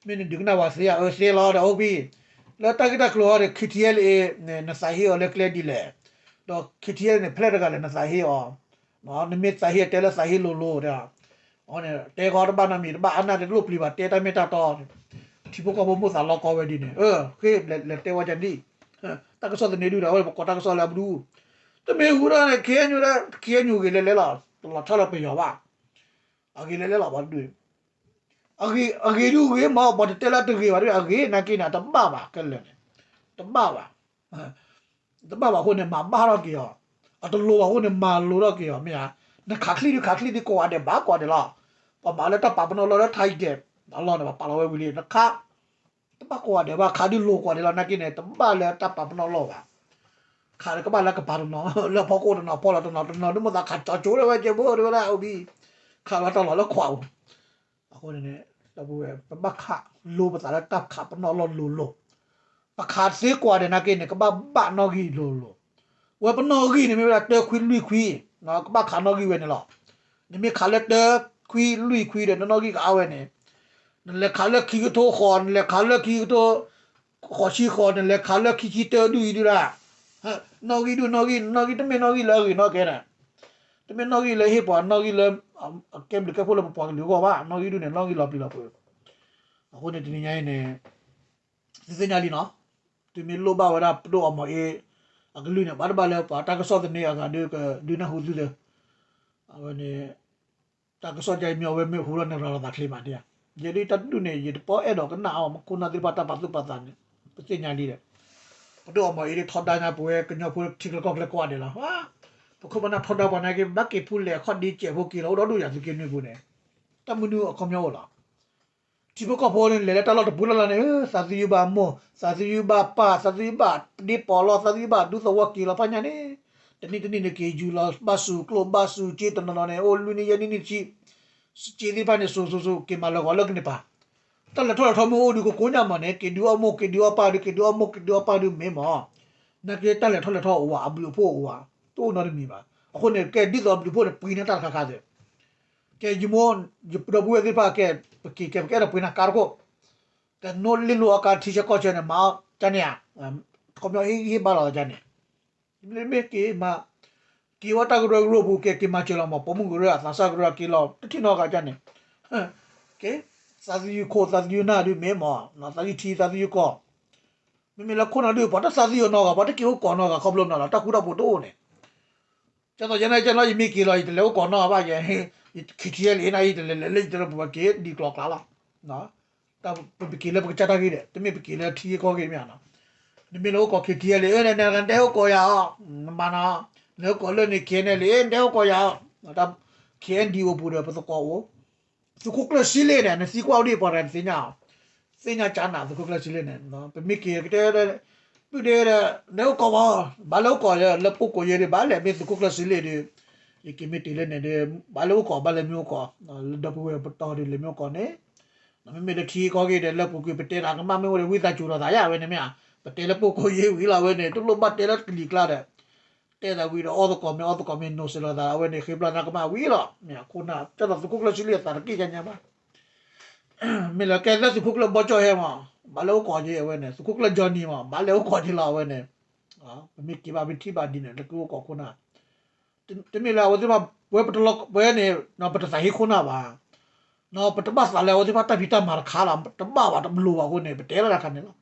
မ့ၢ်နဒုးကနၣ်ဝဲသ့ဧါ အၢသ့လီၤဒီးအိၣ်ဖံ လၢတၢ်ဂ့ၢ်တၢ်ကျိၤဟီဒီး KTLA န့ၣ် နသးဟ့အီၤလၢကျဲဒ်လဲၣ် ဒီး KTLA န့ၣ် ဖဲလဲၣ်တဂၤလဲၣ်နသးဟ့အီၤ နမ့ၢ်သးဟ့တဲလၢသးဟ့လိၤလိၤဒီး အဝဲန့ၣ် တဲဃီတဘၣ်နီတမံၤ တဘၣ်အါနၢ်တလိၣ်ပျံၤဘၣ် တဲတၢ်မ့ၢ်တၢ်တီ ထံဖိကီၢ်ဖိမိၢ်သးလီကီဝဲဒ်န့ၣ် အၢ ဃ့လဲၤတဲဝဲဒ်န့ၣ် တၢ်ကစီၣ်သန့ဒုဒီး အဝဲပကိးတၢ်ကစီၣ်လၢအဘျုး, တမ့ၢ်ဟူဒီးန့ၣ် ခ့ၣ်အဲၣ်ယူၣ် ခ့ၣ်အဲၣ်ယူၣ်ဂ့ၤလဲၤလဲၤလီၤ, တလီၤဆီလၢပယီၤဘၣ်, အဂ့ၤလဲၤလဲၤလီၤဘၣ်ဒု, အဂ့ၤဒုဂ့ၤမး ပှၤတတဲလၢတဂ့ၤဘၣ်ဒု အဂ့ၤနာ်က့န့ၣ် အတဘၣ်ဘၣ်ခဲလၢာ်န့ၣ်, တဘၣ်ဘၣ် တဘၣ်ဘၣ်အဃိန့ၣ် မၤဘၣ်ထီၣ်က့ၤအီၤ, အတလိၤဘၣ်အဃိန့ၣ် မၤလိထီၣ်က့ၤအီၤ မ့ၢ်ဧါ, နခးချံဒုခးချံဒုကိးဂၤဒဲးဘၣ်ကိးဂၤဒဲးလီၤ, ပှၤမၤလၢတၢ်ပာ်ပနီၣ်လီၢ်လၢထါအံၤဒဲး, အလီၢ်န့ၣ် ပှၤပာ်လီၤဝဲဝံၤလံ နခး တဘၣ်ကိးဂၤဒဲးဘၣ် ခးဒုလိၤကိးဂၤဒဲးလီၤ နာ်က့န့ၣ် တဘၣ်လၢတၢ်ပာ်ပနီၣ်လီၢ်ဘၣ်, ခးလၢကဘၣ်လၢကပၤတနီၤ လၢဖီခိၣ်တနီၤဖီလီၤတနီၤတနီၤ ဒုမ့ၢ်သးခးကၠီကၠိလၢဝဲကဲဘိဒ်ဝဲဒၣ်အိၣ်ဘံ, ခးလီၤတၢ်လီၢ်လၢခွးပူၤ အဃိန့ၣ် ဒီပုၢ်ဝဲၢ် ပဘၣ်ခးလိပသးလၢတၢ်ခးပနီၣ်လီၢ်လိၤလိၤ, ပခးသ့ကိးဂၤဒဲးနာ်က့န့ၣ် ကဘၣ်ဘၣ်နီၣ်ဂံၢ်လိၤလိၤ, ဝဲပနီၣ်ဂံၢ်န့ၣ်မ့ၢ်ဝဲဒၣ်တၢခွံလွံၢ်ခွံ, ကဘၣ်ခးနီၣ်ဂံၢ်ဝဲန့ၣ်လီၤ, နမ့ၢ်ခးလၢတၢခွံလွံၢ်ခွံဒီး နနီၣ်ဂံၢ်ကအါဝဲန့ၣ်, နလဲၤခးလၢခံကထိဃီၤ နလဲၤခးလၢခံကထိ ဃိးဆံဃီၤ နလဲၤခးလၢခံဆံတၢဒုအံၤဒုဒၣ်, နီၣ်ဂံၢ်ဒု နီၣ်ဂံၢ် နီၣ်ဂံၢ်တမ့ၢ်နီၣ်ဂံၢ်လၢအဂ့ၤနီၣ်ကဲန့ၣ်, တမ့ၢ်နီၣ်ဂံၢ်လၢဟ့ၣ်ပှၤ နီၣ်ဂံၢ်လၢ အကဲဘျုးကဲဖှိၣ်လၢပပှၤကလုာ်အဂီၢ်ဘၣ်, နီၣ်ဂံၢ်ဒုန့ၣ် နီၣ်ဂံၢ်လီၤပျံၤလီၤဖုး, အဃိန့ၣ်တနံၤညါအံၤန့ၣ် သုသ့ၣ်ညါလံနီၤ, သုမ့ၢ်လိၣ်ဘၣ်ဝဲဒၣ်ပဒိၣ်အီမီၤအ့ အကလုၢ်န့ၣ် ဘၣ်တဘၣ်လၢပှၤတၢ်ကစီၣ်သန့အဂၤဒုကဒုးနၢ်ဟူသုသ့, အဝဲန့ၣ် တၢ်ကစီၣ်ဒ်အံၤမ့ၢ်အဝဲမ့ၢ်ဟူဒီးနရၤလီၤသးချ့မးဒ်ဧါ, ယဲဒ်တၢ်တဒူၣ်န့ၣ် ယတပီအဲၣ်ဒိးကနၣ်အီၤ မ့ၢ်ခိၣ်နၢ်သ့ၣ်တဖၣ်တၢ်ပာ်သူၣ်ပာ်သးန့ၣ် ပသ့ၣ်ညါလံဒီး, ပဒိၣ်အီမီၤအ့ဒ်ထီဒါညါပဝဲကညီဖိထံကျိကီၢ်ကျဲကိးဂၤဒဲးလီၤ, ပခိၣ်ပနၢ်ထီဒါပှၤနာ်က့ ဘၣ်က့ၤဖူလဲၣ်အခီၣ်ဒ့စဲးဖိက့ၤလီၤ အိၣ်ဒီးဒိၣ်ယၤသုးက့နွံပူၤန့ၣ်, တၢ်မနုၤအခီပညီအိၣ်လီၤ ထံဖိကီၢ်ဖိန့ၣ် လဲၤလၢတၢ်လီၢ်တပူၤလၢ်လၢ်န့ၣ် သးသယုၢ်ဘၣ်မိၢ် သးသယုၢ်ဘၣ်ပၢ် သးသယုၢ်ဘၣ်ဒ့ပီးလီၤ သးသယုၢ်ဘၣ်ဒူသဝီက့ၤလီၤဖးညါန့ၣ်, တနံၣ်တနံၣ်န့ၣ် က့ၤယူၤလီၤဘၣ်စူၤကျိၣ်ဘၣ်စူၤစ့တနီၤနီၤန့ၣ် အိၣ်လွံၢ်နံၣ်ယဲၢ်နံၣ်နံၣ်ဆံ, စ့သ့ၣ်တဖၣ်န့ၣ် စိၤစိၤစိၤ က့ၤမၤလၢာ်ဂီၤလၢကန့ၢ်ပၤ, တၢ်လဲၤထီၣ်လဲၤထီမ့ၢ်အိၣ်ဒုးကကိညၣ်မးန့ၣ် က့ၤဒုးအီၣ်မိၢ်က့ၤဒုးအီၣ်ပၢ်ဒုး က့ၤဒုးအီၣ်မိၢ်က့ၤဒုးအီၣ်ပၢ်ဒုးမ့ၢ်မး, နာ်က့တၢ်လဲၤထီၣ်လဲၤထီအိၣ်ဝဲ အဘျုးအဖှိၣ်အိၣ်ဝဲ, တအိၣ်နီတမံၤဘၣ်, အဃိန့ၣ် ကဲဒ်သိးအဘျုးအဖှိၣ်န့ၣ် ပှ့ၤန့ၢ်တၢ်တခါခါသ့ ကဲယမိၢ် ယဒီပုၢ်ဝဲၢ်သ့ၣ်တဖၣ်ကဲ ပက့ၤကဲ ပကအဲၣ်ဒိးပှ့ၤနၤကါတခိၣ်, ကနိလ့လိအီကါထံဆၢကီၢ်ဆၢန့ၣ် မၤအီၣ်ကန့ၣ်ဧါ, ခီပညီဟ့ၣ်ဂံၢ်ဟ့ၣ်ဘါလီၤကန့ၣ်, မ့ၢ်က့ၤမး, က့ၤဝဲတၢ်ကရၢကရိပူၤ ကဲက့ၤမၤစၢၤလီၤမး ပိာ်မုၣ်ကရၢ အသးစၢ်ကရၢက့ၤလီၤ တထံၣ်နီတဂၤကန့ၣ်, ကဲ, သးသယုၢ်ခိၣ်သးသယုၢ်နၢ်ဒုးမ့ၢ်မး, သးသယုၢ်ထံသးသယုၢ်ကီၢ်, မ့မ့ၢ်လၢခိၣ်နၢ်ဒုး ပှၤတသးသယုၢ်နီတဂၤ ပှၤတက့ၤအိၣ်ကီးနီတဂၤ ခီဖျိနီၤလီၤ တၢ်ဃူတၢ်ဖိးတအိၣ်န့ၣ် ကဲသိးယဲန့ၣ် ကဲလီၤ ယမ့ၢ်က့ၤလီၤ ယတလဲၤအိၣ်ကီးနီၢ်ဘၣ်ယဲ, ယခံထံယဲလံ နအံၤ ယတလဲၤလဲၤလၢယတရၢပူၤ ပက့ၤဒံးကျီကျါလီၤ. ပက့ၤလၢပကစၢ်တၢ်ဂ့ၢ်ဒီး တမ့ၢ်ပက့ၤလၢထံဂ့ၢ်ကီၢ်ဂ့ၢ်မ့ၢ်ဧါနီၤ. နမ့ၢ်လဲၤအိၣ်ကီးခံထံယဲလံ နတဲအိၣ်ကီးယၤအီၤ, နမၤနီၤ, လဲၤအိၣ်ကီးလၢန့ၣ် ခံန့ၣ်လံ နတဲအိၣ်ကီးယၤအီၤ, တၢ် ခံအဲၣ်ဒံးအိၣ်ပူၤဒီး ပသကိးအိၣ် သုးခိၣ်ကျၢၢ်စံလ့ၣ်န့ၣ် နသံကွၢ်အိၣ်ဒံးပှၤတသ့ၣ်ညါ, သ့ၣ်ညါကၠါနၤ သုးခိၣ်ကျၢၢ်စံလ့ၣ်န့ၣ်, ပမ့ၢ်က့ၤကတဲ ပုၢ်ဒ့ဒီး လဲၤအိၣ်ကီးဘၣ်, ဘၣ်လဲၤအိၣ်ကီးလၢ လၢပူၤကိးယဲၢ်ဒံး ဘၣ်လဲၤမ့ၢ်သုးခိၣ်ကျၢၢ်စံလ့ၣ်ဒီး, ယက့ၤမ့ၢ်တ့ၢ်လၢန့ၣ်ဒီး ဘၣ်လဲၤအိၣ်ကီး ဘၣ်လဲၤမ့ၢ်အိၣ်ကီး, လၢဒီပုၢ်ဝဲၢ်ပတီၢ်ဒီး လဲၤမ့ၢ်အိၣ်ကီးန့ၣ်, မ့မ့ၢ်လၢထံကီၢ်ဂ့ၢ်ဒီး လၢပူၤကွံာ် ပတဲတၢ်ကမၣ်မ့ၢ်အိၣ်ဒီး ဝံသးစူၤလိာ်သးယါ အဝဲန့ၣ်မ့ၢ်ဧါ, ပတဲလၢပူၤကိးယဲၢ်ဝံၤလီၤ အဝဲန့ၣ် တလိၣ်ဘၣ်တဲလၢကလံၤကျါဒီး တဲသးဝံၤဒီး အီၣ်သကိးမ့ၢ်အီၣ်သကိးမ့ၢ် နိးစဲးလိာ်သး အဝဲန့ၣ် ဃ့ပျၢ်နၤကမၣ်ဝံၤလီၤ, မ့ၢ်အခိၣ်နၢ် ကဲသိးသုးခိၣ်ကျၢၢ်စံလ့ၣ်အသးတက့ၢ်ညါညါဘၣ် မ့ၢ်လၢကဲလၢသုးခိၣ်ကျၢၢ်ဘီကၠီၣ်ဟဲမး, ဘၣ်လဲၤအိၣ်ကီးက့ၤအဝဲန့ၣ်, သုးခိၣ်ကျၢၢ်ကၠီနံၤမး, ဘၣ်လဲၤအိၣ်ကီးက့ၤလီၤအဝဲန့ၣ်, ပမ့ၢ်က့ၤဘၣ် ပထံၣ်ဘၣ်ဒ်န့ၣ် လၢကအိၣ်ကီးခိၣ်နၢ်, တမ့ၢ်လၢအဝဲသ့ၣ်တဖၣ် ပဝဲပတလီၤ ပဝဲန့ၣ် ပတသးဟ့ခိၣ်နၢ်ဘၣ်, ပတဘၣ်သးလၢအဝဲသ့ၣ်တဖၣ်တၢ်ဖံးတၢ်မၤတခါလီၤ, တဘၣ်ဘၣ် တလိၤဘၣ်အဃိန့ၣ် ပတဲလၢတၢ်ခါန့ၣ်လီၤ,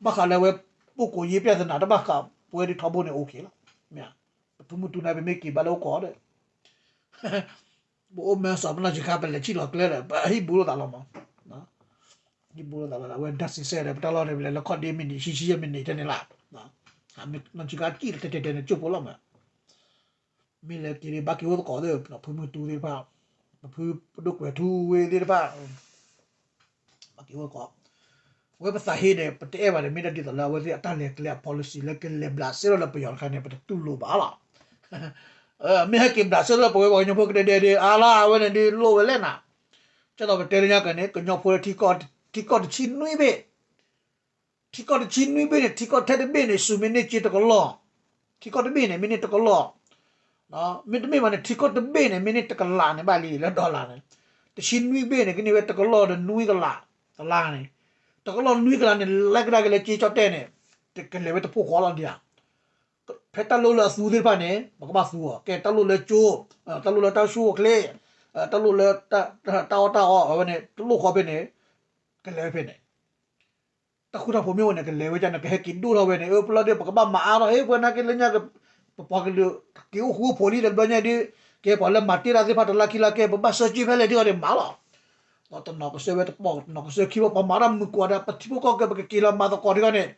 ဘၣ်ဃးလၢအဝဲ ပူၤကိးယဲၢ် ပြဿနာ တဘၣ်ဃး ပဝဲဒၣ်ထီဘိန့ၣ် အိၣ်က့ၤလီၤ, မ့ၢ် ပဖုမုၢ်တူန့ၣ် ပမ့ၢ်က့ၤဘၣ်လဲၤအိၣ်ကီးဒီး ပအိၣ်မဲစီၤပနီၢ်ဆံးခါ ပလဲၤဆံၣ်လီၤကျဲဒီး ပဟံၣ်ဘူးလိာ်သးလီၤမး, ဟံၣ်ဘူးလိာ်သးလီၤ အဝဲဒၣ်စံးဆၢဒီး ပတၢ်လီၢ်န့ၣ် ပလဲၤလၢခီၣ်ဒ့မံးနံး ဆံဆံယဲၢ်မံးနံးထဲန့ၣ်လီၤ, နီၢ်ဆံးခါကံၣ်တဲတဲတဲန့ၣ် ကၠိဖိလီၤမး, မ့ၢ်လဲၤက့ၤဒံး ဘၣ်က့ၤအိၣ်သကိးသ့ၣ် ဖုမုၢ်တူသ့ၣ်တဖၣ်, ပဖုပဒိၣ်ကွဲၤထူဝ့သ့ၣ်တဖၣ် ဘၣ်က့ၤအိၣ်သကိး, ပဝဲပသးဟ့ဒီး ပတအဲၣ်ဘၣ်ဒီး မ့ၢ်ဒၣ်ဒ်သိးလၢအဝဲသ့ၣ်အတၢ်လဲၤကျဲအ policy လၢကလဲၤဘျးစဲထီၣ်လၢပယီၤတခါန့ၣ် ပတတူၢ်လိာ်ဘၣ်လီၤ, မ့ၢ်ဟဲက့ၤဘျးစဲထီၣ်လၢပဝဲပှၤကညီဖိကဒဲဒဲဒီး အါလၢအဝဲန့ၣ်ဒုးလိၣ်ဝဲလဲၣ်နၤ, ကဲသိးပတဲလၢညါကန့ၣ် ကညီဖိလၢ ထံကီၢ်တဆံနွံဘ့ၣ် ထံကီၢ်တဆံနွံဘ့ၣ်န့ၣ် ထံကီၢ်ထဲတဘ့ၣ်န့ၣ် စူၤမ့ၢ်န့ၢ်က့တကလီၢ်, ထံကီၢ်တဘ့ၣ်န့ၣ် မ့ၢ်န့ၢ်တကလီၢ်, မ့တမ့ၢ်ဘၣ်န့ၣ် ထံကီၢ်တဘ့ၣ်န့ၣ် မ့ၢ်န့ၢ်တကလးန့ၣ်ဘၣ်လံ လၢ dollar န့ၣ်, တဆံနွံဘ့ၣ်န့ၣ် ကန့ၢ်ဝဲတကလီၢ်ဒီးနွံကလး, ကလးန့ၣ်, တကလီၢ်နွံကလးန့ၣ် လဲၤကဒါက့ၤလၢက့ကၠီၣ်တဲၣ်န့ၣ်, ကလဲၤဝဲတဖိခွါလီၤဒံးဧါ ဖဲတၢ်လိၣ်လၢအသူသ့ၣ်တဖၣ်န့ၣ် ပကဘၣ်သူအီၤ, ကဲတၢ်လိၣ်လၢကၠိ, တၢ်လိၣ်လၢတၢ်ဆူၣ်အိၣ်ချ့, တၢ်လိၣ်လၢ တၢ်အီၣ်တၢ်အီအဝဲန့ၣ် တလိၣ်ဃီဖဲန့ၣ်, ကလဲၤဝဲဖဲန့ၣ် တၢ်ဃူတၢ်ဖိးမ့ၢ်အိၣ်န့ၣ် ကလဲၤဝဲဒ်န့ၣ် ကဟဲက့ၤဒိၣ်ထီၣ်ဝဲန့ၣ် အၢ ပလီၢ်ဒုး ပကဘၣ်မၤအါထီၣ် ဟ့ၣ်ပှၤနာ်က့လၢညါ ပပှၤကလုာ် က့ၤအိၣ်ဃူအိၣ်ဖိးလံတဘျီညါဒုး ကဲပှၤလၢမၤတ့ၢ်တၢ်သ့ၣ်တဖၣ်တလါခံလါကဲ ပဘၣ်ဆၢက့ၤဖဲလဲၣ်ထံဂီၤန့ၣ်မၤလီၤ. ဒီးတနီၤကစၢ်ဝဲတပီၢ် တနီၤကစၢ်ခံဘီ ပှၤမၤတၢ်မုာ်ကွၢ်ဒီး ပထံဖိကီၢ်ဖိ ပကက့ၤလီၤမၤသကိးထံဂီၤန့ၣ်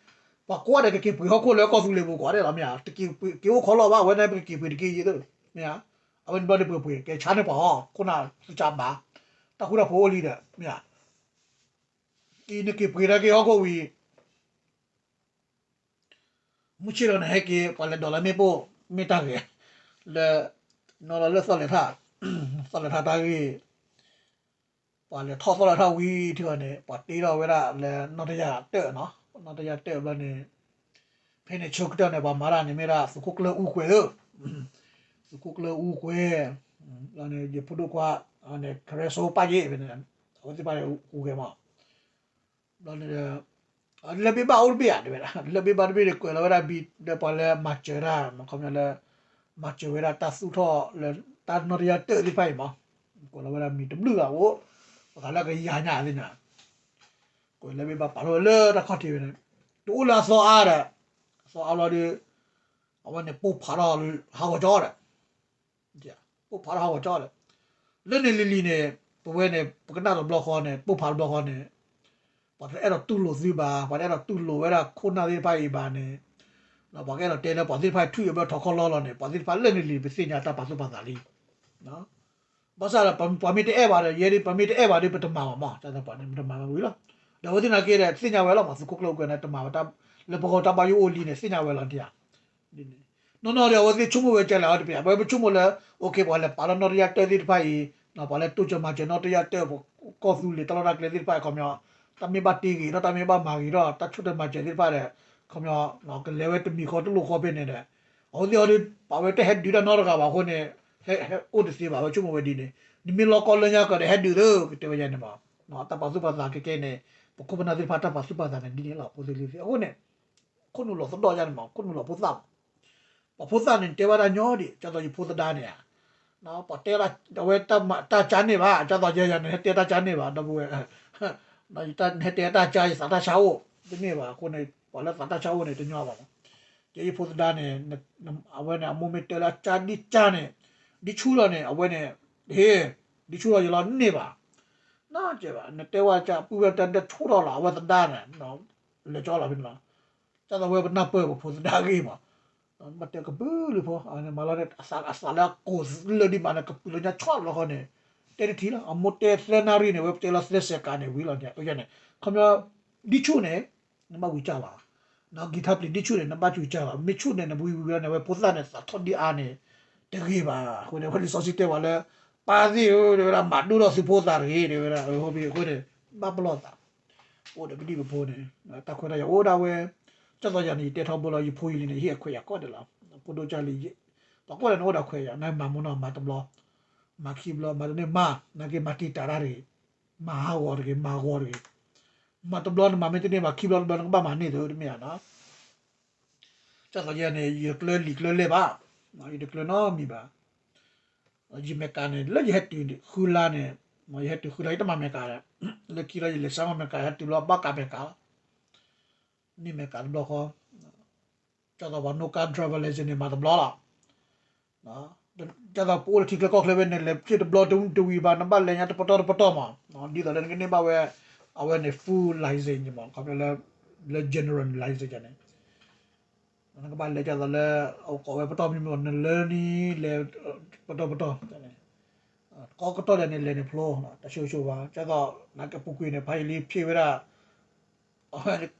ပှၤကိးဂၤဒဲးကက့ၤပှ့ၤဟီၣ်ခိၣ်လၢကီၢ်သူလ့ၤပူၤကွၢ်ဒဲးလီၤ မ့ၢ်ဧါ တက့ၤအိၣ်ခီလီၤဘၣ် အဝဲန့ၣ်ပကက့ၤပှ့ၤတက့ၢ်ယဲၢ် မ့ၢ်ဧါ. အဝဲန့ၣ်ဘျီဒုးပှ့ၤပှ့ၤ ကဲဆါန့ၢ်ပှၤအီၤ ခိၣ်နၢ်သကၢ်ဘၣ် တၢ်ဃူတၢ်ဖိးအိၣ်လံဒီး မ့ၢ်ဧါ အံၤနက့ၤပှ့ၤတၢ်က့ၤဟီၣ်ခိၣ်ဝံၤ မုၢ်ဆ့ၣ်လီၤန့ၣ်ဟဲက့ၤ ပှၤလဲၤဒိးလၢမ့ၣ်ပိၢ် မ့ၢ်တၢ်ဂ့ၤ လၢ နီၢ်လီၤလၢသီၣ်လဲၤထၣ် သီၣ်လဲၤထၣ်တၢ်ဂ့ၢ် ပှၤလဲၤထီၣ်သီၣ်လဲၤထၣ်ဝံၤထံဂီၤန့ၣ် ပှၤတ့ထီၣ်ဝဲဒၣ်လၢနီၣ်တယၢ်တၢၣ်နီၤ နီၣ်တယၢ်တၢၣ်ဘျီန့ၣ် ဖဲန့ၣ်ဆၢကတီၢ်န့ၣ် ပှၤမၤတၢ်န့ၣ်မ့ၢ်ဒၣ် သုးခိၣ်ကျၢၢ်အူကွဲၤဧၢ သုးခိၣ်ကျၢၢ်အူကွဲၤ ဘျီန့ၣ် ယဖိဒိၣ်ခွါန့ၣ် ကရၢစိပၢ်ယ့ၣ်ဖဲန့ၣ် အဝဲသ့ၣ်တဖၣ်န့ၣ်ဟူးဂဲၤမး ဘျီန့ၣ်ဒီး လၢၢ်ဘ့ၣ်ဘၣ်အိၣ်တဘ့ၣ်ဧါ တဲဝဲဒၣ် လၢၢ်ဘ့ၣ်ဘၣ်တဘ့ၣ်န့ၣ် ကွဲးလီၤဝဲဒၣ်ဘံ ဒီးပှၤလၢမၤစၢၤတၢ် ခီပညီလၢ မၤစၢၤဝဲဒၣ်တၢ်သူၣ်ထီၣ်လၢ တၢ်နီၣ်တယၢ်တၢၣ်သ့ၣ်တဖၣ်အံၤမး ကွဲးလီၤဝဲဒၣ်မံၤတဘျုးဂၤအိၣ် ပှၤသးလၢကယၤညါသ့ၣ်ညါ ကွဲးလၢၢ်ဘ့ၣ်ဘၣ်ပာ်ထီၣ်ဝဲလၢတၢ်ခီၣ်ထံးဝဲန့ၣ် တအိၣ်လၢအသီအါဒီး အသီအါဘျီဒီး အဝဲန့ၣ် ပိၢ်ဖးထီၣ်ဟးဂီၤကၠီဒီး ပိၢ်ဖးထီၣ်ဟးဂီၤကၠီဒီး လၢန့ၣ်လံၤလံၤန့ၣ် ပဝဲန့ၣ် ပကနၣ်တဘျီဃီန့ၣ် ပိၢ်ဖးတဘျီဃီန့ၣ် ပှၤတအဲၣ်ဒိးတူၢ်လိာ်သုဘၣ် ပှၤတအဲၣ်ဒိးတူၢ်လိာ်ဝဲဒၣ်ခိၣ်နၢ်သ့ၣ်တဖၣ်အံၤဘၣ်န့ၣ် ပှၤကအဲၣ်ဒိးတဲလၢပှၤသ့ၣ်တဖၣ်ထွံၣ်အဘၢထီၣ်ခီၣ်လီၢ်လီၤန့ၣ် ပှၤသ့ၣ်တဖၣ်လၢန့ၣ်လံၤ ပသ့ၣ်ညါတၢ်ပာ်သူၣ်ပာ်သးလံ ဘၣ်ဆၣ်ဒီး ပှၤမ့ၢ်တအဲၣ်ဘၣ်ဒီး ယဲဒၣ် ပှၤမ့ၢ်တအဲၣ်ဘၣ်ဒီး ပတမၤဘၣ်မး တၢ်သပှၢ်န့ၣ် ပတမၤဘၣ်ဝံၤလီၤ. ဒီးအဝဲသ့ၣ်နာ်က့ဒီး သ့ၣ်ညါဝဲလီၤမး သုးခိၣ်ကျၢၢ်အူကွဲၤန့ၣ် တမၤဝဲတၢ် လၢပဂီၢ်တၢ်ဘၣ်ယိၣ်အိၣ်လံန့ၣ် သ့ၣ်ညါဝဲလီၤဒံးဧါ. နီၢ်နီၢ်ဒီး အဝဲသ့ၣ်ဆိကမိၣ်ဝဲကဲလဲၣ် အဝဲတပျး ပဝဲပဆိကမိၣ်လၢ အိၣ်ခ့ ပှၤလဲၤပာ်လၢနီၣ်တယၢ်တၢၣ်သ့ၣ်တဖၣ်အံၤ ပှၤလဲၤတိစၢၤမၤစၢၤနီၣ်တယၢ်တၢၣ် ကီၢ်သူလ့ၤတၢ်လီၢ်တၢ်ကျဲသ့ၣ်တဖၣ်အံၤ ခီပညီ တၢ်မ့ၢ်ဘၣ်တ့ဂ့ၤဒီး တၢ်မ့ၢ်ဘၣ်မၤဂ့ၤဒီး တၢ်ဆိၣ်တၢ်မၤစၢၤသ့ၣ်တဖၣ်ဒီး ခီပညီ ကလဲၤဝဲတမံၤဃီတလိၣ်ဃီဖဲန့ၣ်ဒီး အဝဲသ့ၣ်အီၤဒီး ပာ်ဝဲတဟဲဒုးတၢ်နီတဂၤဘၣ်အဃိန့ၣ် ဟဲအိၣ်တသ့ဘၣ် ဝဲဆိကမိၣ်ဝဲဒ်န့ၣ် နမ့ၢ်လီၤကီလၢညါကဒီး ဟဲဒုးသ့ ကတဲဝဲယၤန့ၣ်မး တၢ်ပာ်သူၣ်ပာ်သးကဲကဲန့ၣ် ပခိၣ်ပနၢ်သ့ၣ်တဖၣ် တၢ်ပာ်သူၣ်ပာ်သးန့ၣ်ဒ်န့ၣ်လီၤ ဖိသ့ၣ်လံၤသ့ၣ် အဃိန့ၣ် ခိၣ်နူာ်လီၤသဒီၣ်ယါန့ၣ်မး ခိၣ်နူာ်လီၤဖိသၣ်မး ပှၤဖိသၣ်န့ၣ် တဲဘၣ်တၢ်ညီဒံး ဒ်သိးယဖိသဒါန့ၣ်ဧါ ပှၤတဲဒၣ် အဝဲတၢ်မၤတၢ်ကါန့ၢ်ဘၣ် ဒ်သိးယဲယၤန့ၣ် ဟဲတဲတၢ်ကါန့ၢ်ဘၣ် ဒီပုၢ်ဝဲၢ် နဟဲတဲတၢ်ကါ ယသးတၢ်ဆါအိၣ် တမ့ၢ်ဘၣ်အဃိန့ၣ် ပှၤလၢသးတၢ်ဆါအိၣ်န့ၣ် တညီဘၣ်မး ကဲယဖိသဒါန့ၣ် အဝဲန့ၣ် အမိၢ်မ့ၢ်တဲလၢအကါဒ်ကါန့ၣ် ဒ်ဆူၣ်လီၤန့ၣ် အဝဲန့ၣ် ဟ့ၣ် ဒ်ဆူၣ်လီၤယလီၤန့ၢ်ဘၣ် နကဲဘၣ် နတဲဝဲကါ ပုၢ်ဝဲၢ်တဲတၢ်ဆူၣ်ထီၣ်လီၤ အဝဲသဒါန့ၣ် လဲၤကၠီလီၤဖဲန့ၣ်လီၤ ဒ်သိးဝဲပနၢ်ပၢၢ်ပဖိသဒါဂ့ၢ်မး ဘၣ်တဲကပုာ်လုာ်ဖိ မၤလီၤန့ၣ် အသးလၢအကိၢ်လၢဒ်မးန့ၣ် ကပုာ်လၢညါဆီၣ်လီၤဃီန့ၣ် တဲတထံၣ်လီၤ အမိၢ်တဲသၢနၣ်ရံၣ်န့ၣ် ဝဲပတဲလီၤသၢစဲးကးန့ၣ်ဝံၤလီၤန့ၣ် န့ၣ် ခီပညီ ဒ်ဆူၣ်န့ၣ် နဘၣ်ဝံၤကၢ်လီၤ နဂံၢ်ထၢ်ပျံၤဒ်ဆူၣ်န့ၣ် နဘၣ်ဝံၤကၢ်လီၤ မ့ၢ်ဆူၣ်န့ၣ် နဝံၤဝံၤလီၤန့ၣ် ဝဲဖိသၣ်န့ၣ် သးထီၣ်ဒ်အါန့ၣ် တဂ့ၤဘၣ် အဃိန့ၣ် ဝဲလံာ်စီဆှံတဲဝဲလၢ ပၢ်သ့ၣ်ဧၢ တဲဝဲဒၣ် မၤဒိၣ်ထီၣ်သုဖိသးတဂ့ၤ တဲဝဲဒၣ် အဃိန့ၣ် ဘၣ်ပလီၢ်သး အိၣ်ဒီးပဒံၣ်ပဖိန့ၣ် တၢ်ခွဲးတၢ်ယာ်အိၣ်ဒၣ်ဝဲ ဒ်သိးယၤန့ၣ် ယတဲထီဘိလီၤ ယဖိယလံၤန့ၣ် ယဟ့ၣ်အခွဲးယာ်ကိးဂၤဒဲးလီၤ ဖိဒိၣ်ကၢ်လံၤ ပှၤကိးဂၤဒဲးန့ၣ်အိၣ်ဒီးခွဲးယာ် နမၤမ့ၢ်နီၢ်မၤတဘျီ မၤခံဘျီ မၤတန့ၢ်မၤ နာ်က့မၤတံာ်တာ်တၢ်တဂ့ၤ မၤဟးဂီၤတဂ့ၤ မၤဂီၤတဂ့ၤ မၤတဘျီနမၤမ့ၢ်တန့ၢ်ဘၣ် ခံဘျီတဘျီနကဘၣ်မၤန့ၢ်သုတမ့ၢ်ဧါနီၤ ဒ်သိးယၤန့ၣ် ယတကျၢၤလံာ်ကျၢၤလဲၢ်ဘၣ် ယတကျၢၤနီတမံၤဘၣ် ယမဲာ်ကၤန့ၣ် လၢယဟဲတုၤဃုလါန့ၣ် ယဟဲတုၤဃုလါ ယတမၤမဲာ်ကၤဒီး လၢခံလီၤယလဲၤစါမၤမဲာ်ကၤ ယဟဲတုၤဘျီဘၣ်ကၤမဲာ်ကၤလီၤ န့ၢ်မဲာ်ကၤတဘျီဃီ ဒ်သိးပှၤ no car driver license န့ၣ်မၤတဘျီလီၤ ဒ်သိးပအိၣ်လၢထံချၢကီၢ်ချၢဖဲန့ၣ် လဲၤဖျ့ၣ်တဘျီတဝံၤဘၣ် နဘၣ်လဲၤညါတပတီၢ်တပတီၢ်မး ဒ်သိးလၢနကန့ၢ်ဘၣ်ဝဲ အဝဲန့ၣ် full license န့ၣ်မး ခီဖျိလၢ general license န့ၣ် နကဘၣ်လဲၤဒ်သိးလၢ အကိးဝဲပတီၢ်မံၤမံၤ နလၢနံၤလဲၤ ပတီၢ်ပတီၢ် ကိးကတီၢ်ဒဲးန့ၣ် လဲၤန့ၣ်ဖျိ တၢ်ဆိၣ်ဂ့ၤဆိၣ်ဝါ ဒ်သိး နကပူၤကွံာ်န့ၣ် ဖးယံာ်လံဖျ့ၣ်ဝဲဒၣ် အဝဲ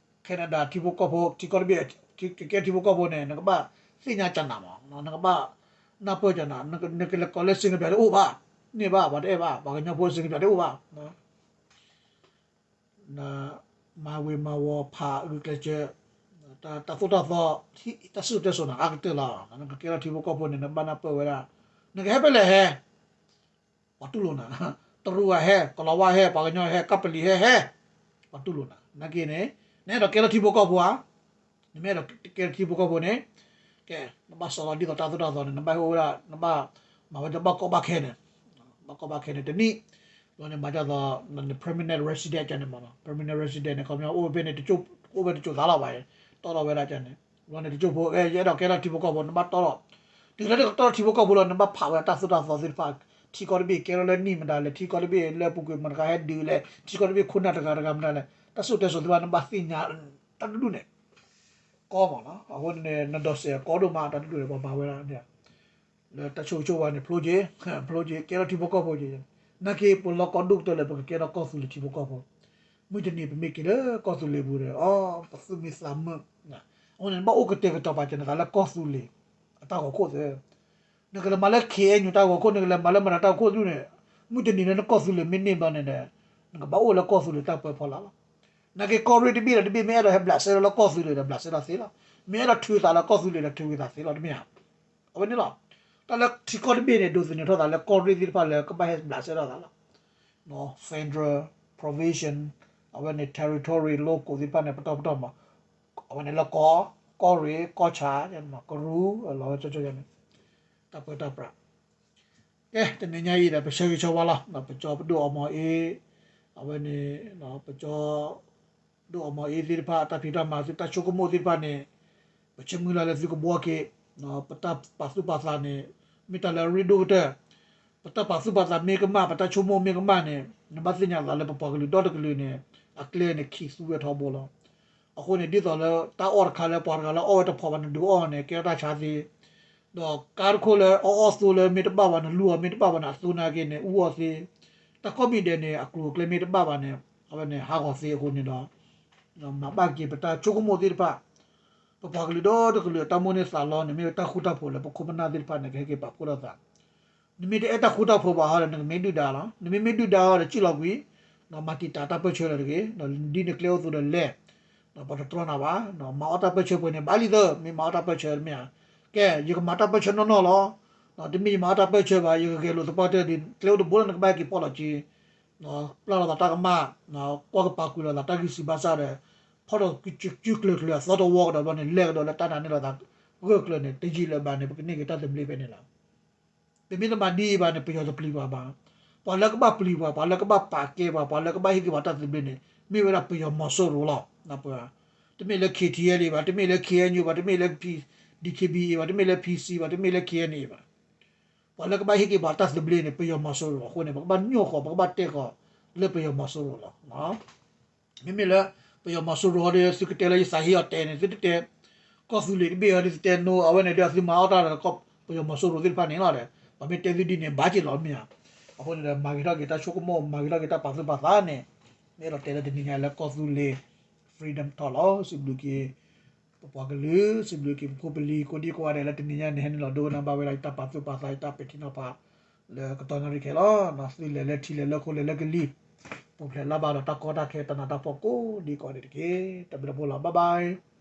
Canada ထံဖိကီၢ်ဖိ ထံကီၢ်တဘ့ၣ် ကကဲထံဖိကီၢ်ဖိန့ၣ် နကဘၣ်သ့ၣ်ညါကနၤမး နကဘၣ်နၢ်ပၢၢ်ကနၤ နကလဲၤကိးလၢ စ့ၣ်ကပၠး တအိၣ်ဘၣ် န့ၢ်ဘၣ် ပှၤတအဲၣ်ဘၣ် ပှၤကညီဖိ စ့ၣ်ကပၠး တအိၣ်ဘၣ် မၤဝ့ၤမၤဝီၤဖးအဂုာ်ကျဲးစၢး တၢ်သိၣ်တၢ်သီ တၢ်စံၣ်စိၤတဲစိၤန့ၣ် အါကတၢၢ်လီၤ နကကဲထီၣ်ထံဖိကီၢ်ဖိန့ၣ် နဘၣ်နၢ်ပၢၢ်ဝဲဒၣ် နကဟဲဖဲလဲၣ်ဟဲ ပှၤတူၢ်လိာ်နၤ တရူးဂၤဟဲ ကလီၤဝါဟဲ ပှၤကညီဟဲ ကပလံၤဟဲဟဲ ပှၤတူၢ်လိာ်နၤ နာ်က့န့ၣ် နအဲၣ်ဒိးကဲလၢထံဖိကီၢ်ဖိဧါ နမ့ၢ်အဲၣ်ဒိးကဲလၢထံဖိကီၢ်ဖိန့ၣ် ကဲ နဘၣ်စီလီၤဒ်သိးတၢ်သိၣ်တၢ်သီန့ၣ် နဘၣ်ဟဲအိၣ်ဝဲဒၣ် နဘၣ်မၤဝဲဒ်ဘၣ်ကီဘၣ်ခဲန့ၣ် ဘၣ်ကီဘၣ်ခဲန့ၣ် တနံၣ် ဘျီန့ၣ် မၤဒ်သိး permanent resident န့ၣ်မး permanent resident န့ၣ် ခီပညီအိၣ်ဖဲန့ၣ် တကၠိ အိၣ်ဝဲတစိၤသးလီၤဘၣ်, တီထီၣ်ဝဲဒၣ်န့ၣ်, ဘျီန့ၣ်တစိၢ်ဖိ အဲ ယအဲၣ်ဒိးကဲထီၣ်ထံဖိကီၢ်ဖိ နဘၣ်တီထီၣ်, တုၤလၢနကတီထီၣ်ထံဖိကီၢ်ဖိလီၤ နဘၣ်ဖးဝဲဒၣ်တၢ်သိၣ်တၢ်သီသ့ၣ်တဖၣ်, ထံကီၢ်တဘ့ၣ်ကဲထီၣ်လၢနံၣ်မတၤလဲၣ်, ထံကီၢ်တဘ့ၣ်လၢပူၤကွံာ်မတၤတဂၤဟဲဒုးလဲၣ်, ထံကီၢ်တဘ့ၣ်ခိၣ်နၢ်တဂၤတဂၤမတၤလဲၣ်, တၢ်စံၣ်စိၤတဲစိၤသ့ၣ်တဖၣ် နဘၣ်သ့ၣ်ညါ တၢ်တဒူၣ်န့ၣ် ကီမးလီၤ. အဃိန့ၣ် နဒိးစဲးကီဒိၣ်မး တၢ်တဒူၣ်န့ၣ် ပှၤမၤဝဲဒၣ်န့ၣ် လၢတၢ်ဆိၣ်ဂ့ၤဆိၣ်ဝါန့ၣ် ဖျိက့ၤ, ဖျိက့ၤ ကဲထီၣ်ထံဖိကီၢ်ဖိက့ၤ, နာ်က့ ပလီၢ်ကီၢ်ဒိၣ်ကတၢၢ်လၢပကကဲထီၣ်ကီၢ်သူလ့ၤထံဖိကီၢ်ဖိ, မုၢ်တနံၤပမ့ၢ်က့ၤလၢကီၢ်သူလ့ၤပူၤဒီး အီ ပသူၣ်မံသးမုာ်, အဃိန့ၣ် နဘၣ်အိၣ်ကတဲာ်ကတီၤပာ်စၢၤနသးလၢကီၢ်သူလ့ၤ အတၢ်ဂီၤခိၣ်သ့ၣ်, နကလဲၤမၤလၢ ခ့ၣ်အဲၣ်ယူၣ် တၢ်ဂီၤခိၣ် နကလဲၤမၤလၢမတၤတၢ်ဂီၤခိၣ်သ့ၣ်န့ၣ်, မုၢ်တနံၤလၢနကီၢ်သူလ့ၤမ့ၢ်န့ၢ်ဘျီန့ၣ်ဒီး နကဘၣ်အိၣ်လၢကီၢ်သူလ့ၤတၢ်ပၢဖီလာ်လီၤ. နာ်က့ ကီၢ်ရ့ၣ်တဘ့ၣ်ဒီးတဘ့ၣ် မ့ၢ်အဲၣ်ဒိးဟဲဘျးစဲထီၣ်လၢကီၢ်သူလ့ၤဒီး ဘျးစဲထီၣ်သ့လီၤ. မ့ၢ်အဲၣ်ဒိးထုးသးလၢကီၢ်သူလ့ၤဒီး ထုးဝံၤသးသ့လီၤ တမ့ၢ်ဧါ. အဝဲန့ၣ်လီၤ. တၢ်လၢထံကီၢ်တဘ့ၣ်န့ၣ် ဒိးသန့ၤထီၣ်သးလၢကီၢ်ရ့ၣ်သ့ၣ်တဖၣ်လၢကဘၣ်ဟဲဘျးစဲထီၣ်သးလီၤ. federal provision အဝဲန့ၣ် territory လီၢ်ကိးသ့ၣ်တဖၣ်န့ၣ် ပတီၢ်ပတီၢ်မး, အဝဲန့ၣ်လၢကီၢ်, ကီၢ်ရ့ၣ်, ကီၢ်ဆၣ်, ကရူၢ်, လီၤဝဲကၠီကၠီန့ၣ်, တၢ်ပၢတၢ်ပြး ကဲ တနံၤညါအံၤဒီး ပဆၢဂ့ၤဆၢဝါလီၤ. ပကၠီပဒိၣ်အီမီၤအ့, အဝဲန့ၣ် ပကၠီဒိၣ်အီမီၤအ့သ့ၣ်တဖၣ် တၢ်ဖံးတၢ်မၤ သုတၢ်ဆိကမိၣ်သ့ၣ်တဖၣ်န့ၣ် ပဆၢမုၢ်လၢ်လၢသုကဘှီက့ၤ, ပတၢ်ပာ်သူၣ်ပာ်သးန့ၣ် မ့ၢ်တၢ်လၢအရ့ဒိၣ်ကတၢၢ်, ပတၢ်ပာ်သူၣ်ပာ်သးမ့ၢ်ကမၣ် ပတၢ်ဆိကမိၣ်မ့ၢ်ကမၣ်န့ၣ် နဘၣ်သ့ၣ်ညါသးလၢပပှၤကလုာ်ဒီတကလုာ်န့ၣ် အကျဲန့ၣ်ခံသူဝဲထီဘိလီၤ. အဃိန့ၣ် ဒ်သိးလၢတၢ်အီၣ်တခါလၢပှၤတဂၤလၢအီၣ်ဝဲတဖိးဘၣ် နဒုးအီၣ်န့ၣ် ကဲထီၣ်တၢ်ဆါသ့, ဒီးကါတခိၣ်လၢအအီၣ်အီၣ်သိလၢမ့ၢ်တဘၣ်ဘၣ် နလူအီၤမ့ၢ်တဘၣ်ဘၣ်န့ၣ် အသိနာ်က့န့ၣ် အူအီၣ်သ့, တၢ်ကိးမံၤဒဲးန့ၣ် အကျိၤအကျဲမ့ၢ်တဘၣ်ဘၣ်န့ၣ် အဝဲန့ၣ်ဟးဂီၤသ့အဃိန့ၣ်ဒီး မၤဘၣ်က့ၤပတၢ်ဆိကမိၣ်သ့ၣ်တဖၣ်, ပပှၤကလုာ်ဒီတကလုာ်အတၢ်မိၣ်န့ၢ်သးလီန့ၣ် မ့ၢ်တၢ်ဃူတၢ်ဖိးလၢပခိၣ်ပနၢ်သ့ၣ်တဖၣ်န့ၣ် ကဟဲက့ၤပာ်ဖှိၣ်ထီၣ်သး နမ့ၢ်တအဲၣ်တၢ်ဃူတၢ်ဖိးဘၣ်ဟီဒီး နကမ့ၢ်ဒုၣ်ဒါလီၤ. နမ့မ့ၢ်ဒုၣ်ဒါဟီဒီး စံၣ်လီၤကွံာ်, မၤတံာ်တာ်တၢ်ပၢၢ်ဆၢလၢၤတဂ့ၤ, ဒ်နကျဲအိၣ်သိးဒီးလဲၤ, ပှၤတတြီနၤဘၣ်, မၤအီၣ်တၢ်ပၢၢ်ဆၢပှဲၤန့ၣ် ဘၣ်လံသၢ မ့ၢ်မၤအီၣ်တၢ်ပၢၢ်ဆၢတမ့ၢ်ဧါ. ကဲ ယကမၤတၢ်ပၢၢ်ဆၢနီၢ်နီၢ်လီၤ. တမ့ၢ်ယမၤအီၣ်တၢ်ပၢၢ်ဆၢဘၣ် ယကဂဲၤလိာ်သပှၢ်တၢၢ်ဒီး ကျဲအိၣ်တဘိလၢနကဘၣ်ဟဲက့ၤပိာ်လီၤက့ၤ ပျၢ်လိာ်သးတၢ်ကမၣ်, ကွၢ်ကပၤကွံာ်လိာ်သးတၢ်ဂံၢ်စၢ်ဘါစၢ်ဒီး ဖီၣ်ဒီးကုကျၢၤကျၢၤအသီတဝီကဒီးဘျီန့ၣ် လဲၤကဒီးလၢတၢ်နာ်န့ၢ်လိာ်သးဂၢၢ်ကျၢၤန့ၣ် တယံာ်လၢၤဘၣ်န့ၣ် ပကန့ၢ်က့ၤတၢ်သဘျ့ဖဲန့ၣ်လီၤ. ပမ့ၢ်တမၤဒ်အံၤဘၣ်န့ၣ် ပယီၤတပျံၤပှၤဘၣ်. ပှၤလၢကဘၣ်ပျံၤပှၤ ပှၤလၢကဘၣ်ပာ်ကဲပှၤ ပှၤလၢကဘၣ်ဟ့ၣ်က့ၤပှၤတၢ်သဘျ့န့ၣ် မ့ၢ်ဝဲဒၣ်ပယီၤမီၤစိရိၤလီၤ. တမ့ၢ်လၢ K T L A ဘၣ်, တမ့ၢ်လၢ K N U ဘၣ်, တမ့ၢ်လၢ D K B A ဘၣ်, တမ့ၢ်လၢ P C ဘၣ်, တမ့ၢ်လၢ K N A ဘၣ်. ပှၤလၢကဘၣ်ဟ့ၣ်က့ၤပှၤတၢ်သဘျ့န့ၣ် ပယီၤမီၤစိရိၤအဃိန့ၣ် ပကဘၣ်ညိၣ်ဃီၤ ပကဘၣ်တဲဃီၤလၢပယီၤမီၤစိရိၤလီၤ. မ့မ့ၢ်လၢ ပယီၤမီၤစိရိၤဒီး သုကတဲလၢယသးဟ့အီၤတဲန့ၣ် သုတတဲ ကီၢ်သူလ့ၤတဘ့ၣ်အီၤဒီး သုတဲနိ အဝဲန့ၣ်ဒီး သုမၤအီၣ်တၢ်ဒီး ပယီၤမီၤစိရိၤသ့ၣ်တဖၣ်န့ၣ်လီၤဒီး ပမ့ၢ်တဲသုဒ်န့ၣ် ဘၣ်က့ၤလီၤမ့ၢ်ဧါ. အဃိန့ၣ်ဒီး မၤဂ့ၤထီၣ်က့ၤတၢ်ဆိကမိၣ် မၤဂ့ၤထီၣ်က့ၤတၢ်ပာ်သူၣ်ပာ်သးန့ၣ် မ့ၢ်အဲၣ်ဒိးတဲလၢတနံၤညါလၢကီၢ်သူလ့ၤ freedom talk လီၤ. စံးဘျုးက့ၤ ပပှၤကလုာ် စံးဘျုးက့ၤပဖိပလံၤ ကိးဒံကိးဂၤဒဲးလၢတနံၤညါန့ၣ် ဟဲနုာ်လီၤဒိကနၣ်ဘၣ်ဝဲဒၣ်ယတၢ်ပာ်သူၣ်ပာ်သး ယတၢ်ပဲာ်ထံနီၤဖး လၢကတီၢ်နၣ်ရံၣ်ခဲလီၤ. သုလဲၤလၢထံလဲၤလၢခိလဲၤလၢကလံၤ ပူၤဖျဲးလၢ်ဘၣ်ဒီးတၢ်ကီတၢ်ခဲ တၢ်နးတၢ်ဖှီၣ်ကိးဒံကိးဂၤဒဲးတက့ၢ်. တၢ်ဘျုးတၢ်ဖှိၣ်လီၤ. Bye bye.